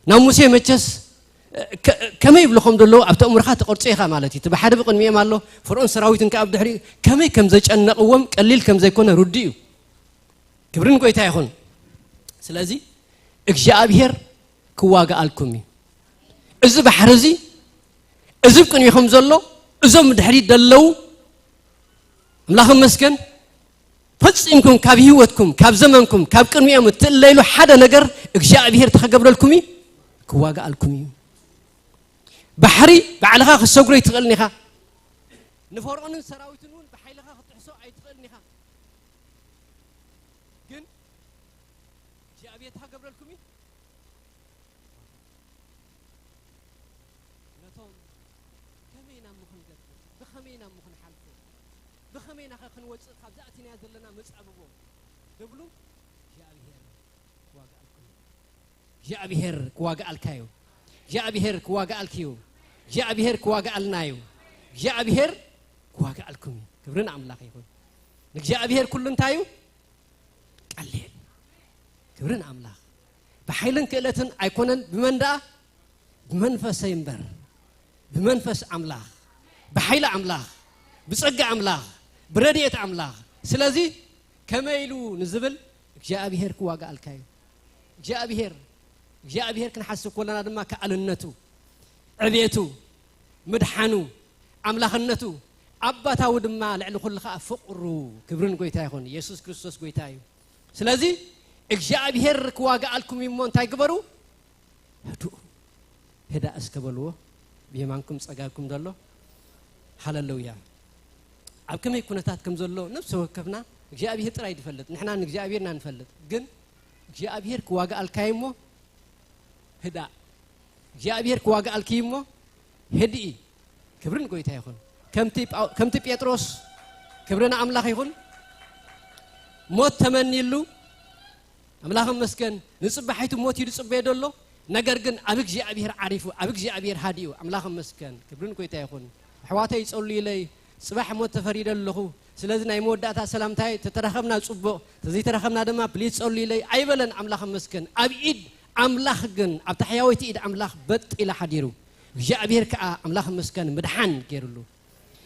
ናብ ሙሴ መቸስ ከመይ ይብሉ ከም ዘለዉ ኣብቲ ኣእምሮኻ ትቐርጾ ኢኻ ማለት እዩ። እቲ ባሕሪ ብቕድሚኦም ኣሎ፣ ፈርኦን ሰራዊትን ከኣ ብድሕሪኡ ከመይ ከም ዘጨነቕዎም ቀሊል ከም ዘይኮነ ርዱእ እዩ። ክብርን ጎይታ ይኹን። ስለዚ እግዚኣብሔር ክዋግኣልኩም እዩ። እዚ ባሕሪ እዚ እዚ ቅንኢኹም ዘሎ እዞም ድሕሪት ዘለዉ ኣምላኽ መስገን ፈጺምኩም ካብ ህይወትኩም ካብ ዘመንኩም ካብ ቅድሚኦም እትእለይሉ ሓደ ነገር እግዚኣብሔር ተኸገብረልኩም እዩ ክዋግኣልኩም እዩ። ባሕሪ ባዕልኻ ክትሰግሮ ኣይትኽእልን ኢኻ። ንፈርኦንን ሰራዊትን እውን ብሓይልኻ ክትጥሕሶ ኣይትኽእልን ኢኻ። ግን እግዚኣብሔር ተኸገብረልኩም እዩ። ነቶም ከመይ ኢና እሞ ክንገብር ብኸመይ ኢና እሞ ክንሓልፎ ብኸመይ ኢና ኸ ክንወፅእ ካብዚ ኣቲናያ ዘለና መፃብቦ ዝብሉ እግዚኣብሔር ክዋግኣልኩም እዩ። እግዚኣብሔር ክዋግኣልካ እዩ። እግዚኣብሔር ክዋግኣልኪ እዩ። እግዚኣብሔር ክዋግኣልና እዩ። እግዚኣብሔር ክዋግኣልኩም እዩ። ክብርን ኣምላኽ ይኹን። ንእግዚኣብሔር ኩሉ እንታይ እዩ? ቀሊል። ክብርን ኣምላኽ ብሓይልን ክእለትን ኣይኮነን። ብመን ደኣ? ብመንፈሰይ እምበር ብመንፈስ ኣምላኽ ብሓይሊ ኣምላኽ ብጸጋ ኣምላኽ ብረድኤት ኣምላኽ። ስለዚ ከመይ ኢሉ ንዝብል እግዚኣብሔር ክዋግኣልካ እዩ። እግዚኣብሔር እግዚኣብሔር ክንሓስብ ከለና ድማ ከኣልነቱ ዕቤቱ ምድሓኑ ኣምላኽነቱ ኣባታዊ ድማ ልዕሊ ኩሉ ከዓ ፍቕሩ ክብርን ጎይታ ይኹን። ኢየሱስ ክርስቶስ ጎይታ እዩ። ስለዚ እግዚኣብሔር ክዋግኣልኩም እዩ እሞ እንታይ ግበሩ? ህድኡ ህዳእ እስከ በልዎ ብየማንኩም ጸጋግኩም ዘሎ። ሃለሉያ። ኣብ ከመይ ኩነታት ከም ዘሎ ነፍሲ ወከፍና እግዚኣብሔር ጥራይ ዝፈልጥ ንሕና ንእግዚኣብሔርና ንፈልጥ። ግን እግዚኣብሔር ክዋግኣልካ እዩ እሞ ህዳእ እግዚኣብሔር ክዋግኣልኪ እዩ እሞ ህድኢ። ክብሪ ንጎይታ ይኹን። ከምቲ ጳው- ከምቲ ጴጥሮስ ክብሪ ንኣምላኽ ይኹን። ሞት ተመኒሉ ኣምላኽ መስገን ንጽባሒቱ ሞት እዩ ዝጽበዮ ዘሎ። ነገር ግን ኣብ እግዚኣብሔር ዓሪፉ ኣብ እግዚኣብሔር ሃዲኡ ኣምላኽ መስገን ክብሪ ንጎይታ ይኹን። ኣሕዋተይ ይጸሉ ኢለይ ጽባሕ ሞት ተፈሪደ ኣለኹ። ስለዚ ናይ መወዳእታ ሰላምታይ ተተራኸብና ጽቡቕ ተዘይተራኸብና ድማ ፕሊዝ ጸሉ ኢለይ ኣይበለን። ኣምላኽ መስገን ኣብ ኢድ ኣምላኽ ግን ኣብ ታሕያወይቲ ኢድ ኣምላኽ በጥ ኢላ ሓዲሩ እግዚኣብሔር ከኣ ኣምላኽ መስገን ምድሓን ገይሩሉ።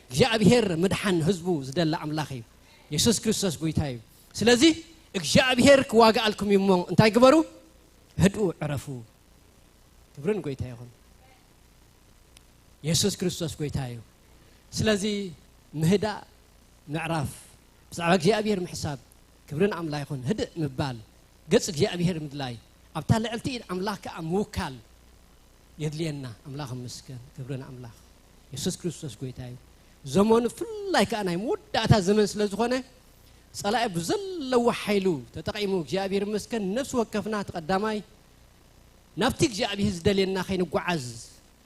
እግዚኣብሔር ምድሓን ህዝቡ ዝደሊ ኣምላኽ እዩ። የሱስ ክርስቶስ ጎይታ እዩ። ስለዚ እግዚኣብሔር ክዋግኣልኩም እዩ እሞ እንታይ ግበሩ? ህድኡ ዕረፉ። ክብርን ጎይታ ይኹን። የሱስ ክርስቶስ ጎይታ እዩ። ስለዚ ምህዳእ ምዕራፍ ብዛዕባ እግዚኣብሔር ምሕሳብ ክብርን ኣምላ ይኹን ህድእ ምባል ገጽ እግዚኣብሔር ምድላይ ኣብታ ልዕልቲ ኢድ ኣምላኽ ከኣ ምውካል የድልየና። ኣምላኽ ይመስገን። ክብሪ ንኣምላኽ። የሱስ ክርስቶስ ጎይታ እዩ። ዘመኑ ብፍላይ ከኣ ናይ መወዳእታ ዘመን ስለ ዝኾነ ጸላኢ ብዘለዎ ሓይሉ ተጠቒሙ እግዚኣብሔር ይመስገን ነፍሲ ወከፍና እቲ ቀዳማይ ናብቲ እግዚኣብሔር ዝደልየና ከይንጓዓዝ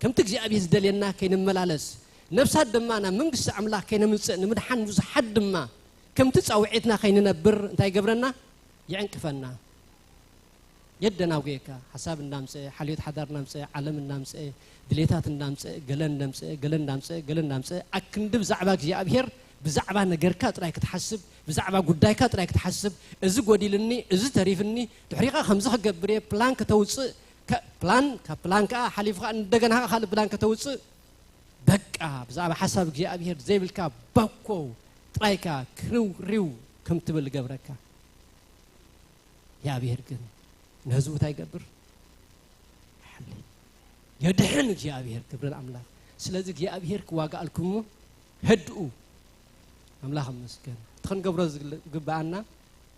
ከምቲ እግዚኣብሔር ዝደልየና ከይንመላለስ ነፍሳት ድማ ናብ መንግስቲ ኣምላኽ ከይነምጽእ ንምድሓን ብዙሓት ድማ ከምቲ ጻውዒትና ከይንነብር እንታይ ይገብረና? ይዕንቅፈና። የደናጉየካ። ሓሳብ እናምፀ፣ ሓልዮት ሓዳር እናምፀ፣ ዓለም እናምፀ፣ ድሌታት እናምፀ፣ ገለ እናምፀ፣ ገለ እናምፀ፣ ገለ እናምፀ፣ ኣክንዲ ብዛዕባ እግዚኣብሔር፣ ብዛዕባ ነገርካ ጥራይ ክትሓስብ፣ ብዛዕባ ጉዳይካ ጥራይ ክትሓስብ፣ እዚ ጎዲልኒ፣ እዚ ተሪፍኒ፣ ድሕሪኻ ከምዚ ክገብር እየ፣ ፕላን ከተውፅእ፣ ከ- ፕላን፣ ካብ ፕላን ከዓ ሓሊፍካ እንደገና ከዓ ካልእ ፕላን ከተውፅእ፣ በቃ ብዛዕባ ሓሳብ እግዚኣብሔር ዘይብልካ ባኮ ጥራይካ ክርው ሪው ከም ትብል ገብረካ። እግዚኣብሔር ግን ንህዝቡ እንታይ ይገብር? ይሓሊ። የድሕን እግዚኣብሔር፣ ክብሪ ንኣምላኽ። ስለዚ እግዚኣብሔር ክዋጋኣልኩም እሞ ህድኡ። ኣምላኽ ይመስገን። እቲ ክንገብሮ ዝግባኣና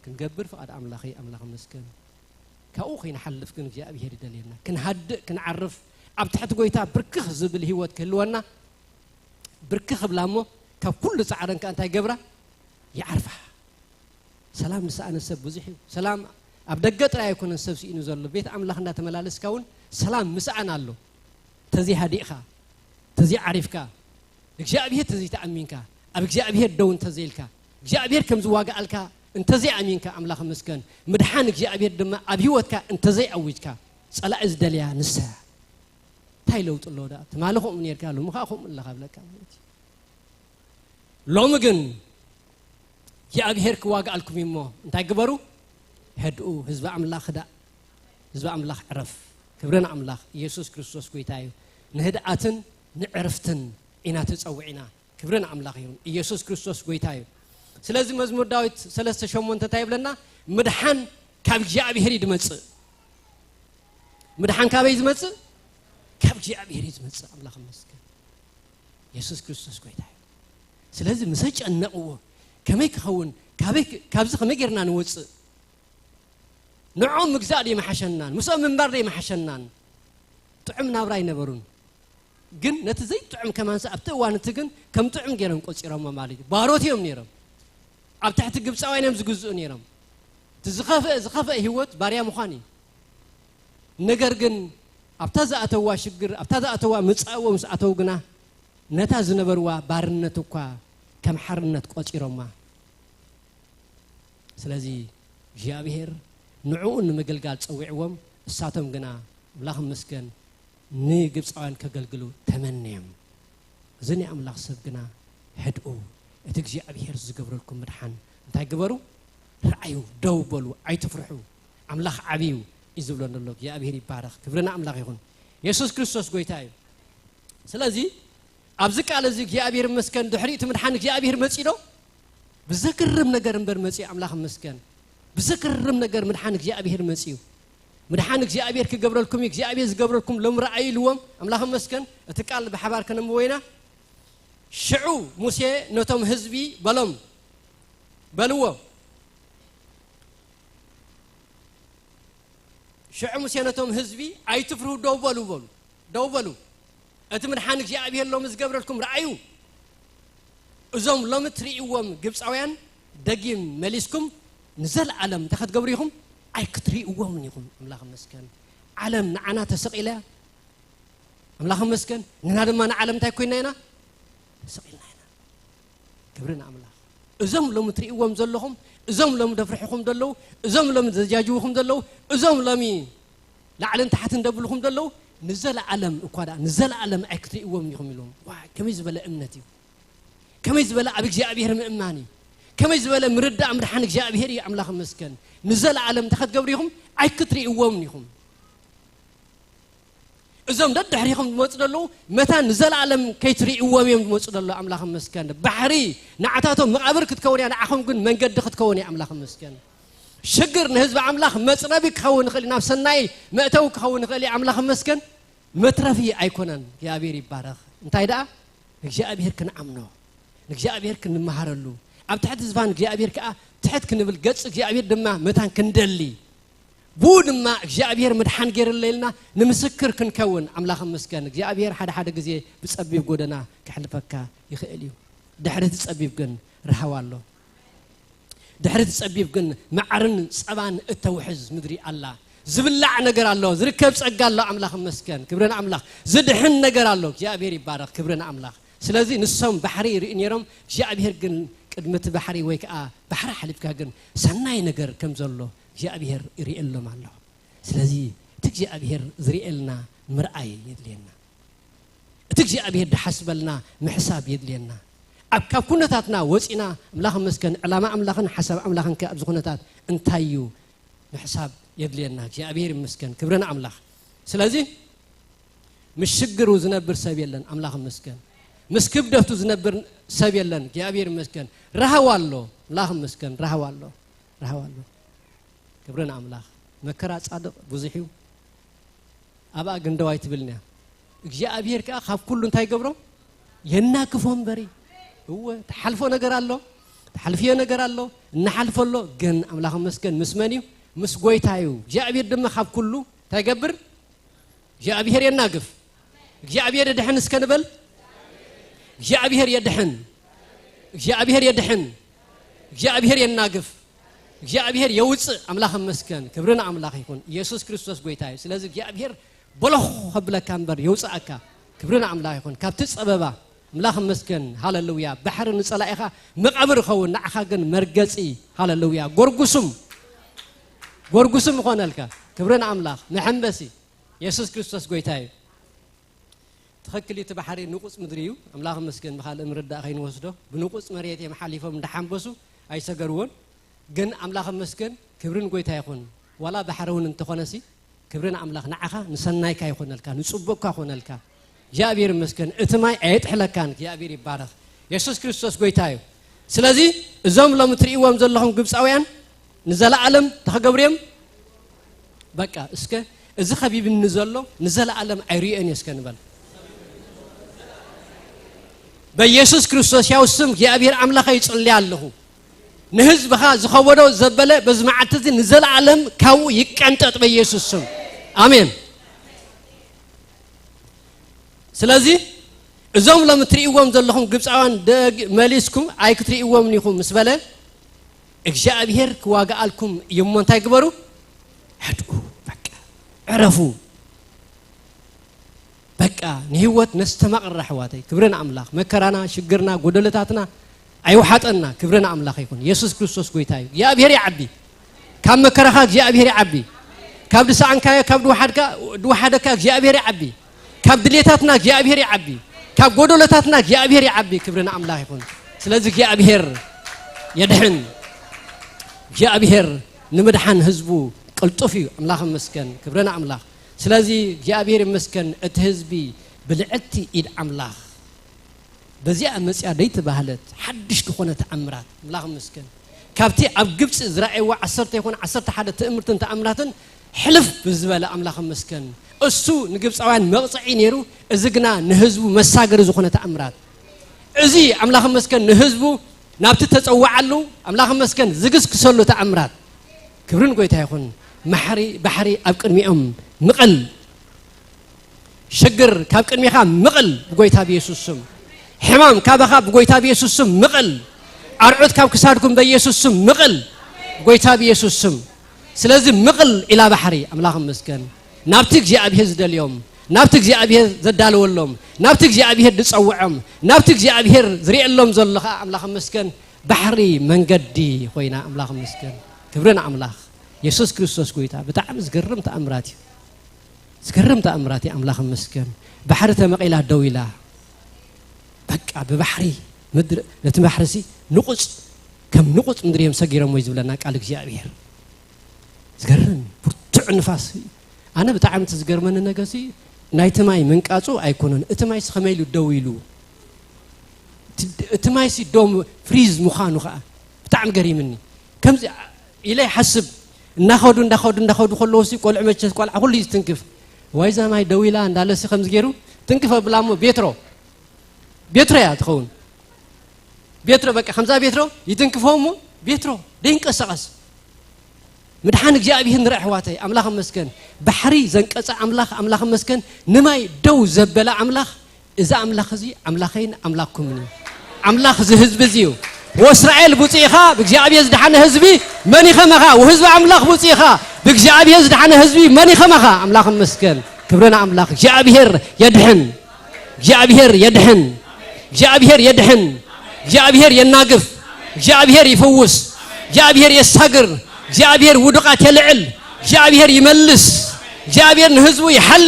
ክንገብር ፍቓድ ኣምላኽ እዩ። ኣምላኽ ይመስገን። ካብኡ ከይንሓልፍ ግን እግዚኣብሔር ይደልየና። ክንሃድእ፣ ክንዓርፍ፣ ኣብ ትሕቲ ጎይታ ብርክኽ ዝብል ህይወት ክህልወና ብርክኽ ክብላ እሞ ካብ ኩሉ ጻዕረን ከኣ እንታይ ይገብራ? ይዓርፋ። ሰላም ዝሰኣነ ሰብ ብዙሕ እዩ። ሰላም ኣብ ደገ ጥራይ ኣይኮነን ሰብ ስኢኑ ዘሎ፣ ቤት ኣምላኽ እንዳተመላለስካ እውን ሰላም ምስኣን ኣሎ። ተዘይሃዲእኻ፣ ተዘይዓሪፍካ፣ እግዚኣብሔር ተዘይተኣሚንካ፣ ኣብ እግዚኣብሔር ደው እንተዘይልካ፣ እግዚኣብሔር ከም ዝዋጋኣልካ እንተዘይኣሚንካ፣ ኣምላኽ ይመስገን፣ ምድሓን እግዚኣብሔር ድማ ኣብ ህይወትካ እንተዘይኣዊጅካ፣ ጸላኢ ዝደልያ ንሳ እያ። እንታይ ለውጢ ኣለዎ ደኣ? ትማሊ ከምኡ ኔርካ፣ ሎሚ ኸኣ ከምኡ ኣለኻ ብለካ ማለት እዩ። ሎሚ ግን እግዚኣብሔር ክዋጋኣልኩም እዩ እሞ እንታይ ግበሩ? ህድኡ፣ ህዝቢ ኣምላኽ ህዳእ፣ ህዝቢ ኣምላኽ ዕረፍ። ክብሪ ንኣምላኽ፣ ኢየሱስ ክርስቶስ ጎይታ እዩ። ንህድኣትን ንዕርፍትን ኢና ተጸዊዕና። ክብሪ ንኣምላኽ ይኹን። ኢየሱስ ክርስቶስ ጎይታ እዩ። ስለዚ መዝሙር ዳዊት ሰለስተ ሸሞንተ እንታይ ይብለና? ምድሓን ካብ እግዚኣብሔር እዩ ዝመጽእ። ምድሓን ካበይ ዝመጽእ? ካብ እግዚኣብሔር እዩ ዝመጽእ። ኣምላኽ ይመስገን። የሱስ ክርስቶስ ጎይታ እዩ። ስለዚ ምስ ኣጨነቕዎ ከመይ ክኸውን፣ ካበይ ክ-፣ ካብዚ ከመይ ጌርና ንወጽእ? ንዕኦም ምግዛእ ድዩ መሓሸናን? ምስኦም ምንባር ድዩ መሓሸናን? ጥዑም ናብራ ኣይነበሩን። ግን ነቲ ዘይጥዑም ከማንስ ኣብቲ እዋን እቲ ግን ከም ጥዑም ጌሮም ቆጺሮሞ ማለት እዩ። ባሮት እዮም ኔሮም። ኣብ ትሕቲ ግብጻውያን እዮም ዝግዝኡ ኔሮም። እቲ ዝኸፍአ፣ ዝኸፍአ ህይወት ባርያ ምዃን እዩ። ነገር ግን ኣብታ ዝኣተዋ ሽግር፣ ኣብታ ዝኣተዋ ምጻእዎ ምስ ኣተው ግና ነታ ዝነበርዋ ባርነት እኳ ከም ሓርነት ቆጺሮማ። ስለዚ እግዚኣብሔር ንዕኡ ንምግልጋል ጸዊዕዎም፣ እሳቶም ግና ኣምላኽ ይመስገን ንግብጻውያን ከገልግሉ ተመነዮም። እዚ ናይ ኣምላኽ ሰብ ግና ህድኡ፣ እቲ እግዚኣብሔር ዝገብረልኩም ምድሓን እንታይ ግበሩ? ረኣዩ፣ ደው በሉ፣ ኣይትፍርሑ። ኣምላኽ ዓብዩ እዩ ዝብሎ ዘሎ። እግዚኣብሔር ይባረኽ። ክብሪ ንኣምላኽ ይኹን። የሱስ ክርስቶስ ጎይታ እዩ። ስለዚ ኣብዚ ቃል እዚ እግዚኣብሔር ይመስገን፣ ድሕሪ እቲ ምድሓን እግዚኣብሔር መጺኡ ዶ? ብዘግርም ነገር እምበር መጺኡ፣ ኣምላኽ ይመስገን። ብዘግርም ነገር ምድሓን እግዚኣብሔር መጺኡ። ምድሓን እግዚኣብሔር ክገብረልኩም እዩ፣ እግዚኣብሔር ዝገብረልኩም ሎም ረኣዩ ኢልዎም። ኣምላኽ ይመስገን። እቲ ቃል ብሓባር ከነንብቦ ኢና። ሽዑ ሙሴ ነቶም ህዝቢ በሎም፣ በልዎ። ሽዑ ሙሴ ነቶም ህዝቢ፣ "ኣይትፍርሁ፣ ደው በሉ" በሉ። ደው በሉ። እቲ ምድሓን እግዚኣብሔር ሎሚ ዝገብረልኩም ረኣዩ። እዞም ሎሚ ትርእይዎም ግብጻውያን ደጊም መሊስኩም ንዘለኣለም እንታይ ክትገብሩ ኢኹም? ኣይክትርእይዎምን ኢኹም። ኣምላኽ ይመስገን። ዓለም ንዓና ተሰቒላ እያ። ኣምላኽ ይመስገን። ንሕና ድማ ንዓለም እንታይ ኮይንና ኢና? ተሰቒልና ኢና። ክብሪ ንኣምላኽ። እዞም ሎሚ ትርእይዎም ዘለኹም፣ እዞም ሎሚ ደፍርሕኹም ዘለዉ፣ እዞም ሎሚ ዘጃጅውኹም ዘለዉ፣ እዞም ሎሚ ላዕልን ታሕትን ደብልኹም ዘለዉ፣ ንዘለኣለም እኳ ደኣ፣ ንዘለኣለም ኣይክትርእይዎም ኢኹም ኢሎም። ዋይ፣ ከመይ ዝበለ እምነት እዩ! ከመይ ዝበለ ኣብ እግዚኣብሔር ምእማን እዩ! ከመይ ዝበለ ምርዳእ ምድሓን እግዚኣብሔር እዩ! ኣምላኽ ይመስገን። ንዘለኣለም እንታይ ክትገብሩ ኢኹም? ኣይክትርእይዎም ኢኹም። እዞም ደድሕሪኹም ዝመጹ ዘለዉ መታን ንዘለኣለም ከይትርእይዎም እዮም ዝመጹ ዘለዉ። ኣምላኽ ይመስገን። ባሕሪ ንዓታቶም መቓብር ክትከውን እያ፣ ንዓኹም ግን መንገዲ ክትከውን እያ። ኣምላኽ ይመስገን። ሽግር ንህዝቢ ኣምላኽ መጽረቢ ክኸውን ይኽእል እዩ፣ ናብ ሰናይ መእተዊ ክኸውን ይኽእል እዩ። ኣምላኽ ይመስገን። መትረፊ ኣይኮነን። እግዚኣብሔር ይባረኽ። እንታይ ደኣ? እግዚኣብሔር ክንኣምኖ፣ ንእግዚኣብሔር ክንመሃረሉ፣ ኣብ ትሕቲ ዝፋን እግዚኣብሔር ከኣ ትሕት ክንብል፣ ገጽ እግዚኣብሔር ድማ መታን ክንደሊ፣ ብኡ ድማ እግዚኣብሔር ምድሓን ገይርለይ ኢልና ንምስክር ክንከውን ኣምላኽ ይመስገን። እግዚኣብሔር ሓደ ሓደ ግዜ ብጸቢብ ጎደና ከሕልፈካ ይኽእል እዩ። ድሕሪ እቲ ጸቢብ ግን ረሃዋ ኣሎ። ድሕሪ እቲ ጸቢብ ግን መዓርን ጸባን እተውሕዝ ምድሪ ኣላ። ዝብላዕ ነገር ኣሎ፣ ዝርከብ ጸጋ ኣሎ። ኣምላኽ ይመስገን። ክብሪ ንኣምላኽ። ዝድሕን ነገር ኣሎ። እግዚኣብሔር ይባረኽ። ክብሪ ንኣምላኽ። ስለዚ ንሶም ባሕሪ ይርእዩ ነይሮም። እግዚኣብሔር ግን ቅድሚ እቲ ባሕሪ ወይ ከኣ ባሕሪ ሓሊፍካ ግን ሰናይ ነገር ከም ዘሎ እግዚኣብሔር ይርእየሎም ኣሎ። ስለዚ እቲ እግዚኣብሔር ዝርእየልና ምርኣይ የድልየና። እቲ እግዚኣብሔር ድሓስበልና ምሕሳብ የድልየና። ኣብ ካብ ኩነታትና ወጺና ኣምላኽ ይመስገን ዕላማ ኣምላኽን ሓሳብ ኣምላኽን ከ ኣብዚ ኩነታት እንታይ እዩ ምሕሳብ የድልየና። እግዚኣብሔር ይመስገን። ክብሪ ንኣምላኽ። ስለዚ ምስ ሽግሩ ዝነብር ሰብ የለን። ኣምላኽ ይመስገን። ምስ ክብደቱ ዝነብር ሰብ የለን። እግዚኣብሔር ይመስገን። ረሃው ኣሎ። ኣምላኽ ይመስገን። ረሃው ኣሎ። ረሃው ኣሎ። ክብሪ ንኣምላኽ። መከራ ጻድቕ ብዙሕ እዩ። ኣብኣ ግን ደው ኣይትብልን እያ። እግዚኣብሔር ከኣ ካብ ኩሉ እንታይ ይገብሮ? የናግፎ እምበሪ። እወ፣ ትሓልፎ ነገር ኣሎ። ትሓልፍዮ ነገር ኣሎ። እናሓልፎ ኣሎ። ግን ኣምላኽ ይመስገን ምስ መን እዩ? ምስ ጎይታ እዩ። እግዚኣብሔር ድማ ካብ ኩሉ እንታይ ይገብር? እግዚኣብሔር የናግፍ። እግዚኣብሔር የድሕን እስከ ንበል። እግዚኣብሔር የድሕን። እግዚኣብሔር የድሕን። እግዚኣብሔር የናግፍ። እግዚኣብሔር የውፅእ። ኣምላኽ ይመስገን። ክብሪ ንኣምላኽ ይኹን። ኢየሱስ ክርስቶስ ጎይታ እዩ። ስለዚ እግዚኣብሔር በለኹ ከብለካ እምበር የውፅኣካ። ክብሪ ንኣምላኽ ይኹን። ካብቲ ጸበባ ኣምላኽ ይመስገን። ሃሌሉያ። ባሕሪ ንጸላኢኻ መቓብር ይኸውን፣ ንዓኻ ግን መርገጺ። ሃሌሉያ። ጎርጉስም፣ ጎርጉስም ይኾነልካ። ክብሪ ንኣምላኽ። መሐንበሲ። ኢየሱስ ክርስቶስ ጎይታ እዩ። ትኽክል እዩ፣ እቲ ባሕሪ ንቑጽ ምድሪ እዩ። ኣምላኽ ይመስገን፣ ብኻልእ ምርዳእ ከይንወስዶ፣ ብንቑጽ መሬት እዮም ሓሊፎም እንዳሓንበሱ ኣይሰገርዎን። ግን ኣምላኽ ይመስገን፣ ክብሪ ንጎይታ ይኹን። ዋላ ባሕሪ እውን እንተኾነሲ፣ ክብሪ ንኣምላኽ፣ ንዓኻ ንሰናይካ ይኾነልካ፣ ንጽቡቕካ ይኾነልካ። እግዚኣብሔር ይመስገን፣ እቲ ማይ ኣየጥሕለካን። እግዚኣብሔር ይባረኽ። የሱስ ክርስቶስ ጎይታ እዩ። ስለዚ እዞም ሎሚ ትርእይዎም ዘለኹም ግብፃውያን ንዘለኣለም ተኸገብርዮም። በቃ እስከ እዚ ኸቢብኒ ዘሎ ንዘለኣለም ኣይርእዮን እየ እስከ ንበል። በኢየሱስ ክርስቶስ ያው ስም እግዚኣብሔር ኣምላኸ ይጽልያ ኣለኹ። ንህዝብኻ ዝኸበዶ ዘበለ በዚ መዓልቲ እዚ ንዘለኣለም ካብኡ ይቀንጠጥ በኢየሱስ ስም። ኣሜን። ስለዚ እዞም ሎም ትርእይዎም ዘለኹም ግብፃውያን ደግ-፣ መሊስኩም ኣይክትርእይዎም ኢኹም ምስ በለ፣ እግዚኣብሔር ክዋግኣልኩም እዩ እሞ እንታይ ግበሩ? ሕድኡ፣ በቃ፣ ዕረፉ። በቃ፣ ንህይወት ነስተማቕር ኣሕዋተይ። ክብሪ ንኣምላኽ። መከራና፣ ሽግርና፣ ጎደለታትና ኣይውሓጠና። ክብሪ ንኣምላኽ ይኹን። የሱስ ክርስቶስ ጎይታ እዩ። እግዚኣብሔር ይዓቢ። ካብ መከራኻ እግዚኣብሔር ይዓቢ። ካብ ድሰኣንካዮ፣ ካብ ድወሓድካ፣ ድወሓደካ እግዚኣብሔር ይዓቢ። ካብ ድሌታትና እግዚኣብሔር ይዓቢ። ካብ ጎደሎታትና እግዚኣብሔር ይዓቢ። ክብሪ ንኣምላኽ ይኹን። ስለዚ እግዚኣብሔር የድሕን። እግዚኣብሔር ንምድሓን ህዝቡ ቅልጡፍ እዩ። ኣምላኽ ይመስገን። ክብሪ ንኣምላኽ። ስለዚ እግዚኣብሔር ይመስገን፣ እቲ ህዝቢ ብልዕልቲ ኢድ ኣምላኽ በዚኣ መጽያ ደይተባህለት ሓድሽ ዝኾነ ተኣምራት፣ ኣምላኽ ይመስገን። ካብቲ ኣብ ግብጺ ዝረኣይዎ ዓሰርተ ይኹን ዓሰርተ ሓደ ትእምርትን ተኣምራትን ሕልፍ ብዝበለ፣ ኣምላኽ ይመስገን፣ እሱ ንግብጻውያን መቕጽዒ ነይሩ፣ እዚ ግና ንህዝቡ መሳገሪ ዝኾነ ተኣምራት። እዚ ኣምላኽ ይመስገን ንህዝቡ ናብቲ ተጸውዓሉ፣ ኣምላኽ ይመስገን ዝግስግሰሉ ተኣምራት። ክብሪ ንጎይታ ይኹን። ማሕሪ-፣ ባሕሪ ኣብ ቅድሚኦም ምቕል። ሽግር ካብ ቅድሚኻ ምቕል ብጎይታ ብየሱስ ስም። ሕማም ካባኻ ብጎይታ ብየሱስ ስም ምቕል። ኣርዑት ካብ ክሳድኩም በየሱስ ስም ምቕል ብጎይታ ብየሱስ ስም። ስለዚ ምቕል ኢላ ባሕሪ፣ ኣምላኽ ይመስገን። ናብቲ እግዚኣብሔር ዝደልዮም፣ ናብቲ እግዚኣብሔር ዘዳለወሎም፣ ናብቲ እግዚኣብሔር ዝጸውዖም፣ ናብቲ እግዚኣብሔር ዝርእየሎም ዘሎ ኸዓ ኣምላኽ ይመስገን፣ ባሕሪ መንገዲ ኾይና፣ ኣምላኽ ይመስገን። ክብሪ ንኣምላኽ። የሱስ ክርስቶስ ጎይታ። ብጣዕሚ ዝገርም ተኣምራት እዩ። ዝገርም ተኣምራት እዩ። ኣምላኽ ይመስገን። ባሕሪ ተመቒላ ደው ኢላ። በቃ ብባሕሪ ምድሪ፣ ነቲ ባሕሪ ሲ ንቑጽ፣ ከም ንቑጽ ምድሪ እዮም ሰጊሮም ወይ ዝብለና ቃል እግዚኣብሔር። ዝገርም እዩ። ብርቱዕ ንፋስ እዩ። ኣነ ብጣዕሚ እቲ ዝገርመኒ ነገር ሲ ናይቲ ማይ ምንቃጹ ኣይኮነን። እቲ ማይ ሲ ከመይ ኢሉ ደው ኢሉ? እቲ፣ እቲ ማይ ሲ ደው ፍሪዝ ምዃኑ ኸዓ ብጣዕሚ ገሪምኒ። ከምዚ ኢለ ይሓስብ። እናኸዱ፣ እንዳኸዱ፣ እንዳኸዱ ከለዉ ሲ ቆልዑ መቸስ ቆልዓ ኩሉ እዩ ዝትንክፍ። ዋይ እዛ ማይ ደው ኢላ እንዳለ ሲ ከምዚ ገይሩ ትንክፍ ኣብላ እሞ ቤትሮ፣ ቤትሮ እያ ትኸውን። ቤትሮ በቃ ከምዛ ቤትሮ ይትንክፎ እሞ ቤትሮ ደይንቀሳቐስ። ምድሓን እግዚኣብሔር ንርኢ ኣሕዋተይ፣ ኣምላኽ ይመስገን። ባሕሪ ዘንቀጸ ኣምላኽ፣ ኣምላኽ ይመስገን። ንማይ ደው ዘበለ ኣምላኽ፣ እዚ ኣምላኽ እዚ ኣምላኸይን ኣምላኽኩምን እዩ። ኣምላኽ እዚ ህዝቢ እዚ እዩ። ወእስራኤል ብፁዕ ኢኻ፣ ብእግዚኣብሔር ዝደሓነ ህዝቢ መን እዩ ከማኻ? ወህዝቢ ኣምላኽ ብፁዕ ኢኻ፣ ብእግዚኣብሔር ዝደሓነ ህዝቢ መን እዩ ከማኻ? ኣምላኽ ይመስገን። ክብሪ ንኣምላኽ። እግዚኣብሔር የድሕን። እግዚኣብሔር የድሕን። እግዚኣብሔር የድሕን። እግዚኣብሔር የናግፍ። እግዚኣብሔር ይፍውስ። እግዚኣብሔር የሳግር። እግዚኣብሔር ውዱቓት የልዕል። እግዚኣብሔር ይመልስ። እግዚኣብሔር ንህዝቡ ይሓሊ።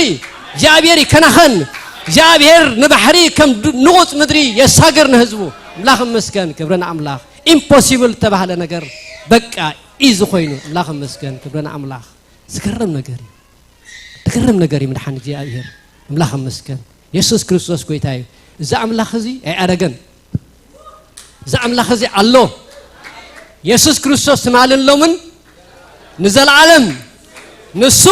እግዚኣብሔር ይከናኸን። እግዚኣብሔር ንባሕሪ ከም ድ-፣ ንቑጽ ምድሪ የሳግር ንህዝቡ። ኣምላኽ ይመስገን። ክብሪ ንኣምላኽ። ኢምፖሲብል ዝተባህለ ነገር በቃ ኢዚ ኮይኑ። ኣምላኽ ይመስገን። ክብሪ ንኣምላኽ። ዝገርም ነገር እዩ። ዝገርም ነገር እዩ ምድሓን እግዚኣብሔር። ኣምላኽ ይመስገን። የሱስ ክርስቶስ ጎይታ እዩ። እዚ ኣምላኽ እዚ ኣይኣረገን። እዚ ኣምላኽ እዚ ኣሎ። የሱስ ክርስቶስ ትማልን ሎምን ንዘለዓለም ንሱ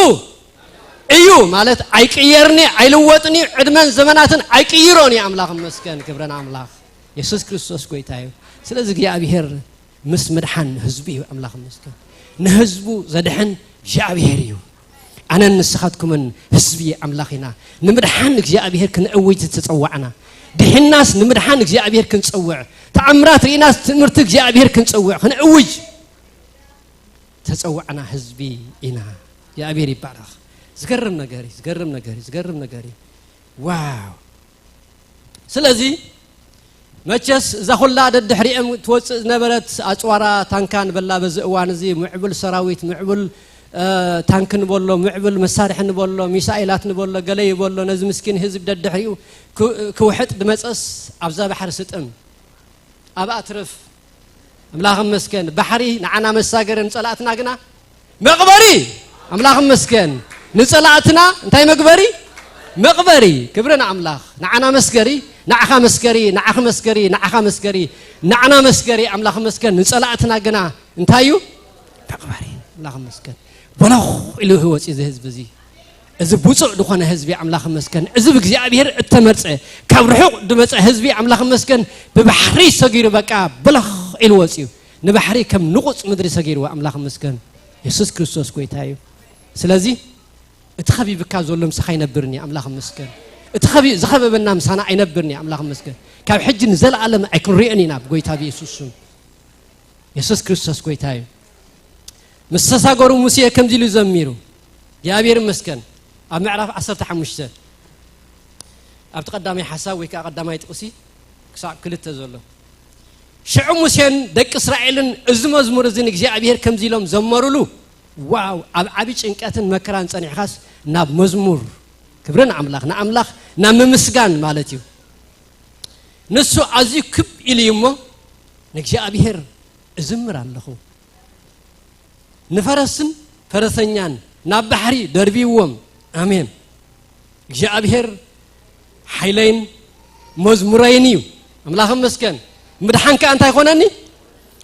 እዩ ማለት ኣይቅየርኒ፣ ኣይልወጥኒ፣ ዕድመን ዘመናትን ኣይቅይሮን እዩ። ኣምላኽ መስገን፣ ክብረን ኣምላኽ የሱስ ክርስቶስ ጎይታ እዩ። ስለዚ እግዚኣብሔር ምስ ምድሓን ህዝቡ እዩ። ኣምላኽ መስገን፣ ንህዝቡ ዘድሕን እግዚኣብሔር እዩ። ኣነን ንስኻትኩምን ህዝቢ ኣምላኽ ኢና። ንምድሓን እግዚኣብሔር ክንእውጅ ዝተጸዋዕና፣ ድሒናስ ንምድሓን እግዚኣብሔር ክንጸውዕ፣ ተኣምራት ርኢናስ ትምህርቲ እግዚኣብሔር ክንጸውዕ፣ ክንእውጅ ተጸዋዕና ህዝቢ ኢና። እግዚኣብሔር ይባረኽ። ዝገርም ነገር እዩ፣ ዝገርም ነገር እዩ፣ ዝገርም ነገር እዩ። ዋው! ስለዚ መቸስ እዛ ኩላ ደድሕሪኦም ትወፅእ ዝነበረት ኣፅዋራ ታንካ ንበላ፣ በዚ እዋን እዚ ምዕቡል ሰራዊት፣ ምዕቡል ታንክ ንበሎ፣ ምዕቡል መሳርሒ ንበሎ፣ ሚሳኤላት ንበሎ፣ ገለ ይበሎ፣ ነዚ ምስኪን ህዝብ ደድሕሪኡ ክውሕጥ ድመፀስ ኣብዛ ባሕሪ ስጥም፣ ኣብኣ ትረፍ። ኣምላኽ መስገን። ባሕሪ ንዓና መሳገሪ፣ ንፀላእትና ግና መቕበሪ። ኣምላኽ መስገን። ንፀላእትና እንታይ መግበሪ? መቕበሪ። ክብሪ ንኣምላኽ። ንዓና መስገሪ፣ ንዓኻ መስገሪ፣ ንዓኺ መስገሪ፣ ንዓኻ መስገሪ፣ ንዓና መስገሪ። ኣምላኽ መስገን። ንፀላእትና ግና እንታይ እዩ? መቕበሪ። ኣምላኽ መስገን። በለኽ ኢሉ ህወፂ እዚ ህዝቢ እዚ። እዚ ብፁዕ ዝኾነ ህዝቢ ኣምላኽ መስገን። እዚ ብእግዚኣብሔር እተመርጸ፣ ካብ ርሑቕ ድመጸ ህዝቢ ኣምላኽ መስገን። ብባሕሪ ሰጊሩ በቃ በለኽ ኢሉ ወፂኡ። ንባሕሪ ከም ንቑጽ ምድሪ ሰጊርዎ ኣምላኽ መስገን። የሱስ ክርስቶስ ጎይታ እዩ። ስለዚ እቲ ኸቢብካ ዘሎ ምሳኻ ኣይነብርን እዩ ኣምላኽ መስገን። እቲ ኸቢ-፣ ዝኸበበና ምሳና ኣይነብርን እዩ ኣምላኽ መስገን። ካብ ሕጂ ንዘለኣለም ኣይክንሪኦን ኢና ብጎይታ ብየሱስ ስም። የሱስ ክርስቶስ ጎይታ እዩ። ምስ ተሳገሩ ሙሴ ከምዚ ኢሉ ዘሚሩ። እግዚኣብሔር ይመስገን። ኣብ ምዕራፍ ዓሰርተ ሓሙሽተ ኣብቲ ቀዳማይ ሓሳብ ወይ ከዓ ቀዳማይ ጥቕሲ ክሳብ ክልተ ዘሎ። ሽዑ ሙሴን ደቂ እስራኤልን እዚ መዝሙር እዚ ንእግዚኣብሔር ከምዚ ኢሎም ዘመሩሉ። ዋው! ኣብ ዓቢ ጭንቀትን መከራን ጸኒሕካስ ናብ መዝሙር፣ ክብሪ ንኣምላኽ፣ ንኣምላኽ ናብ ምምስጋን ማለት እዩ። ንሱ ኣዝዩ ክብ ኢሉ እዩ እሞ ንእግዚኣብሔር እዝምር ኣለኹ። ንፈረስን ፈረሰኛን ናብ ባሕሪ ደርብይዎም። ኣሜን። እግዚኣብሔር ሓይለይን መዝሙረይን እዩ። ኣምላኽ ይመስገን። ምድሓን ከኣ እንታይ ኮነኒ?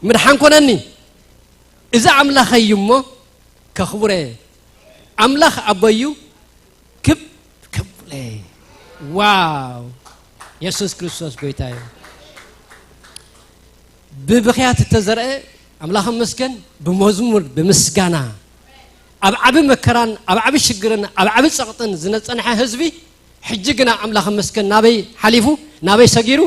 ምድሓን ኮነኒ። እዚ ኣምላኸይ እዩ እሞ ከኽብሮ እየ። ኣምላኽ ኣቦይ እዩ፣ ክብ ክብለ። ዋው! የሱስ ክርስቶስ ጎይታ እዩ። ብብኽያት እተዘርአ ኣምላኽ ይመስገን፣ ብመዝሙር፣ ብምስጋና፣ ኣብ ዓቢ መከራን ኣብ ዓቢ ሽግርን ኣብ ዓቢ ጸቕጥን ዝነጸንሐ ህዝቢ፣ ሕጂ ግና ኣምላኽ ይመስገን ናበይ ሓሊፉ? ናበይ ሰጊሩ?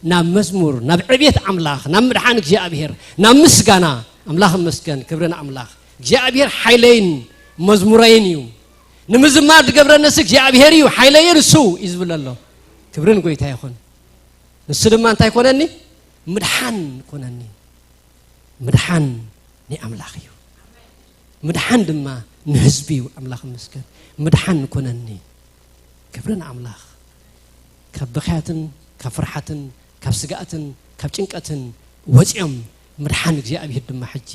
ናብ መዝሙር፣ ናብ ዕቤት ኣምላኽ፣ ናብ ምድሓን እግዚኣብሔር፣ ናብ ምስጋና። ኣምላኽ ይመስገን፣ ክብሪ ንኣምላኽ። እግዚኣብሔር ሓይለይን መዝሙረይን እዩ። ንምዝማር ዝገብረንስ እግዚኣብሔር እዩ፣ ሓይለይን እሱ እዩ ዝብል ኣሎ። ክብሪ ንጎይታ ይኹን። ንሱ ድማ እንታይ ኮነኒ? ምድሓን ኮነኒ። ምድሓን ናይ ኣምላኽ እዩ። ምድሓን ድማ ንህዝቢ እዩ። ኣምላኽ ይመስገን። ምድሓን ኮነኒ። ክብሪ ንኣምላኽ። ካብ ብኽያትን ካብ ፍርሓትን ካብ ስግኣትን ካብ ጭንቀትን ወፂኦም ምድሓን እግዚኣብሔር ድማ ሕጂ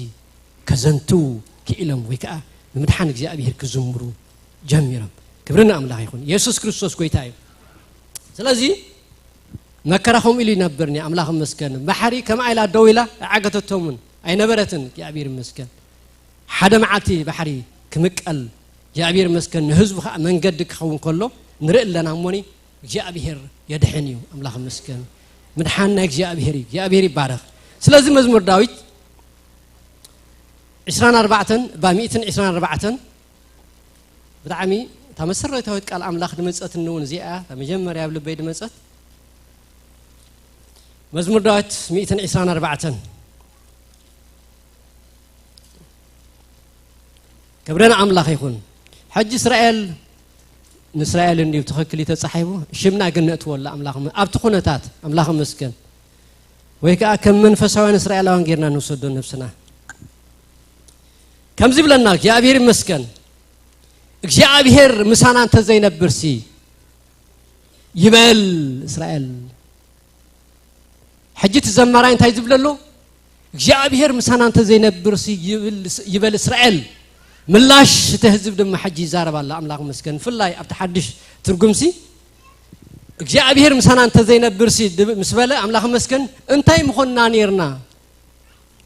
ከዘንትዉ ክኢሎም ወይ ከዓ ንምድሓን እግዚኣብሔር ክዝምሩ ጀሚሮም። ክብሪ ንኣምላኽ ይኹን። የሱስ ክርስቶስ ጎይታ እዩ። ስለዚ መከራ ከምኡ ኢሉ ይነብር ኒ ኣምላኽ ይመስገን። ባሕሪ ከምኣ ኢላ ደው ኢላ ኣይዓገተቶምን፣ ኣይነበረትን። እግዚኣብሔር ይመስገን። ሓደ መዓልቲ ባሕሪ ክምቀል እግዚኣብሔር ይመስገን። ንህዝቡ ከዓ መንገዲ ክኸውን ከሎ ንርኢ ኣለና እሞኒ እግዚኣብሔር የድሕን እዩ። ኣምላኽ ይመስገን። ምድሓን ናይ እግዚኣብሔር እዩ። እግዚኣብሔር ይባረኽ። ስለዚ መዝሙር ዳዊት ዕስራን ኣርባዕተን እባ ሚእትን ዕስራን ኣርባዕተን ብጣዕሚ እታ መሰረታዊት ቃል ኣምላኽ ድመጸትኒ እውን እዚኣ እያ። እታ መጀመርያ ኣብ ልበይ ድመጸት መዝሙር ዳዊት ሚእትን ዕስራን ኣርባዕተን። ክብሪ ንኣምላኽ ይኹን። ሕጂ እስራኤል ንእስራኤል እንድዩ ትኽክል እዩ ተጻሒፉ፣ ሽምና ግን ነእትወሉ ኣምላኽ ም-፣ ኣብቲ ኩነታት ኣምላኽ ይመስገን። ወይ ከኣ ከም መንፈሳውያን እስራኤላውያን ጌርና ንውሰዶ ነብስና። ከምዚ ይብለና እግዚኣብሔር ይመስገን። እግዚኣብሔር ምሳና እንተዘይነብርሲ ይበል እስራኤል። ሕጂ እቲ ዘማራይ እንታይ ዝብል ኣሎ? እግዚኣብሔር ምሳና እንተዘይነብርሲ ይብል-፣ ይበል እስራኤል። ምላሽ እቲ ህዝብ ድማ ሕጂ ይዛረብ ኣሎ። ኣምላኽ ይመስገን። ብፍላይ ኣብቲ ሓድሽ ትርጉምሲ እግዚኣብሔር ምሳና እንተዘይነብርሲ ምስ በለ ኣምላኽ መስገን እንታይ ምኾንና ነርና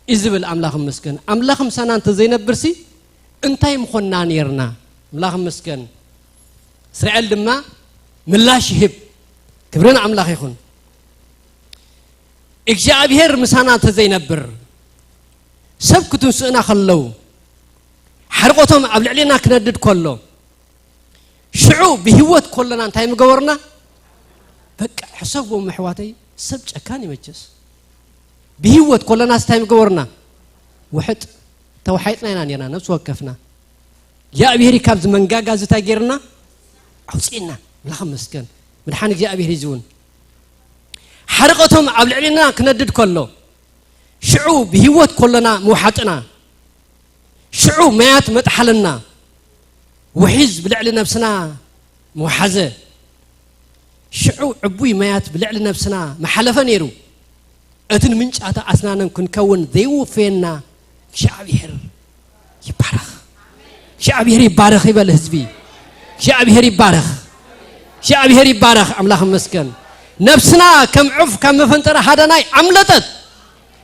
እዩ ዝብል። ኣምላኽ መስገን ኣምላኽ ምሳና እንተዘይነብርሲ እንታይ ምኾንና ነርና? ኣምላኽ መስገን። እስራኤል ድማ ምላሽ ይህብ። ክብርን ኣምላኽ ይኹን። እግዚኣብሔር ምሳና እንተዘይነብር ሰብ ክትንስእና ከለዉ ሓርቆቶም ኣብ ልዕሊና ክነድድ ከሎ ሽዑ ብህይወት ከለና እንታይ ምገበርና? በቃ ሕሰብዎም ኣሕዋተይ፣ ሰብ ጨካን ይመቸስ። ብህይወት ከለናስ እንታይ ምገበርና? ውሕጥ ተወሓይጥና ኢና ነርና ነብሲ ወከፍና። እግዚኣብሔር ካብዚ መንጋጋ እዚ እንታይ ገይርና? ኣውፅእና። ኣምላኽ መስገን። ምድሓን እግዚኣብሔር እዩ ዝውን። ሓርቀቶም ኣብ ልዕሊና ክነድድ ከሎ ሽዑ ብህይወት ከለና ምውሓጥና ሽዑ መያት መጥሓልና ውሒዝ ብልዕሊ ነብስና ምውሓዘ ሽዑ ዕቡይ መያት ብልዕሊ ነብስና መሓለፈ ነይሩ። እትን ምንጫታ ኣስናነን ክንከውን ዘይውፈየና እግዚኣብሔር ይባረኽ። እግዚኣብሔር ይባረኽ ይበል ህዝቢ። እግዚኣብሔር ይባረኽ። እግዚኣብሔር ይባረኽ። ኣምላኽ መስገን። ነብስና ከም ዑፍ ካብ መፈንጠራ ሃደናይ ኣምለጠት።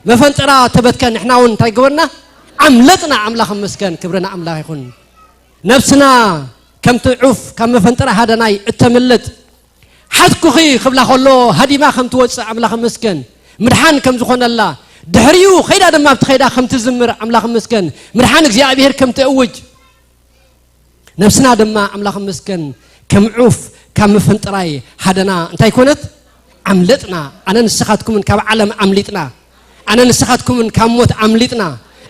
መፈንጠራ ተበትከ ንሕና እውን እንታይ ገበርና? ኣምለጥና። ኣምላኽ መስገን። ክብርና ኣምላኽ ይኹን። ነብስና ከምቲ ዑፍ ካብ መፈንጠራ ሃደናይ እተምልጥ ሓትኩኺ ክብላ ከሎ ሃዲማ ከም ትወፅእ ኣምላኽ መስገን። ምድሓን ከም ዝኾነላ ድሕሪኡ ኸይዳ ድማ ኣብቲ ኸይዳ ከም ትዝምር ኣምላኽ መስገን። ምድሓን እግዚኣብሔር ከም ትእውጅ ነብስና ድማ ኣምላኽ መስገን ከም ዑፍ ካብ መፈንጠራይ ሃደና እንታይ ኮነት? ኣምለጥና። ኣነ ንስኻትኩምን ካብ ዓለም ኣምሊጥና። ኣነ ንስኻትኩምን ካብ ሞት ኣምሊጥና።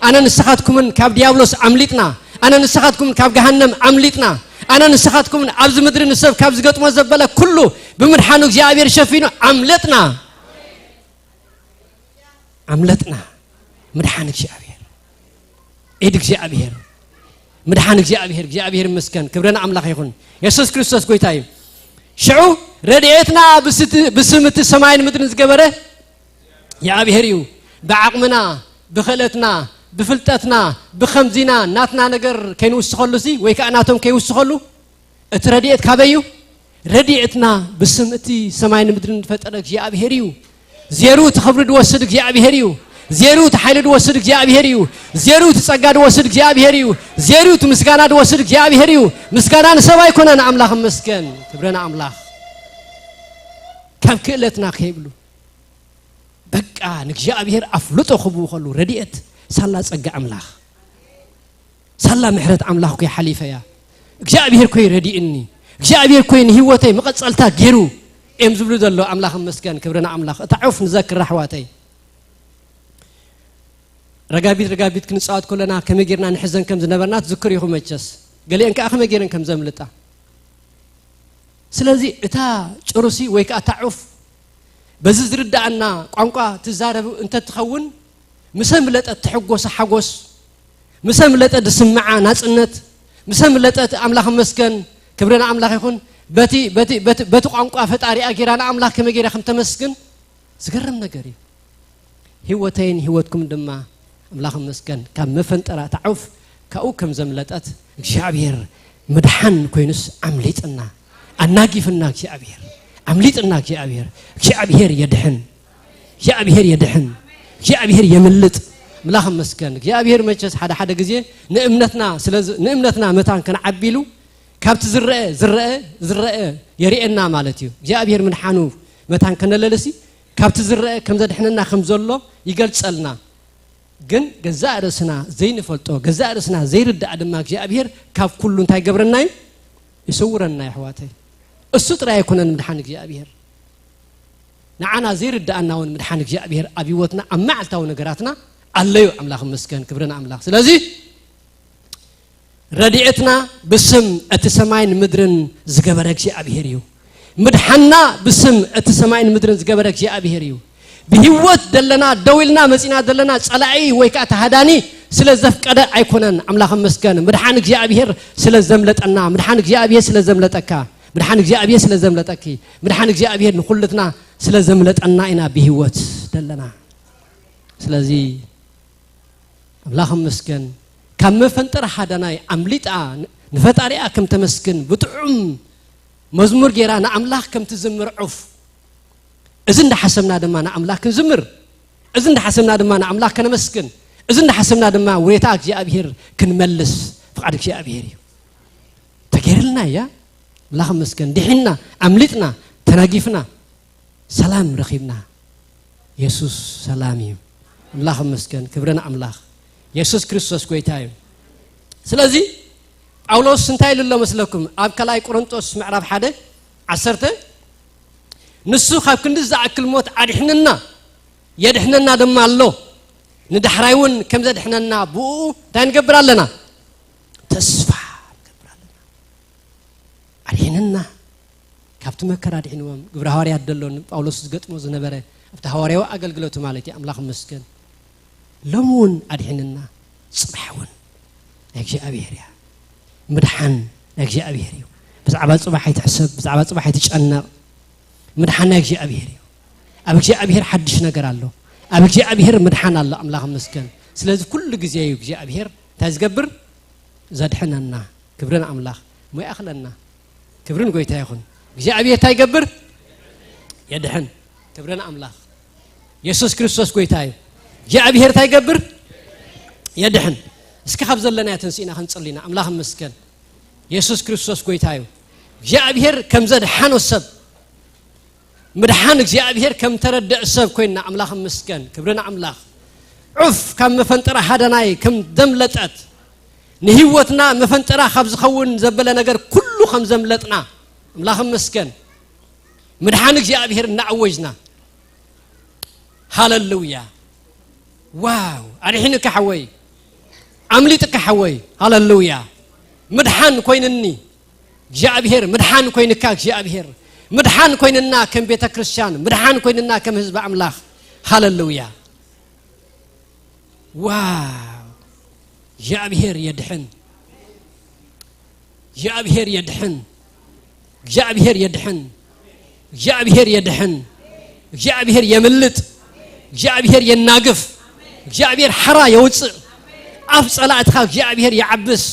ኣነ ንስኻትኩምን ካብ ዲያብሎስ ኣምሊጥና። ኣነ ንስኻትኩምን ካብ ገሃነም ኣምሊጥና። ኣነ ንስኻትኩምን ኣብዚ ምድሪ ንሰብ ካብ ዝገጥሞ ዘበለ ኩሉ ብምድሓኑ እግዚኣብሔር ሸፊኑ ኣምለጥና። ኣምለጥና። ምድሓን እግዚኣብሔር። ኢድ እግዚኣብሔር። ምድሓን እግዚኣብሔር። እግዚኣብሔር ይመስገን። ክብረን ኣምላኽ ይኹን። የሱስ ክርስቶስ ጎይታ እዩ። ሽዑ ረድኤትና ብስቲ- ብስም እቲ ሰማይን ምድርን ዝገበረ እግዚኣብሔር እዩ። ብዓቕምና፣ ብኽእለትና፣ ብፍልጠትና፣ ብኸምዚና ናትና ነገር ከይንውስኸሉ ሲ ወይ ከዓ ናቶም ከይውስኸሉ እቲ ረድኤት ካበይ እዩ? ረድኤትና ብስም እቲ ሰማይን ምድርን ዝፈጠረ እግዚኣብሔር እዩ። ዜሩ እቲ ክብሪ ድወስድ እግዚኣብሔር እዩ። ዜሩ እቲ ሓይሊ ድወስድ እግዚኣብሔር እዩ። ዜሩ እቲ ጸጋ ድወስድ እግዚኣብሔር እዩ። ዜሩ እቲ ምስጋና ድወስድ እግዚኣብሔር እዩ። ምስጋና ንሰብ ኣይኮነን። ኣምላኽ መስገን። ክብረና ኣምላኽ ካብ ክእለትና ከይብሉ በቃ ንእግዚኣብሔር ኣፍልጦ ክህብዎ ከሉ ረድኤት ሳላ ጸጋ ኣምላኽ ሳላ ምሕረት ኣምላኽ ኮይ ሓሊፈያ እግዚኣብሔር ኮይ ረዲእኒ እግዚኣብሔር ኮይ ንህይወተይ መቐጸልታ ገይሩ እዮም ዝብሉ ዘሎ ኣምላኽ መስገን ክብርና ኣምላኽ እታ ዑፍ ንዘክር ኣሕዋተይ ረጋቢት ረጋቢት ክንጻወት ከለና ከመይ ጌርና ንሕዘን ከም ዝነበርና ትዝክር ኢኹም መቸስ ገሊአን ከኣ ከመይ ጌረን ከም ዘምልጣ ስለዚ እታ ጭሩሲ ወይ ከኣ እታ ዑፍ በዚ ዝርድኣና ቋንቋ ትዛረብ እንተትኸውን ምሰ ምለጠት ትሕጎሰ ሓጎስ ምሰ ምለጠት ዝስምዓ ናጽነት ምሰ ምለጠት ኣምላኽ መስገን ክብሪ ንኣምላኽ ይኹን በቲ በቲ በቲ በቲ ቋንቋ ፈጣሪኣ ጌራ ንኣምላኽ ከመይ ጌራ ከም ተመስግን ዝገርም ነገር እዩ ህይወተይን ህይወትኩም ድማ ኣምላኽ መስገን ካብ መፈንጠራ እታ ዑፍ ካብኡ ከም ዘምለጠት እግዚኣብሔር ምድሓን ኮይኑስ ኣምሊጥና ኣናጊፍና እግዚኣብሔር ኣምሊጥና እግዚኣብሔር እግዚኣብሔር የድሕን እግዚኣብሔር የድሕን እግዚኣብሔር የምልጥ ኣምላኽ መስገን እግዚኣብሔር መቸስ ሓደ ሓደ ግዜ ንእምነትና ስለ ንእምነትና መታን ከነዓቢሉ ካብቲ ዝረአ ዝረአ ዝረአ የርእየና ማለት እዩ እግዚኣብሔር ምድሓኑ መታን ከነለልሲ ካብቲ ዝረአ ከም ዘድሕነና ከም ዘሎ ይገልጸልና ግን ገዛእ ርእስና ዘይንፈልጦ ገዛእ ርእስና ዘይርዳእ ድማ እግዚኣብሔር ካብ ኩሉ እንታይ ገብረና እዩ ይስውረና ይሕዋተይ እሱ ጥራይ ኣይኮነን ምድሓን እግዚኣብሔር ንዓና ዘይርዳኣና እውን ምድሓን እግዚኣብሔር ኣብ ህይወትና ኣብ መዓልታዊ ነገራትና ኣለዩ ኣምላኽ መስገን ክብርን ኣምላኽ ስለዚ ረድኤትና ብስም እቲ ሰማይን ምድርን ዝገበረ እግዚኣብሔር እዩ ምድሓና ብስም እቲ ሰማይን ምድርን ዝገበረ እግዚኣብሔር እዩ ብህይወት ዘለና ደው ኢልና መፂና ዘለና ፀላኢ ወይ ከዓ ተሃዳኒ ስለ ዘፍቀደ ኣይኮነን ኣምላኽ መስገን ምድሓን እግዚኣብሔር ስለ ዘምለጠና ምድሓን እግዚኣብሔር ስለ ዘምለጠካ ምድሓን እግዚኣብሔር ስለ ዘምለጠኪ ምድሓን እግዚኣብሔር ንኩልትና ስለ ዘምለጠና ኢና ብህይወት ዘለና ስለዚ ኣምላኽ መስገን ካብ መፈንጠር ሓዳናይ ኣምሊጣ ንፈጣሪኣ ከም ተመስግን ብጥዑም መዝሙር ጌራ ንኣምላኽ ከም ትዝምር ዑፍ፣ እዚ እንዳሓሰብና ድማ ንኣምላኽ ክንዝምር፣ እዚ እንዳሓሰብና ድማ ንኣምላኽ ከነመስግን፣ እዚ እንዳሓሰብና ድማ ውሬታ እግዚኣብሔር ክንመልስ ፍቓድ እግዚኣብሔር እዩ። ተገይርልና እያ። ኣምላኽ መስገን ድሒና፣ ኣምሊጥና፣ ተናጊፍና፣ ሰላም ረኺብና። የሱስ ሰላም እዩ። ኣምላኽ መስገን፣ ክብሪ ንኣምላኽ። የሱስ ክርስቶስ ጎይታ እዩ። ስለዚ ጳውሎስ እንታይ ኢሉ ኣሎ መስለኩም? ኣብ ካልኣይ ቆሮንጦስ ምዕራፍ ሓደ ዓሰርተ፣ ንሱ ካብ ክንዲ ዝኣክል ሞት ኣድሕንና፣ የድሕነና ድማ ኣሎ። ንዳሕራይ እውን ከም ዘድሕነና ብኡ እንታይ ንገብር ኣለና? ተስፋ ንገብር ኣለና። ኣድሒንና፣ ካብቲ መከራ ኣድሒንዎም። ግብረ ሃዋርያት ደሎ ንጳውሎስ ዝገጥሞ ዝነበረ ኣብቲ ሃዋርያዊ ኣገልግሎቱ ማለት እዩ። ኣምላኽ ይመስገን። ሎሚ እውን ኣድሒንና፣ ጽባሕ እውን ናይ እግዚኣብሔር እያ። ምድሓን ናይ እግዚኣብሔር እዩ። ብዛዕባ ጽባሕ ኣይትሕሰብ፣ ብዛዕባ ጽባሕ ኣይትጨነቕ። ምድሓን ናይ እግዚኣብሔር እዩ። ኣብ እግዚኣብሔር ሓድሽ ነገር ኣሎ። ኣብ እግዚኣብሔር ምድሓን ኣሎ። ኣምላኽ ይመስገን። ስለዚ ኩሉ ግዜ እዩ እግዚኣብሔር እንታይ ዝገብር? ዘድሕነና። ክብርን ኣምላኽ እሞ ይኣኽለና። ክብርን ጎይታ ይኹን። እግዚኣብሔር እንታይ ይገብር? የድሕን። ክብርን ኣምላኽ። የሱስ ክርስቶስ ጎይታ እዩ። እግዚኣብሔር እንታይ ይገብር? የድሕን። እስኪ ካብ ዘለናዮ ተንሲእና ክንጽሊ ኢና። ኣምላኽ ይመስገን። የሱስ ክርስቶስ ጎይታ እዩ። እግዚኣብሔር ከም ዘድሓኖ ሰብ፣ ምድሓን እግዚኣብሔር ከም ተረድእ ሰብ ኮይንና፣ ኣምላኽ ይመስገን። ክብሪ ንኣምላኽ። ዑፍ ካብ መፈንጠራ ሃዳናይ ከም ዘምለጠት፣ ንህይወትና መፈንጠራ ካብ ዝኸውን ዘበለ ነገር ኩሉ ከም ዘምለጥና፣ ኣምላኽ ይመስገን። ምድሓን እግዚኣብሔር እናኣወጅና፣ ሃለሉያ። ዋው! ኣድሒንካ ሓወይ፣ ኣምሊጥካ ሓወይ። ሃለሉያ። ምድሓን ኮይንኒ እግዚኣብሔር፣ ምድሓን ኮይንካ እግዚኣብሔር፣ ምድሓን ኮይንና ከም ቤተ ክርስቲያን፣ ምድሓን ኮይንና ከም ህዝቢ ኣምላኽ። ሃለሉያ። ዋው! እግዚኣብሔር የድሕን። እግዚኣብሔር የድሕን። እግዚኣብሔር የድሕን። እግዚኣብሔር የድሕን። እግዚኣብሔር የምልጥ። እግዚኣብሔር የናግፍ። እግዚኣብሔር ሓራ የውፅእ። ኣፍ ጸላእትኻ እግዚኣብሔር ይዓብስ።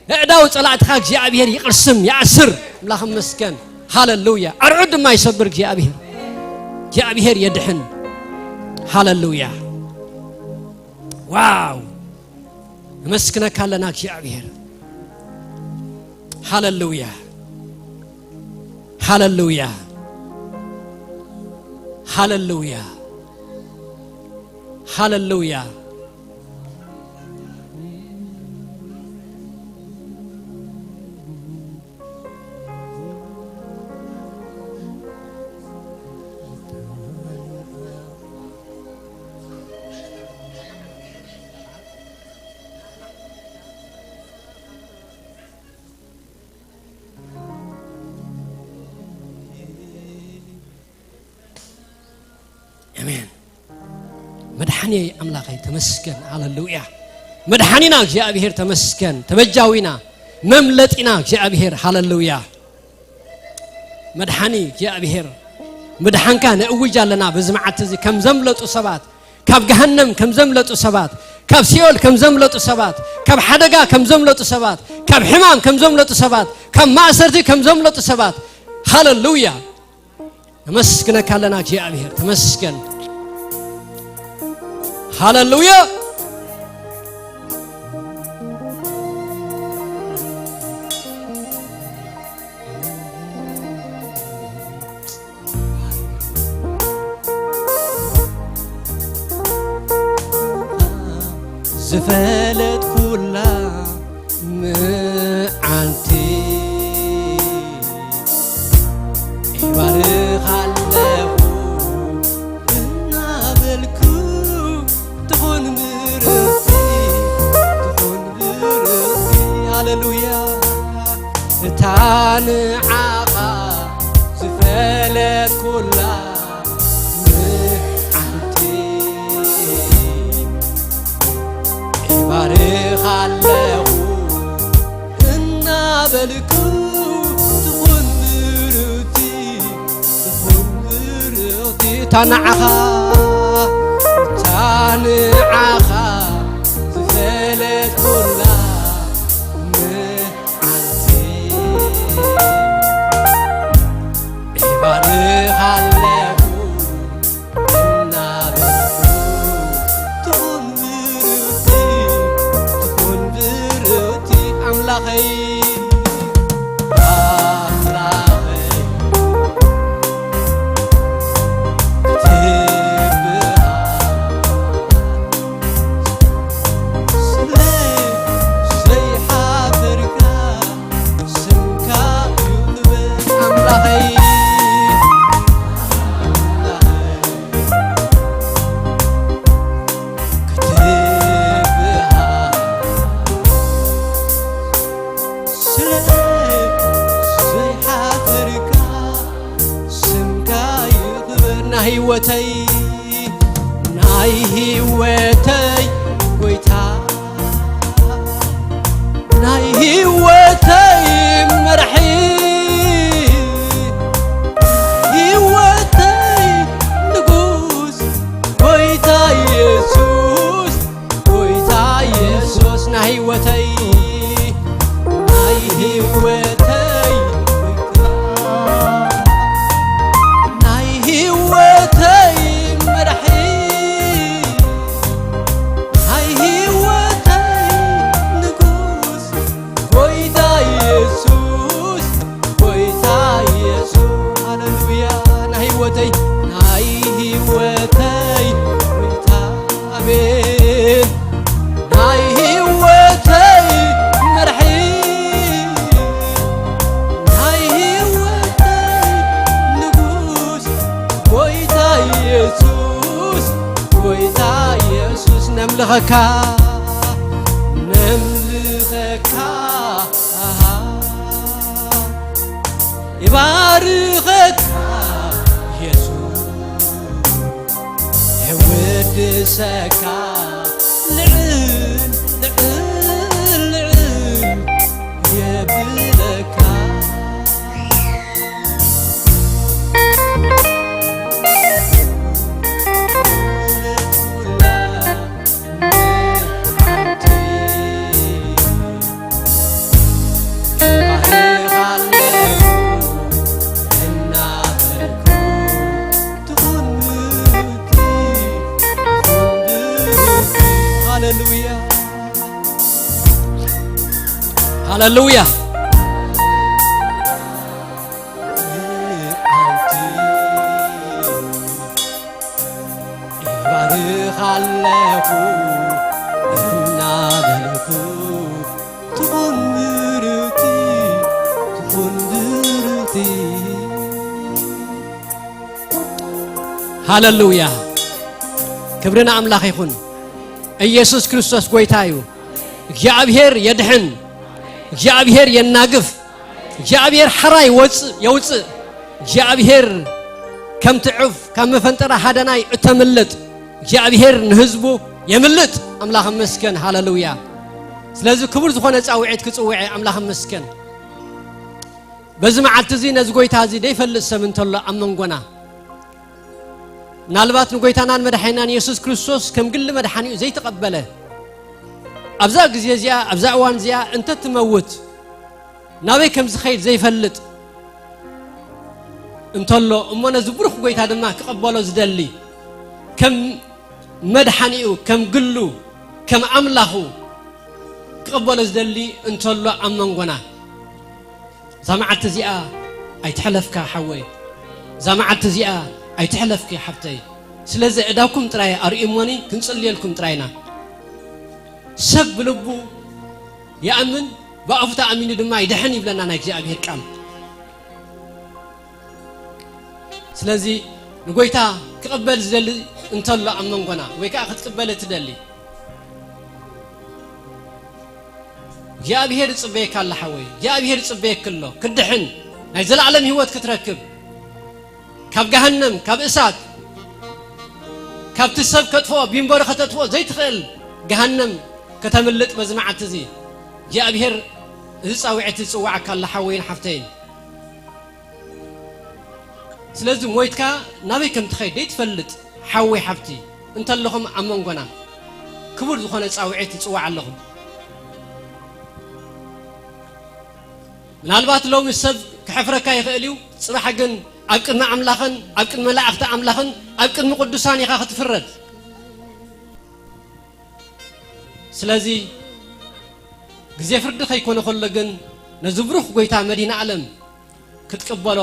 ኣእዳው ጸላእትኻ እግዚኣብሔር ይቕርስም፣ ይኣስር። ኣምላኽ ይመስገን። ሃለሉያ። ኣርዑት ድማ ይሰብር እግዚኣብሔር። እግዚኣብሔር የድሕን። ሃለሉያ። ዋው! ነመስግነካ ኣለና እግዚኣብሔር። ሃለሉያ። ሃለሉያ። ሃለሉያ። ሃለሉያ። ኣሜን። መድሓኒ ኣምላኸይ ተመስገን። ሃለሉያ። መድሓኒና እግዚኣብሔር ተመስገን። ተበጃዊና፣ መምለጢና እግዚኣብሔር። ሃለሉያ። መድሓኒ እግዚኣብሔር፣ ምድሓንካ ነእውጅ ኣለና። በዚ መዓልቲ እዚ ከም ዘምለጡ ሰባት፣ ካብ ገሃነም ከም ዘምለጡ ሰባት፣ ካብ ሲኦል ከም ዘምለጡ ሰባት፣ ካብ ሓደጋ ከም ዘምለጡ ሰባት፣ ካብ ሕማም ከም ዘምለጡ ሰባት፣ ካብ ማእሰርቲ ከም ዘምለጡ ሰባት። ሃለሉያ። ነመስግነካ ኣለና እግዚኣብሔር፣ ተመስገን። ሃለሉያ። ዝፈለጥኩላ መዓልቲ ይባርኽ ኣለኹ እናበልኩ፣ ትኹን ብርኽቲ፣ ትኹን ብርኽቲ። ሃሌሉያ። እታ ንዓኻ ዝፈለጥኩላ መዓልቲ እባርኻ ኣለኹ እናበልኩ፣ ትኹን ብርኽቲ፣ ትኹን ብርኽቲ። እታ ንዓኻ፣ እታ ንዓኻ ዝፈለጥኩላ መዓልቲ ናይ ህይወተይ ጎይታ፣ ናይ ህይወተይ መርሒ፣ ህይወተይ ንጉስ፣ ጎይታ ኢየሱስ፣ ጎይታ ኢየሱስ፣ ናይ ህይወተይ፣ ናይ ህይወተይ ጎይታ፣ ናይ ህይወተይ መርሒ፣ ናይ ህይወተይ ንጉስ፣ ጎይታ ኢየሱስ፣ ጎይታ ኢየሱስ፣ ሃሌሉያ። ናይ ህይወተይ፣ ናይ ህይወተይ ጎይታ፣ ኣሜን። ናይ ህይወተይ መርሒ፣ ናይ ህይወተይ ንጉስ፣ ጎይታ ኢየሱስ፣ ጎይታ ኢየሱስ፣ ነምልኸካ፣ ነምልኸካ፣ ኣሃ፣ ይባርኸካ ኢየሱስ፣ የወድሰካ፣ ልዕል፣ ልዕል፣ ልዕል የብለካ። ሃሌሉያ፣ ሃሌሉያ። ይባርኽ ኣለኹ እናበልኩ፣ ትኹን ምርውቲ፣ ትኹን ምርውቲ። ሃሌሉያ፣ ክብሪ ንኣምላኽ ይኹን። ኢየሱስ ክርስቶስ ጎይታ እዩ። እግዚኣብሔር የድሕን፣ እግዚኣብሔር የናግፍ፣ እግዚኣብሔር ሓራ ይወፅእ፣ የውፅእ። እግዚኣብሔር ከምቲ ዑፍ ካብ መፈንጠራ ሃደናይ እተምልጥ፣ እግዚኣብሔር ንህዝቡ የምልጥ። ኣምላኽ ይመስገን፣ ሃሌሉያ። ስለዚ ክቡር ዝኾነ ጻውዒት ክጽውዕ እየ፣ ኣምላኽ ይመስገን። በዚ መዓልቲ እዚ ነዚ ጎይታ እዚ ዘይፈልጥ ሰብ እንተሎ ኣብ መንጎና፣ ምናልባት ንጎይታናን መድሓኒናን የሱስ ክርስቶስ ከም ግሊ መድሓኒኡ ዘይተቐበለ፣ ኣብዛ ግዜ እዚኣ፣ ኣብዛ እዋን እዚኣ እንተትመውት ናበይ ከም ዝኸይድ ዘይፈልጥ እንተሎ፣ እሞ ነዚ ብሩኽ ጎይታ ድማ ክቐበሎ ዝደሊ፣ ከም መድሓኒኡ፣ ከም ግሉ፣ ከም ኣምላኹ ክቐበሎ ዝደሊ እንተሎ ኣብ መንጎና፣ እዛ መዓልቲ እዚኣ ኣይትሕለፍካ ሓወይ፣ እዛ መዓልቲ እዚኣ ኣይትሕለፍኪ ሓብተይ። ስለዚ ኣእዳውኩም ጥራይ ኣርእዩሞኒ፣ ክንጽልየልኩም ጥራይ ኢና። ሰብ ብልቡ ይኣምን፣ ብኣፉ ተኣሚኑ ድማ ይድሕን ይብለና ናይ እግዚኣብሔር ቃል። ስለዚ ንጎይታ ክቕበል ዝደሊ እንተሎ ኣብ መንጎና፣ ወይ ከኣ ክትቅበል እትደሊ፣ እግዚኣብሔር ይጽበየካ ኣሎ ሓወይ፣ እግዚኣብሔር ይጽበየኪ ኣሎ። ክትድሕን፣ ናይ ዘለኣለም ህይወት ክትረክብ፣ ካብ ገሃነም፣ ካብ እሳት፣ ካብቲ ሰብ ከጥፍኦ፣ ቢንበሩ ከተጥፍኦ ዘይትኽእል ገሃነም ከተምልጥ በዚ መዓልቲ እዚ እግዚኣብሔር እዚ ጻውዒት ይጽውዓካ ኣሎ ሓወይን ሓፍተይን። ስለዚ ሞይትካ ናበይ ከም ትኸይድ ዘይትፈልጥ ሓወይ ሓፍቲ እንተለኹም ኣብ መንጎና ክቡር ዝኾነ ጻውዒት ይጽዋዕ ኣለኹ። ምናልባት ሎሚ ሰብ ክሕፍረካ ይኽእል እዩ፣ ጽባሕ ግን ኣብ ቅድሚ ኣምላኽን ኣብ ቅድሚ መላእኽቲ ኣምላኽን ኣብ ቅድሚ ቅዱሳን ኢኻ ክትፍረድ። ስለዚ ግዜ ፍርዲ ከይኮነ ከሎ ግን ነዚ ብሩኽ ጎይታ መድኃኔ ዓለም ክትቅበሎ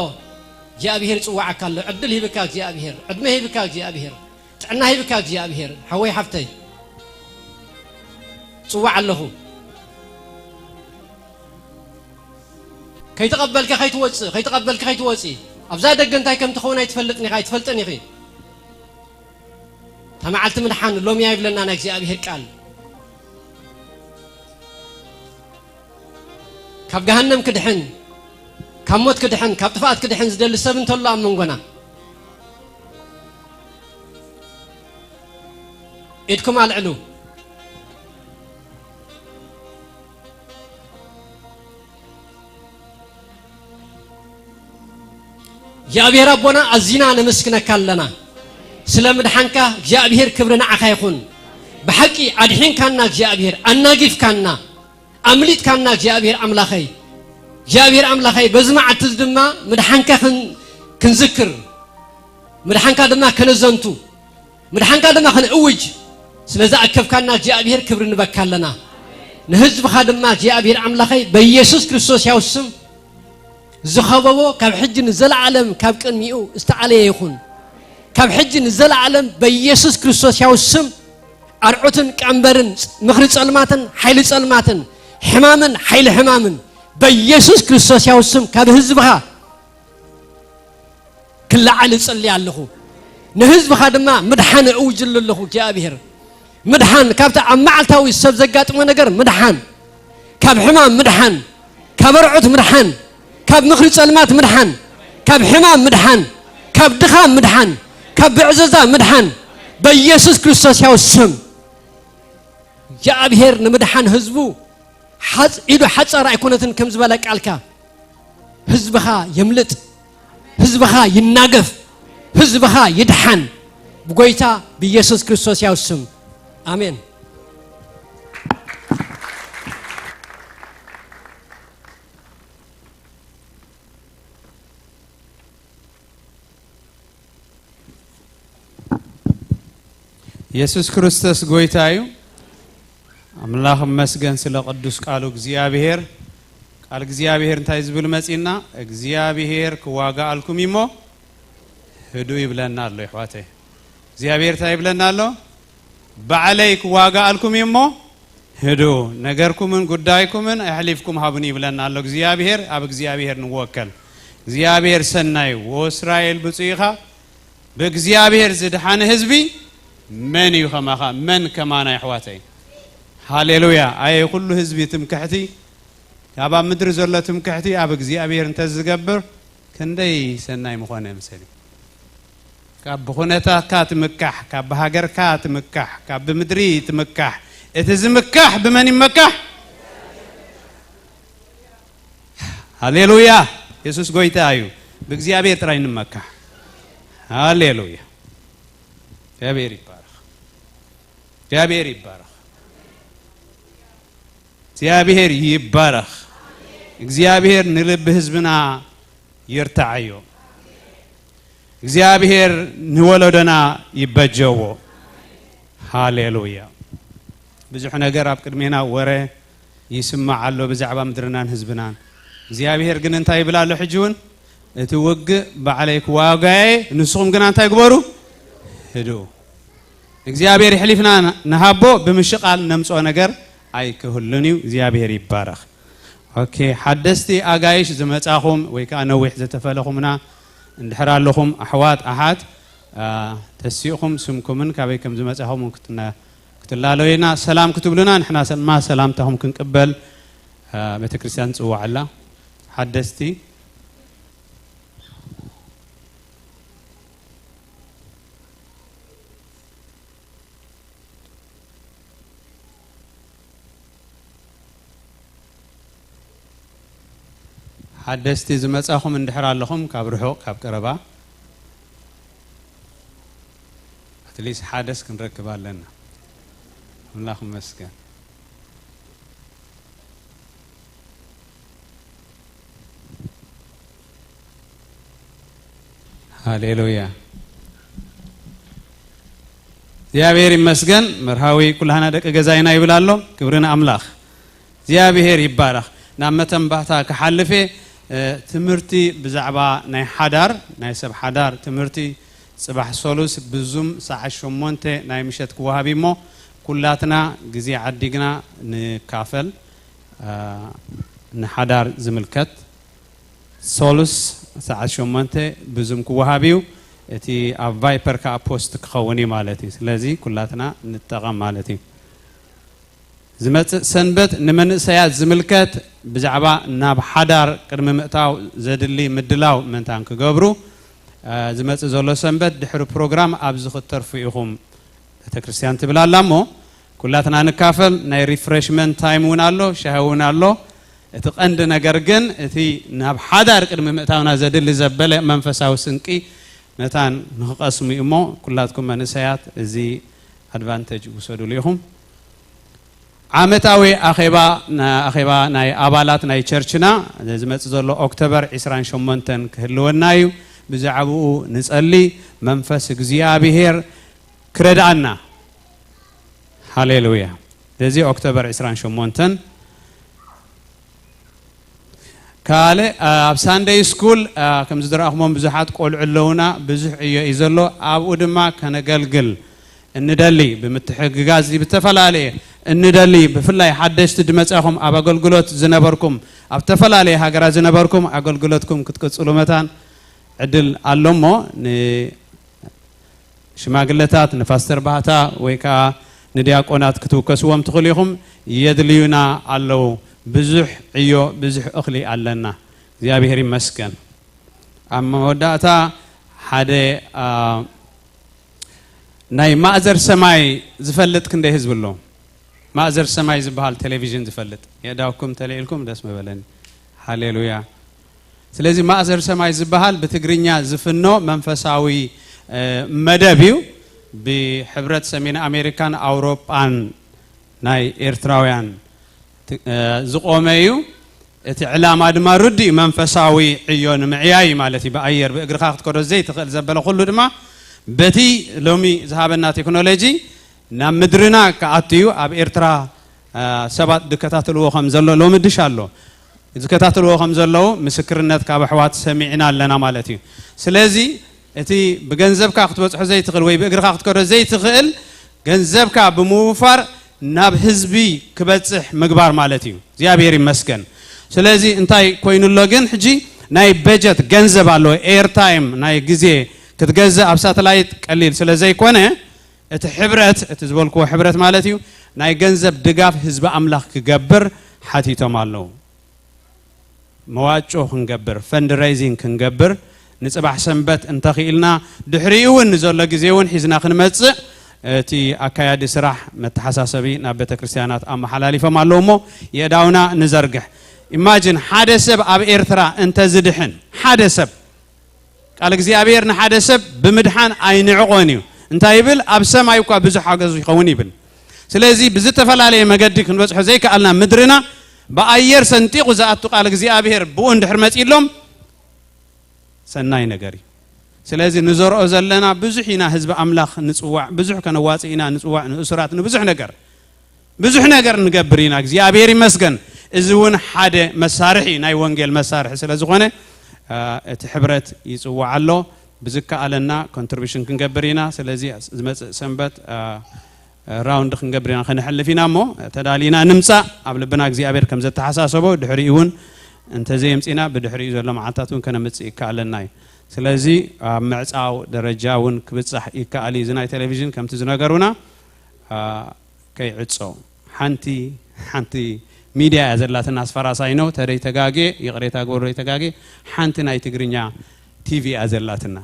እግዚኣብሔር ይጽውዓካ ኣሎ። ዕድል ሂብካ እግዚኣብሔር፣ ዕድመ ሂብካ እግዚኣብሔር፣ ጥዕና ሂብካ እግዚኣብሔር፣ ሓወይ ሓፍተይ ጽዋዕ ኣለኹ። ከይተቐበልካ ከይትወጽእ፣ ከይተቐበልካ ከይትወጽእ። ኣብዛ ደገ እንታይ ከም ትኸውን ኣይትፈልጥን ኢኻ፣ ኣይትፈልጥን ኢኺ። እታ መዓልቲ ምድሓን ሎሚ እያ ይብለና ናይ እግዚኣብሔር ቃል። ካብ ገሃነም ክድሕን፣ ካብ ሞት ክድሕን፣ ካብ ጥፍኣት ክድሕን ዝደሊ ሰብ እንተሎ ኣብ መንጎና፣ ኢድኩም ኣልዕሉ። እግዚኣብሔር ኣቦና፣ ኣዚና ነመስግነካ ኣለና። ስለ ምድሓንካ እግዚኣብሔር ክብሪ ንዓኻ ይኹን። ብሓቂ ኣድሒንካና እግዚኣብሔር፣ ኣናጊፍካና፣ ኣምሊጥካና እግዚኣብሔር ኣምላኸይ። እግዚኣብሔር ኣምላኸይ፣ በዚ መዓልቲ እዚ ድማ ምድሓንካ ክን-፣ ክንዝክር፣ ምድሓንካ ድማ ከነዘንቱ፣ ምድሓንካ ድማ ክንእውጅ ስለ ዝኣከብካና እግዚኣብሔር ክብሪ ንበካ ኣለና። ንህዝብኻ ድማ እግዚኣብሔር ኣምላኸይ በኢየሱስ ክርስቶስ ያው ስም ዝኸበቦ ካብ ሕጂ ንዘለዓለም ካብ ቅድሚኡ ዝተዓለየ ይኹን። ካብ ሕጂ ንዘለዓለም በኢየሱስ ክርስቶስ ያው ስም ኣርዑትን ቀንበርን ምኽሪ ጸልማትን ሓይሊ ጸልማትን ሕማምን ሓይሊ ሕማምን በኢየሱስ ክርስቶስ ያው ስም ካብ ህዝብኻ ክለዓል እጽሊ ኣለኹ። ንህዝብኻ ድማ ምድሓን እውጅሉ ኣለኹ። እግዚኣብሔር ምድሓን፣ ካብቲ ኣብ መዓልታዊ ሰብ ዘጋጥሞ ነገር ምድሓን፣ ካብ ሕማም ምድሓን፣ ካብ ኣርዑት ምድሓን፣ ካብ ምኽሪ ጸልማት ምድሓን፣ ካብ ሕማም ምድሓን፣ ካብ ድኻም ምድሓን፣ ካብ ብዕዘዛ ምድሓን፣ በኢየሱስ ክርስቶስ ያው ስም እግዚኣብሔር ንምድሓን ህዝቡ ሓጽ-፣ ኢዱ ሓጻር ኣይኮነትን ከም ዝበለ ቃልካ፣ ህዝብኻ የምልጥ፣ ህዝብኻ ይናገፍ፣ ህዝብኻ ይድሓን ብጎይታ ብኢየሱስ ክርስቶስ ያው ስም። ኣሜን። የሱስ ክርስቶስ ጎይታ እዩ። ኣምላኽ ይመስገን ስለ ቅዱስ ቃሉ እግዚኣብሔር። ቃል እግዚኣብሔር እንታይ ዝብል መጺና? እግዚኣብሔር ክዋጋኣልኩም እዩ እሞ ህዱ ይብለና ኣሎ፣ ይሕዋተይ። እግዚኣብሔር እንታይ ይብለና ኣሎ? ባዕለይ ክዋጋኣልኩም እዩ እሞ ህዱ፣ ነገርኩምን ጉዳይኩምን ኣሕሊፍኩም ሃቡኒ ይብለና ኣሎ እግዚኣብሔር። ኣብ እግዚኣብሔር ንወከል። እግዚኣብሔር ሰናይ እዩ። ወእስራኤል ብፁዕ ኢኻ፣ ብእግዚኣብሔር ዝድሓነ ህዝቢ መን እዩ ከማኻ? መን ከማና የሕዋተይ? ሃሌሉያ። ኣየ ኩሉ ህዝቢ ትምክሕቲ፣ ካብ ኣብ ምድሪ ዘሎ ትምክሕቲ ኣብ እግዚኣብሔር እንተዝገብር ክንደይ ሰናይ ምኾነ ምስል እዩ። ካብ ብኹነታትካ ትምካሕ፣ ካብ ብሃገርካ ትምካሕ፣ ካብ ብምድሪ ትምካሕ። እቲ ዝምካሕ ብመን ይመካሕ? ሃሌሉያ። የሱስ ጎይታ እዩ። ብእግዚኣብሔር ጥራይ ንመካሕ። ሃሌሉያ። እግዚኣብሔር ይባረኽ። እግዚኣብሔር ይባረኽ። እግዚኣብሔር ይባረኽ። እግዚኣብሔር ንልቢ ህዝብና ይርትዓዮ። እግዚኣብሔር ንወለዶና ይበጀዎ። ሃሌሉያ። ብዙሕ ነገር ኣብ ቅድሜና ወረ ይስማዕ ኣሎ ብዛዕባ ምድርናን ህዝብናን። እግዚኣብሔር ግን እንታይ ይብል ኣሎ? ሕጂ እውን እቲ ውግእ ባዕለይ ክዋጋየ፣ ንስኹም ግና እንታይ ግበሩ? ህድኡ። እግዚኣብሔር ይሕሊፍና ንሃቦ ብምሽቓል ነምፅኦ ነገር ኣይክህሉን እዩ። እግዚኣብሔር ይባረኽ። ኦኬ፣ ሓደስቲ ኣጋይሽ ዝመጻኹም ወይ ከዓ ነዊሕ ዝተፈለኹምና እንድሕር ኣለኹም ኣሕዋት ኣሓት፣ አ፣ ተሲእኹም ስምኩምን ካበይ ከም ዝመጻኹም እውን ክትነ-፣ ክትላለዩና ሰላም ክትብሉና ንሕና ድማ ሰላምታኹም ክንቅበል፣ አ፣ ቤተክርስትያን ትጽዋዕ ኣላ። ሓደስቲ ሓደስቲ ዝመጻኹም እንድሕር ኣለኹም ካብ ርሑቕ ካብ ቀረባ ኣትሊስት ሓደስ ክንረክብ ኣለና። ኣምላኽ ይመስገን። ሃሌሉያ። እግዚኣብሔር ይመስገን። መርሃዊ ኩላህና ደቂ ገዛይና ይብል ኣሎ። ክብሪ ንኣምላኽ። እግዚኣብሔር ይባረኽ። ናብ መተንባህታ ክሓልፍ እየ። እ፣ ትምህርቲ ብዛዕባ ናይ ሓዳር፣ ናይ ሰብ ሓዳር ትምህርቲ ጽባሕ ሰሉስ ብዙም ሰዓት ሸሞንተ ናይ ምሸት ክወሃብ እዩ እሞ ኩላትና ግዜ ዓዲግና ንካፈል። እ፣ ንሓዳር ዝምልከት ሰሉስ ሰዓት ሸሞንተ ብዙም ክወሃብ እዩ። እቲ ኣብ ቫይፐር ከኣ ፖስት ክኸውን እዩ ማለት እዩ። ስለዚ ኩላትና ንጠቐም ማለት እዩ። ዝመጽእ ሰንበት ንመንእሰያት ዝምልከት ብዛዕባ ናብ ሓዳር ቅድሚ ምእታው ዘድሊ ምድላው ምእንታን ክገብሩ፣ እ፣ ዝመጽእ ዘሎ ሰንበት ድሕሪ ፕሮግራም ኣብዚ ክትተርፉ ኢኹም። ቤተክርስትያን ትብል ኣላ እሞ ኩላትና ንካፈል። ናይ refreshment time እውን ኣሎ፣ ሻሂ እውን ኣሎ። እቲ ቀንዲ ነገር ግን እቲ ናብ ሓዳር ቅድሚ ምእታውና ዘድሊ ዘበለ መንፈሳዊ ስንቂ መታን ንክቐስሙ እዩ እሞ ኩላትኩም መንእሰያት እዚ advantage ውሰዱሉ ኢኹም። ዓመታዊ ኣኼባ፣ ና-፣ ኣኼባ ናይ ኣባላት ናይ ቸርችና ዝመጽእ ዘሎ ኦክቶበር ዕስራን ሸሞንተን ክህልወና እዩ። ብዛዕባኡ ንጸሊ፣ መንፈስ እግዚኣብሔር ክረድኣና። ሃሌሉያ። ስለዚ ኦክቶበር ዕስራን ሸሞንተን ካልእ፣ ኣብ ሳንደይ ስኩል፣ ከም ዝረኣኹሞም ብዙሓት ቆልዑ ኣለውና፣ ብዙሕ ዕዮ እዩ ዘሎ። ኣብኡ ድማ ከነገልግል እንደሊ፣ ብምትሕግጋዝ ብዝተፈላለየ እንደሊ፣ ብፍላይ ሓደሽቲ ዝመጻኹም፣ ኣብ ኣገልግሎት ዝነበርኩም፣ ኣብ ዝተፈላለየ ሃገራት ዝነበርኩም ኣገልግሎትኩም ክትቅጽሉ መታን ዕድል ኣሎ እሞ፣ ን ሽማግለታት፣ ንፓስተር ባህታ ወይ ከዓ ንዲያቆናት ክትውከስዎም ትኽእሉ ኢኹም። የድልዩና ኣለዉ። ብዙሕ ዕዮ፣ ብዙሕ እኽሊ ኣለና። እግዚኣብሔር ይመስገን። ኣብ መወዳእታ ሓደ፣ አ፣ ናይ ማእዘር ሰማይ ዝፈልጥ ክንደይ ህዝቢ ኣሎ? ማእዘር ሰማይ ዝበሃል ቴሌቪዥን ዝፈልጥ የእዳውኩም ተልዒልኩም ደስ ምበለኒ። ሃሌሉያ። ስለዚ ማእዘር ሰማይ ዝበሃል ብትግርኛ ዝፍኖ መንፈሳዊ፣ እ፣ መደብ እዩ። ብሕብረት ሰሜን ኣሜሪካን ኣውሮጳን ናይ ኤርትራውያን ት-፣ እ፣ ዝቖመ እዩ። እቲ ዕላማ ድማ ርዱእ እዩ፣ መንፈሳዊ ዕዮ ንምዕያይ ማለት እዩ። ብኣየር ብእግርኻ ክትከዶ ዘይትኽእል ዘበለ ኩሉ ድማ በቲ ሎሚ ዝሃበና ቴክኖሎጂ ናብ ምድርና ክኣቱ እዩ። ኣብ ኤርትራ፣ እ፣ ሰባት ዝከታተልዎ ከም ዘሎ ሎሚ ድሽ ኣሎ። ዝከታተልዎ ከም ዘለዉ ምስክርነት ካብ ኣሕዋት ሰሚዕና ኣለና ማለት እዩ። ስለዚ እቲ ብገንዘብካ ክትበጽሖ ዘይትኽእል ወይ ብእግርኻ ክትከዶ ዘይትኽእል ገንዘብካ ብምውፋር ናብ ህዝቢ ክበጽሕ ምግባር ማለት እዩ። እግዚኣብሔር ይመስገን። ስለዚ እንታይ ኮይኑ ኣሎ ግን ሕጂ ናይ በጀት ገንዘብ ኣሎ። ኤርታይም ናይ ግዜ ክትገዝእ ኣብ ሳተላይት ቀሊል ስለ ዘይኮነ እቲ ሕብረት፣ እቲ ዝበልክዎ ሕብረት ማለት እዩ፣ ናይ ገንዘብ ድጋፍ ህዝቢ ኣምላኽ ክገብር ሓቲቶም ኣለዉ። መዋጮ ክንገብር፣ ፈንድሬይዚንግ ክንገብር፣ ንጽባሕ ሰንበት እንተኽኢልና፣ ድሕሪኡ እውን ንዘሎ ግዜ እውን ሒዝና ክንመጽእ፣ እቲ ኣካያዲ ስራሕ መተሓሳሰቢ ናብ ቤተ ክርስቲያናት ኣመሓላሊፎም ኣለዉ እሞ፣ የእዳውና ንዘርግሕ። ኢማጂን፣ ሓደ ሰብ ኣብ ኤርትራ እንተዝድሕን፣ ሓደ ሰብ ቃል እግዚኣብሔር ንሓደ ሰብ ብምድሓን ኣይንዕቖን እዩ። እንታይ ይብል? ኣብ ሰማይ እኳ ብዙሕ ሓገዙ ይኸውን ይብል። ስለዚ ብዝተፈላለየ መገዲ ክንበጽሖ ዘይከኣልና ምድርና ብኣየር ሰንጢቑ ዝኣቱ ቃል እግዚኣብሔር ብኡ እንድሕር መጺእሎም ሰናይ ነገር እዩ። ስለዚ ንዘርኦ ዘለና ብዙሕ ኢና ህዝቢ ኣምላኽ ንጽዋዕ፣ ብዙሕ ከነዋጽእ ኢና ንጽዋዕ፣ ንእሱራት፣ ንብዙሕ ነገር። ብዙሕ ነገር ንገብር ኢና፣ እግዚኣብሔር ይመስገን። እዚ እውን ሓደ መሳርሒ፣ ናይ ወንጌል መሳርሒ ስለ ዝኾነ፣ አ፣ እቲ ሕብረት ይጽዋዕ ኣሎ። ብዝከኣለና ኮንትሪቢሽን ክንገብር ኢና። ስለዚ ዝመጽእ ሰንበት፣ አ፣ ራውንድ ክንገብር ኢና፣ ከነሕልፍ ኢና እሞ ተዳሊና ንምጻእ፣ ኣብ ልብና እግዚኣብሔር ከም ዘተሓሳሰቦ፣ ድሕሪኡ እውን እንተዘየምጺና፣ ብድሕሪኡ ዘሎ መዓልታት እውን ከነምጽእ ይከኣለና እዩ። ስለዚ ኣብ ምዕጻው ደረጃ እውን ክብጻሕ ይከኣል እዩ። እዚ ናይ ቴሌቪዥን ከምቲ ዝነገሩና፣ አ፣ ከይዕጾ። ሓንቲ፣ ሓንቲ ሚድያ እያ ዘላትና፣ ኣስፈራሳይ ነው፣ ተደይ ተጋጌ፣ ይቕሬታ ግበሩ፣ ተጋጌ፣ ሓንቲ ናይ ትግርኛ ቲቪ እያ ዘላትና።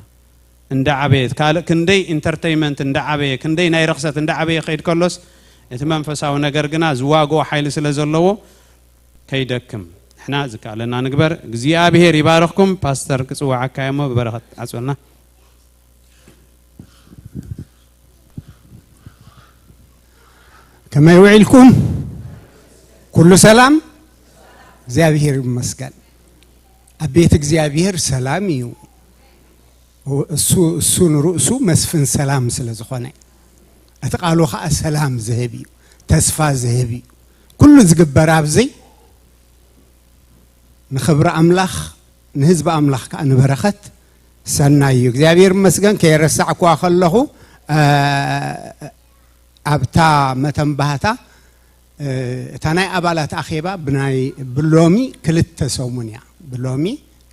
እንዳዓበየት፣ ካልእ ክንደይ ኢንተርተይመንት እንዳዓበየ፣ ክንደይ ናይ ርኽሰት እንዳዓበየ ከይድ ከሎስ፣ እቲ መንፈሳዊ ነገር ግና ዝዋግኦ ሓይሊ ስለ ዘለዎ ከይደክም፣ ንሕና ዝከኣለና ንግበር። እግዚኣብሔር ይባርኽኩም። ፓስተር ክጽውዓካ እየ እሞ ብበረኸት ዓጽወልና። ከመይ ውዒልኩም? ኩሉ ሰላም? እግዚኣብሔር ይመስገን። ኣብ ቤት እግዚኣብሔር ሰላም እዩ። እሱ፣ እሱ ንርእሱ መስፍን ሰላም ስለ ዝኾነ፣ እቲ ቃሉ ኸዓ ሰላም ዝህብ እዩ፣ ተስፋ ዝህብ እዩ። ኩሉ ዝግበር ኣብዚ ንኽብሪ ኣምላኽ፣ ንህዝቢ ኣምላኽ ከኣ ንበረኸት ሰናይ እዩ። እግዚኣብሔር ይመስገን፣ ከየረሳዕክዋ ከለኹ፣ እ፣ ኣብታ መተንባህታ፣ እ፣ እታ ናይ ኣባላት ኣኼባ ብናይ፣ ብሎሚ ክልተ ሰሙን እያ። ብሎሚ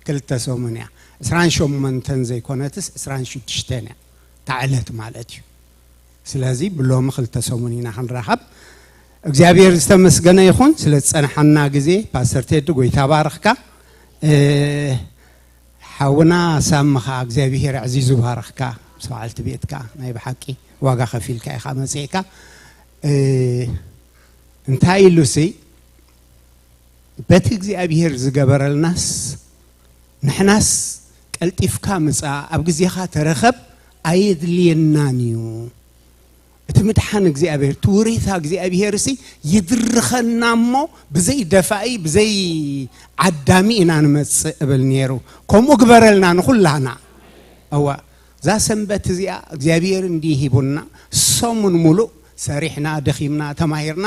ክልተ ሰሙን እያ። ዕስራን ሸሞንተን ዘይኮነትስ ዕስራን ሽዱሽተን እያ። እታ ዕለት ማለት እዩ። ስለዚ ብሎሚ ክልተ ሰሙን ኢና ክንራኸብ። እግዚኣብሔር ዝተመስገነ ይኹን ስለ ዝጸንሓና ግዜ። ፓስተር ቴዲ፣ ጎይታ ባርኽካ። እ፣ ሓውና ሳሚ ኸዓ እግዚኣብሔር ኣዕዚዙ ባርኽካ ምስ በዓልቲ ቤትካ። ናይ ብሓቂ ዋጋ ከፊልካ ኢኻ መጺእካ። እ፣ እንታይ ኢሉሲ፣ በቲ እግዚኣብሔር ዝገበረልናስ፣ ንሕናስ ቀልጢፍካ ምጻእ፣ ኣብ ግዜኻ ተረኸብ ኣየድልየናን እዩ። እቲ ምድሓን እግዚኣብሔር፣ እቲ ውሬታ እግዚኣብሔር ሲ ይድርኸና እሞ፣ ብዘይ ደፋኢ፣ ብዘይ ዓዳሚ ኢና ንመጽእ እብል ነይሩ። ከምኡ ግበረልና ንኹላና። እዋ፣ እዛ ሰንበት እዚኣ እግዚኣብሔር እንዲህ ሂቡና፣ ሰሙን ሙሉእ ሰሪሕና፣ ደኺምና፣ ተማሂርና፣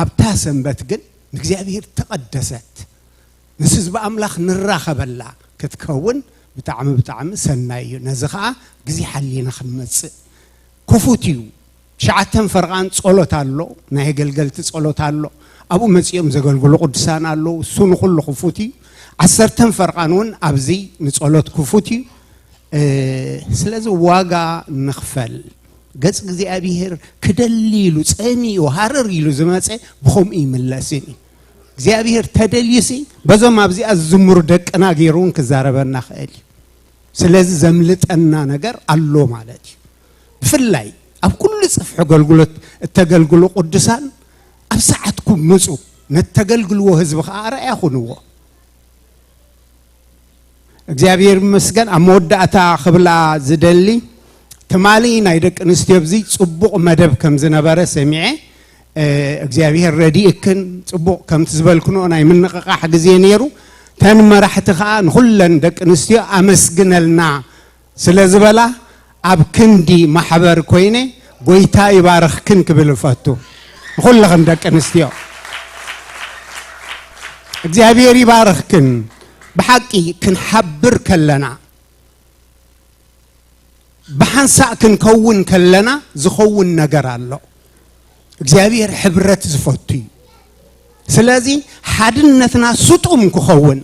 ኣብታ ሰንበት ግን ንእግዚኣብሔር ተቐደሰት፣ ምስ ህዝቢ ኣምላኽ ንራኸበላ ክትከውን ብጣዕሚ፣ ብጣዕሚ ሰናይ እዩ። ነዚ ኸኣ ግዜ ሓሊና ክንመጽእ ክፉት እዩ። ትሽዓተን ፈርቓን ጸሎት ኣሎ፣ ናይ ኣገልገልቲ ጸሎት ኣሎ። ኣብኡ መጺኦም ዘገልግሉ ቅዱሳን ኣለዉ። እሱ ንኹሉ ክፉት እዩ። ዓሰርተን ፈርቓን እውን ኣብዚ ንጸሎት ክፉት እዩ። እ፣ ስለዚ ዋጋ ንኽፈል። ገጽ እግዚኣብሔር ክደሊ ኢሉ፣ ጸሚኡ፣ ሃረር ኢሉ ዝመጸ ብኸምኡ ይምለስን እዩ። እግዚኣብሔር ተደልዩሲ፣ በዞም ኣብዚኣ ዝዝምሩ ደቅና ገይሩ እውን ክዛረበና ክእል እዩ። ስለዚ ዘምልጠና ነገር ኣሎ ማለት እዩ። ብፍላይ ኣብ ኩሉ ጽፍሒ ኣገልግሎት እተገልግሉ ቅዱሳን፣ ኣብ ሰዓትኩም ምጹ፣ ነተገልግልዎ ህዝቢ ኸዓ ኣርኣያ ኩንዎ። እግዚኣብሔር ይመስገን። ኣብ መወዳእታ ክብላ ዝደሊ፣ ትማሊ ናይ ደቂ ኣንስትዮ ኣብዚ ጽቡቕ መደብ ከም ዝነበረ ሰሚዐ። እ፣ እግዚኣብሔር ረዲእክን፣ ጽቡቕ ከምቲ ዝበልክንኦ ናይ ምንቕቓሕ ግዜ ነይሩ። ተን መራሕቲ ኸኣ ንኹለን ደቂ ኣንስትዮ ኣመስግነልና ስለ ዝበላ፣ ኣብ ክንዲ ማሕበር ኮይነ፣ ጎይታ ይባርኽክን ክብል እፈቱ። ንኹልኽን ደቂ ኣንስትዮ እግዚኣብሔር ይባርኽክን። ብሓቂ ክንሓብር ከለና፣ ብሓንሳእ ክንከውን ከለና ዝኸውን ነገር ኣሎ። እግዚኣብሔር ሕብረት ዝፈቱ እዩ። ስለዚ ሓድነትና ስጡም ክኸውን፣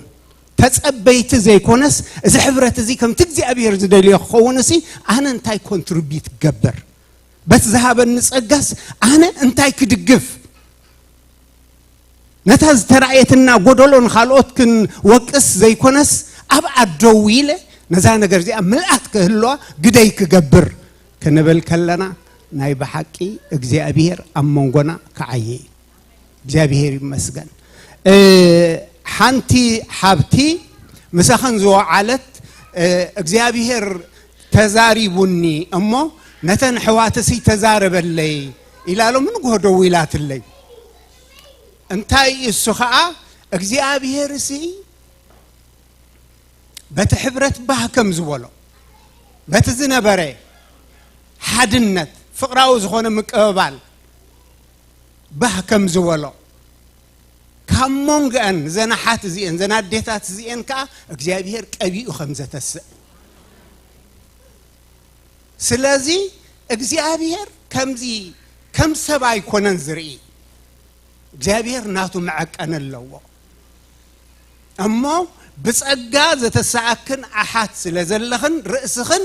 ተጸበይቲ ዘይኮነስ፣ እዚ ሕብረት እዚ ከምቲ እግዚኣብሔር ዝደልዮ ክኸውን ሲ፣ ኣነ እንታይ ኮንትሪቢዩት ክገብር? በቲ ዝሃበኒ ጸጋስ ኣነ እንታይ ክድግፍ? ነታ ዝተራእየትና ጎደሎ ንኻልኦት ክንወቅስ ዘይኮነስ፣ ኣብኣ ደው ኢለ ነዛ ነገር እዚኣ ምልኣት ክህልዋ ግደይ ክገብር ክንብል ከለና፣ ናይ ብሓቂ እግዚኣብሔር ኣብ መንጎና ክዓየ እዩ። እግዚኣብሔር ይመስገን። እ፣ ሓንቲ ሓብቲ ምሳኽን ዝወዓለት፣ እ፣ እግዚኣብሔር ተዛሪቡኒ እሞ፣ ነተን ኣሕዋትሲ ተዛረበለይ ኢላ ሎሚ ንግሆ ደዊላትለይ። እንታይ እሱ ኸዓ፣ እግዚኣብሔርሲ በቲ ሕብረት ባህ ከም ዝበሎ፣ በቲ ዝነበረ ሓድነት፣ ፍቕራዊ ዝኾነ ምቅብባል ባህ ከም ዝበሎ፣ ካብ መንጎአን ዘን ኣሓት እዚኤን፣ ዘን ኣዴታት እዚኤን ከኣ እግዚኣብሔር ቀቢኡ ከም ዘተስእ። ስለዚ እግዚኣብሔር ከምዚ ከም ሰብ ኣይኮነን ዝርኢ። እግዚኣብሔር ናቱ መዐቀኒ ኣለዎ። እሞ ብጸጋ ዘተሰኣክን ኣሓት ስለ ዘለኽን፣ ርእስኽን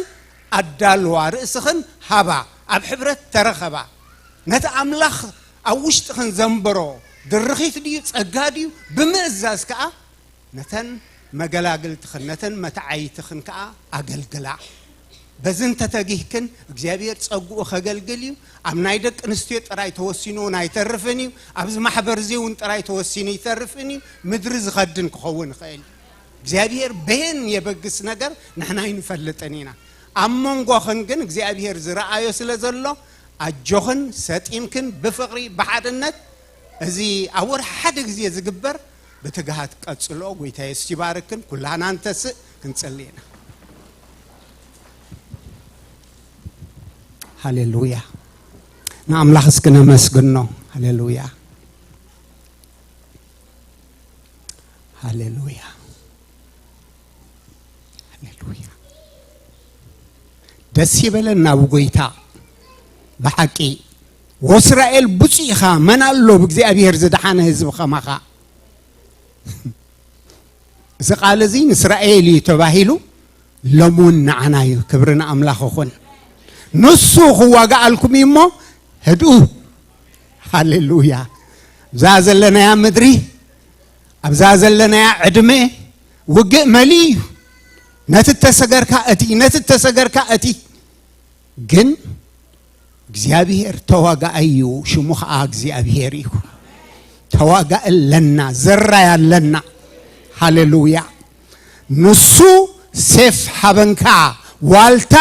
ኣዳልዋ፣ ርእስኽን ሃባ፣ ኣብ ሕብረት ተረኸባ። ነቲ ኣምላኽ ኣብ ውሽጥኽን ዘንበሮ ድርኺት ድዩ፣ ጸጋ ድዩ፣ ብምእዛዝ ከኣ ነተን መገላግልትኽን፣ ነተን መተዓይትኽን ከኣ ኣገልግላ። በዚ እንተተጊህክን፣ እግዚኣብሔር ጸግኡ ከገልግል እዩ። ኣብ ናይ ደቂ ኣንስትዮ ጥራይ ተወሲኑ እውን ኣይተርፍን እዩ። ኣብዚ ማሕበር እዚ እውን ጥራይ ተወሲኑ ይተርፍን እዩ። ምድሪ ዝኸድን ክኸውን ይኽእል እዩ። እግዚኣብሔር በየን የበግስ ነገር ንሕና ኣይንፈልጥን ኢና። ኣብ መንጎኽን ግን እግዚኣብሔር ዝረኣዮ ስለ ዘሎ፣ ኣጆኽን ሰጢምክን ብፍቕሪ ብሓድነት፣ እዚ ኣብ ወርሒ ሓደ ግዜ ዝግበር ብትግሃት ቀጽሎ። ጎይታ የሱስ ይባርክን። ኩላህና ንተስእ፣ ክንጽሊ ኢና። ሃሌሉያ። ንኣምላኽ እስኪ ነመስግኖ። ሃሌሉያ፣ ሃሌሉያ፣ ሃሌሉያ። ደስ ይበለና ብጎይታ ብሓቂ። ወእስራኤል ብፁዕ ኢኻ፣ መን ኣሎ ብእግዚኣብሔር ዝደሓነ ህዝቢ ከማኻ? እዚ ቃል እዚ ንእስራኤል እዩ ተባሂሉ፣ ሎሚ እውን ንዓና እዩ። ክብሪ ንኣምላኽ ይኹን። ንሱ ክዋጋኣልኩም እዩ እሞ ህድኡ። ሃሌሉያ። ኣብዛ ዘለናያ ምድሪ፣ ኣብዛ ዘለናያ ዕድመ ውግእ መሊኡ እዩ። ነቲ እተሰገርካ እቲ፣ ነቲ እተሰገርካ እቲ። ግን እግዚኣብሔር ተዋጋኣይ እዩ፣ ሽሙ ኸዓ እግዚኣብሔር እዩ። ተዋጋእ ኣለና፣ ዘራይ ኣለና። ሃሌሉያ። ንሱ ሴፍ ሓበንካ፣ ዋልታ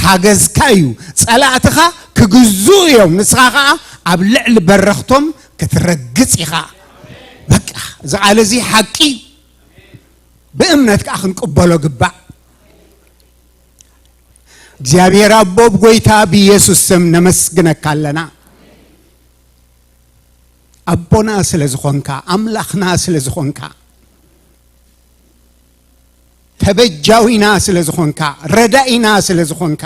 ሓገዝካ እዩ። ጸላእትኻ ክግዝኡ እዮም፣ ንስኻ ኸዓ ኣብ ልዕሊ በረኽቶም ክትረግጽ ኢኻ። በቃ፣ እዚ ቃል እዚ ሓቂ፣ ብእምነት ከኣ ክንቅበሎ ግባእ። እግዚኣብሔር ኣቦ፣ ብጎይታ ብኢየሱስ ስም ነመስግነካ ኣለና። ኣቦና ስለ ዝኾንካ፣ ኣምላኽና ስለ ዝኾንካ፣ ተበጃዊና ስለ ዝኾንካ፣ ረዳኢና ስለ ዝኾንካ፣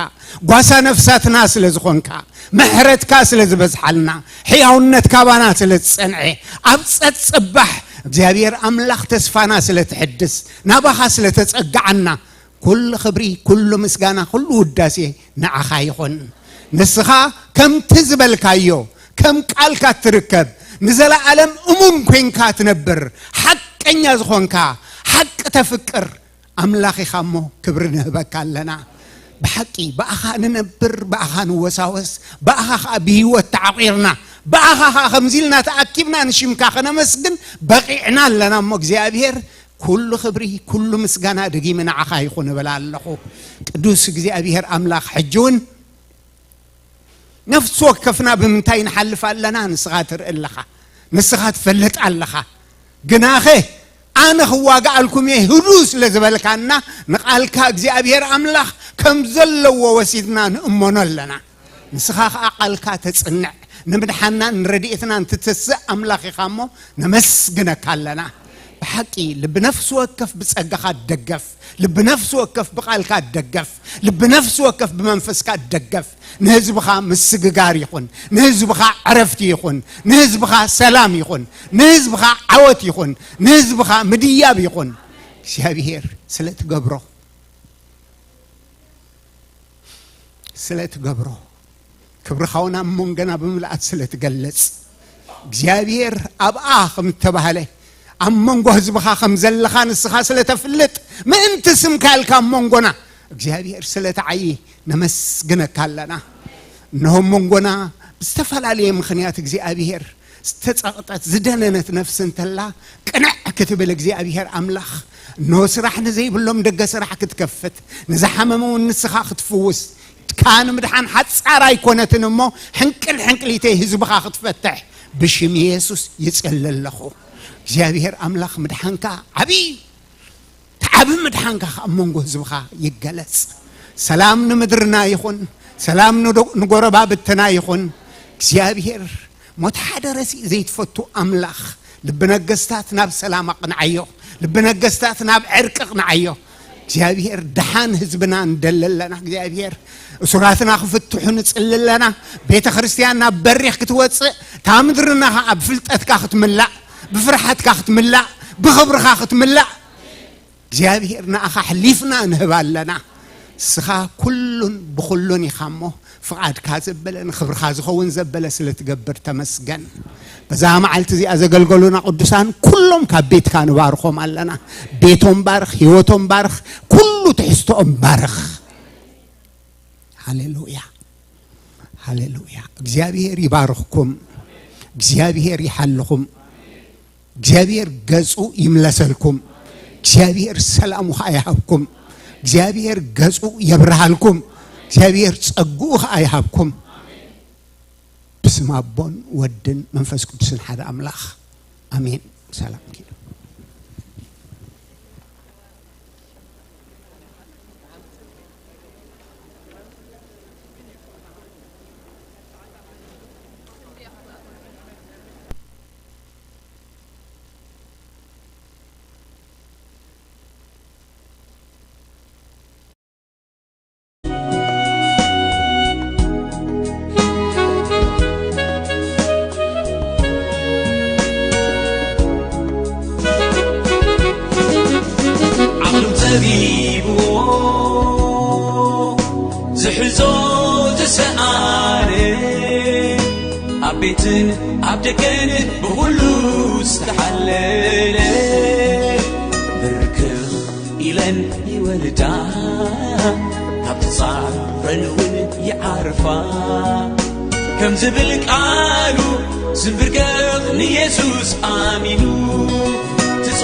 ጓሳ ነፍሳትና ስለ ዝኾንካ፣ ምሕረትካ ስለ ዝበዝሓልና፣ ሕያውነት ካባና ስለ ዝጸንዐ፣ ኣብ ጸጽባሕ እግዚኣብሔር ኣምላኽ ተስፋና ስለ ትሕድስ፣ ናባኻ ስለ ተጸጋዓና፣ ኩሉ ክብሪ፣ ኩሉ ምስጋና፣ ኩሉ ውዳሴ ንዓኻ ይኹን። ንስኻ ከምቲ ዝበልካዮ፣ ከም ቃልካ እትርከብ፣ ንዘለኣለም እሙን ኮይንካ ትነብር፣ ሓቀኛ ዝኾንካ፣ ሓቂ ተፍቅር ኣምላኽ ኢኻ እሞ ክብሪ ንህበካ ኣለና። ብሓቂ ብኣኻ ንነብር፣ ብኣኻ ንወሳወስ፣ ብኣኻ ኸኣ ብህይወት ተዓቒርና፣ ብኣኻ ኸኣ ከምዚ ኢልና ተኣኪብና ንሽምካ ኸነመስግን በቒዕና ኣለና እሞ እግዚኣብሔር ኩሉ ክብሪ፣ ኩሉ ምስጋና ደጊመ ንዓኻ ይኹን እብል ኣለኹ። ቅዱስ እግዚኣብሔር ኣምላኽ፣ ሕጂ እውን ነፍሲ ወከፍና ብምንታይ ንሓልፍ ኣለና ንስኻ ትርኢ ኣለኻ፣ ንስኻ ትፈልጥ ኣለኻ። ግናኸ ኣነ ክዋጋኣልኩም እየ ህዱ ስለ ዝበልካና፣ ንቓልካ እግዚኣብሔር ኣምላኽ ከም ዘለዎ ወሲድና ንእመኖ ኣለና። ንስኻ ኸኣ ቃልካ ተጽንዕ፣ ንምድሓንናን ንረድኤትናን ትትስእ ኣምላኽ ኢኻ እሞ ነመስግነካ ኣለና። ብሓቂ ልቢ ነፍሲ ወከፍ ብጸጋኻ ደገፍ፣ ልቢ ነፍሲ ወከፍ ብቃልካ ደገፍ፣ ልቢ ነፍሲ ወከፍ ብመንፈስካ ደገፍ። ንህዝብኻ ምስግጋር ይኹን፣ ንህዝብኻ ዕረፍቲ ይኹን፣ ንህዝብኻ ሰላም ይኹን፣ ንህዝብኻ ዓወት ይኹን፣ ንህዝብኻ ምድያብ ይኹን። እግዚኣብሔር ስለ ትገብሮ፣ ስለ ትገብሮ፣ ክብርኻ እውን ኣብ መንጎና ብምልኣት ስለ ትገልጽ፣ እግዚኣብሔር ኣብኣ ከም እተባህለ፣ ኣብ መንጎ ህዝብኻ ከም ዘለኻ ንስኻ ስለ ተፍልጥ፣ ምእንቲ ስምካ ኢልካ ኣብ መንጎና እግዚኣብሔር ስለ ትዓዪ ነመስግነካ ኣለና። እንሆ መንጎና ብዝተፈላለየ ምኽንያት እግዚኣብሔር ዝተጸቕጠት ዝደነነት ነፍሲ እንተላ፣ ቅንዕ ክትብል እግዚኣብሔር ኣምላኽ፣ እንሆ ስራሕ ንዘይብሎም ደገ ስራሕ ክትከፍት፣ ንዝሓመሙ እውን ንስኻ ክትፍውስ፣ ድካ ንምድሓን ሓጻር ኣይኮነትን እሞ፣ ሕንቅል ሕንቅሊተይ ህዝብኻ ክትፈትሕ ብሽም የሱስ ይጽሊ ኣለኹ። እግዚኣብሔር ኣምላኽ ምድሓንካ ዓብዪ፣ እቲ ዓቢ ምድሓንካ ኣብ መንጎ ህዝብኻ ይገለጽ። ሰላም ንምድርና ይኹን፣ ሰላም ንዶ-፣ ንጎረባብትና ይኹን። እግዚኣብሔር ሞት ሓደ ረሲእ ዘይትፈቱ ኣምላኽ፣ ልቢ ነገስታት ናብ ሰላም ኣቕንዓዮ፣ ልቢ ነገስታት ናብ ዕርቂ ኣቕንዓዮ። እግዚኣብሔር ደሓን ህዝብና ንደሊ ኣለና። እግዚኣብሔር እሱራትና ክፍትሑ ንጽሊ ኣለና። ቤተ ክርስቲያን ናብ በሪኽ ክትወጽእ፣ እታ ምድርና ኸዓ ብፍልጠትካ ክትምላእ፣ ብፍርሓትካ ክትምላእ፣ ብኽብርኻ ክትምላእ እግዚኣብሔር ንኣኻ ኣሕሊፍና ንህብ ኣለና። ንስኻ ኩሉን ብኹሉን ኢኻ እሞ፣ ፍቓድካ ዘበለ፣ ንኽብርኻ ዝኸውን ዘበለ ስለ ትገብር ተመስገን። በዛ መዓልቲ እዚኣ ዘገልገሉና ቅዱሳን ኩሎም ካብ ቤትካ ንባርኾም ኣለና። ቤቶም ባርኽ፣ ህይወቶም ባርኽ፣ ኩሉ ትሕዝቶኦም ባርኽ። ሃሌሉያ፣ ሃሌሉያ። እግዚኣብሔር ይባርኽኩም፣ እግዚኣብሔር ይሓልኹም፣ እግዚኣብሔር ገጹ ይምለሰልኩም፣ እግዚኣብሔር ሰላሙ ኸኣ ይሃብኩም፣ እግዚኣብሔር ገጹ የብርሃልኩም፣ እግዚኣብሔር ጸግኡ ኸኣ ይሃብኩም። ብስም ኣቦን ወድን መንፈስ ቅዱስን ሓደ ኣምላኽ ኣሜን። ሰላም ኪዱ። ዓቕሎም ጸቢብዎ ዝሕዞ ዝሰኣነ፣ ኣብ ቤትን ኣብ ደገን ብኹሉ ዝተሓለለ፣ ብርክኽ ኢለን ይወልዳ፣ ካብ ተጻረን እውን ይዓርፋ። ከም ዝብል ቃሉ ዝንብርከኽ ንየሱስ ኣሚኑ ትጾ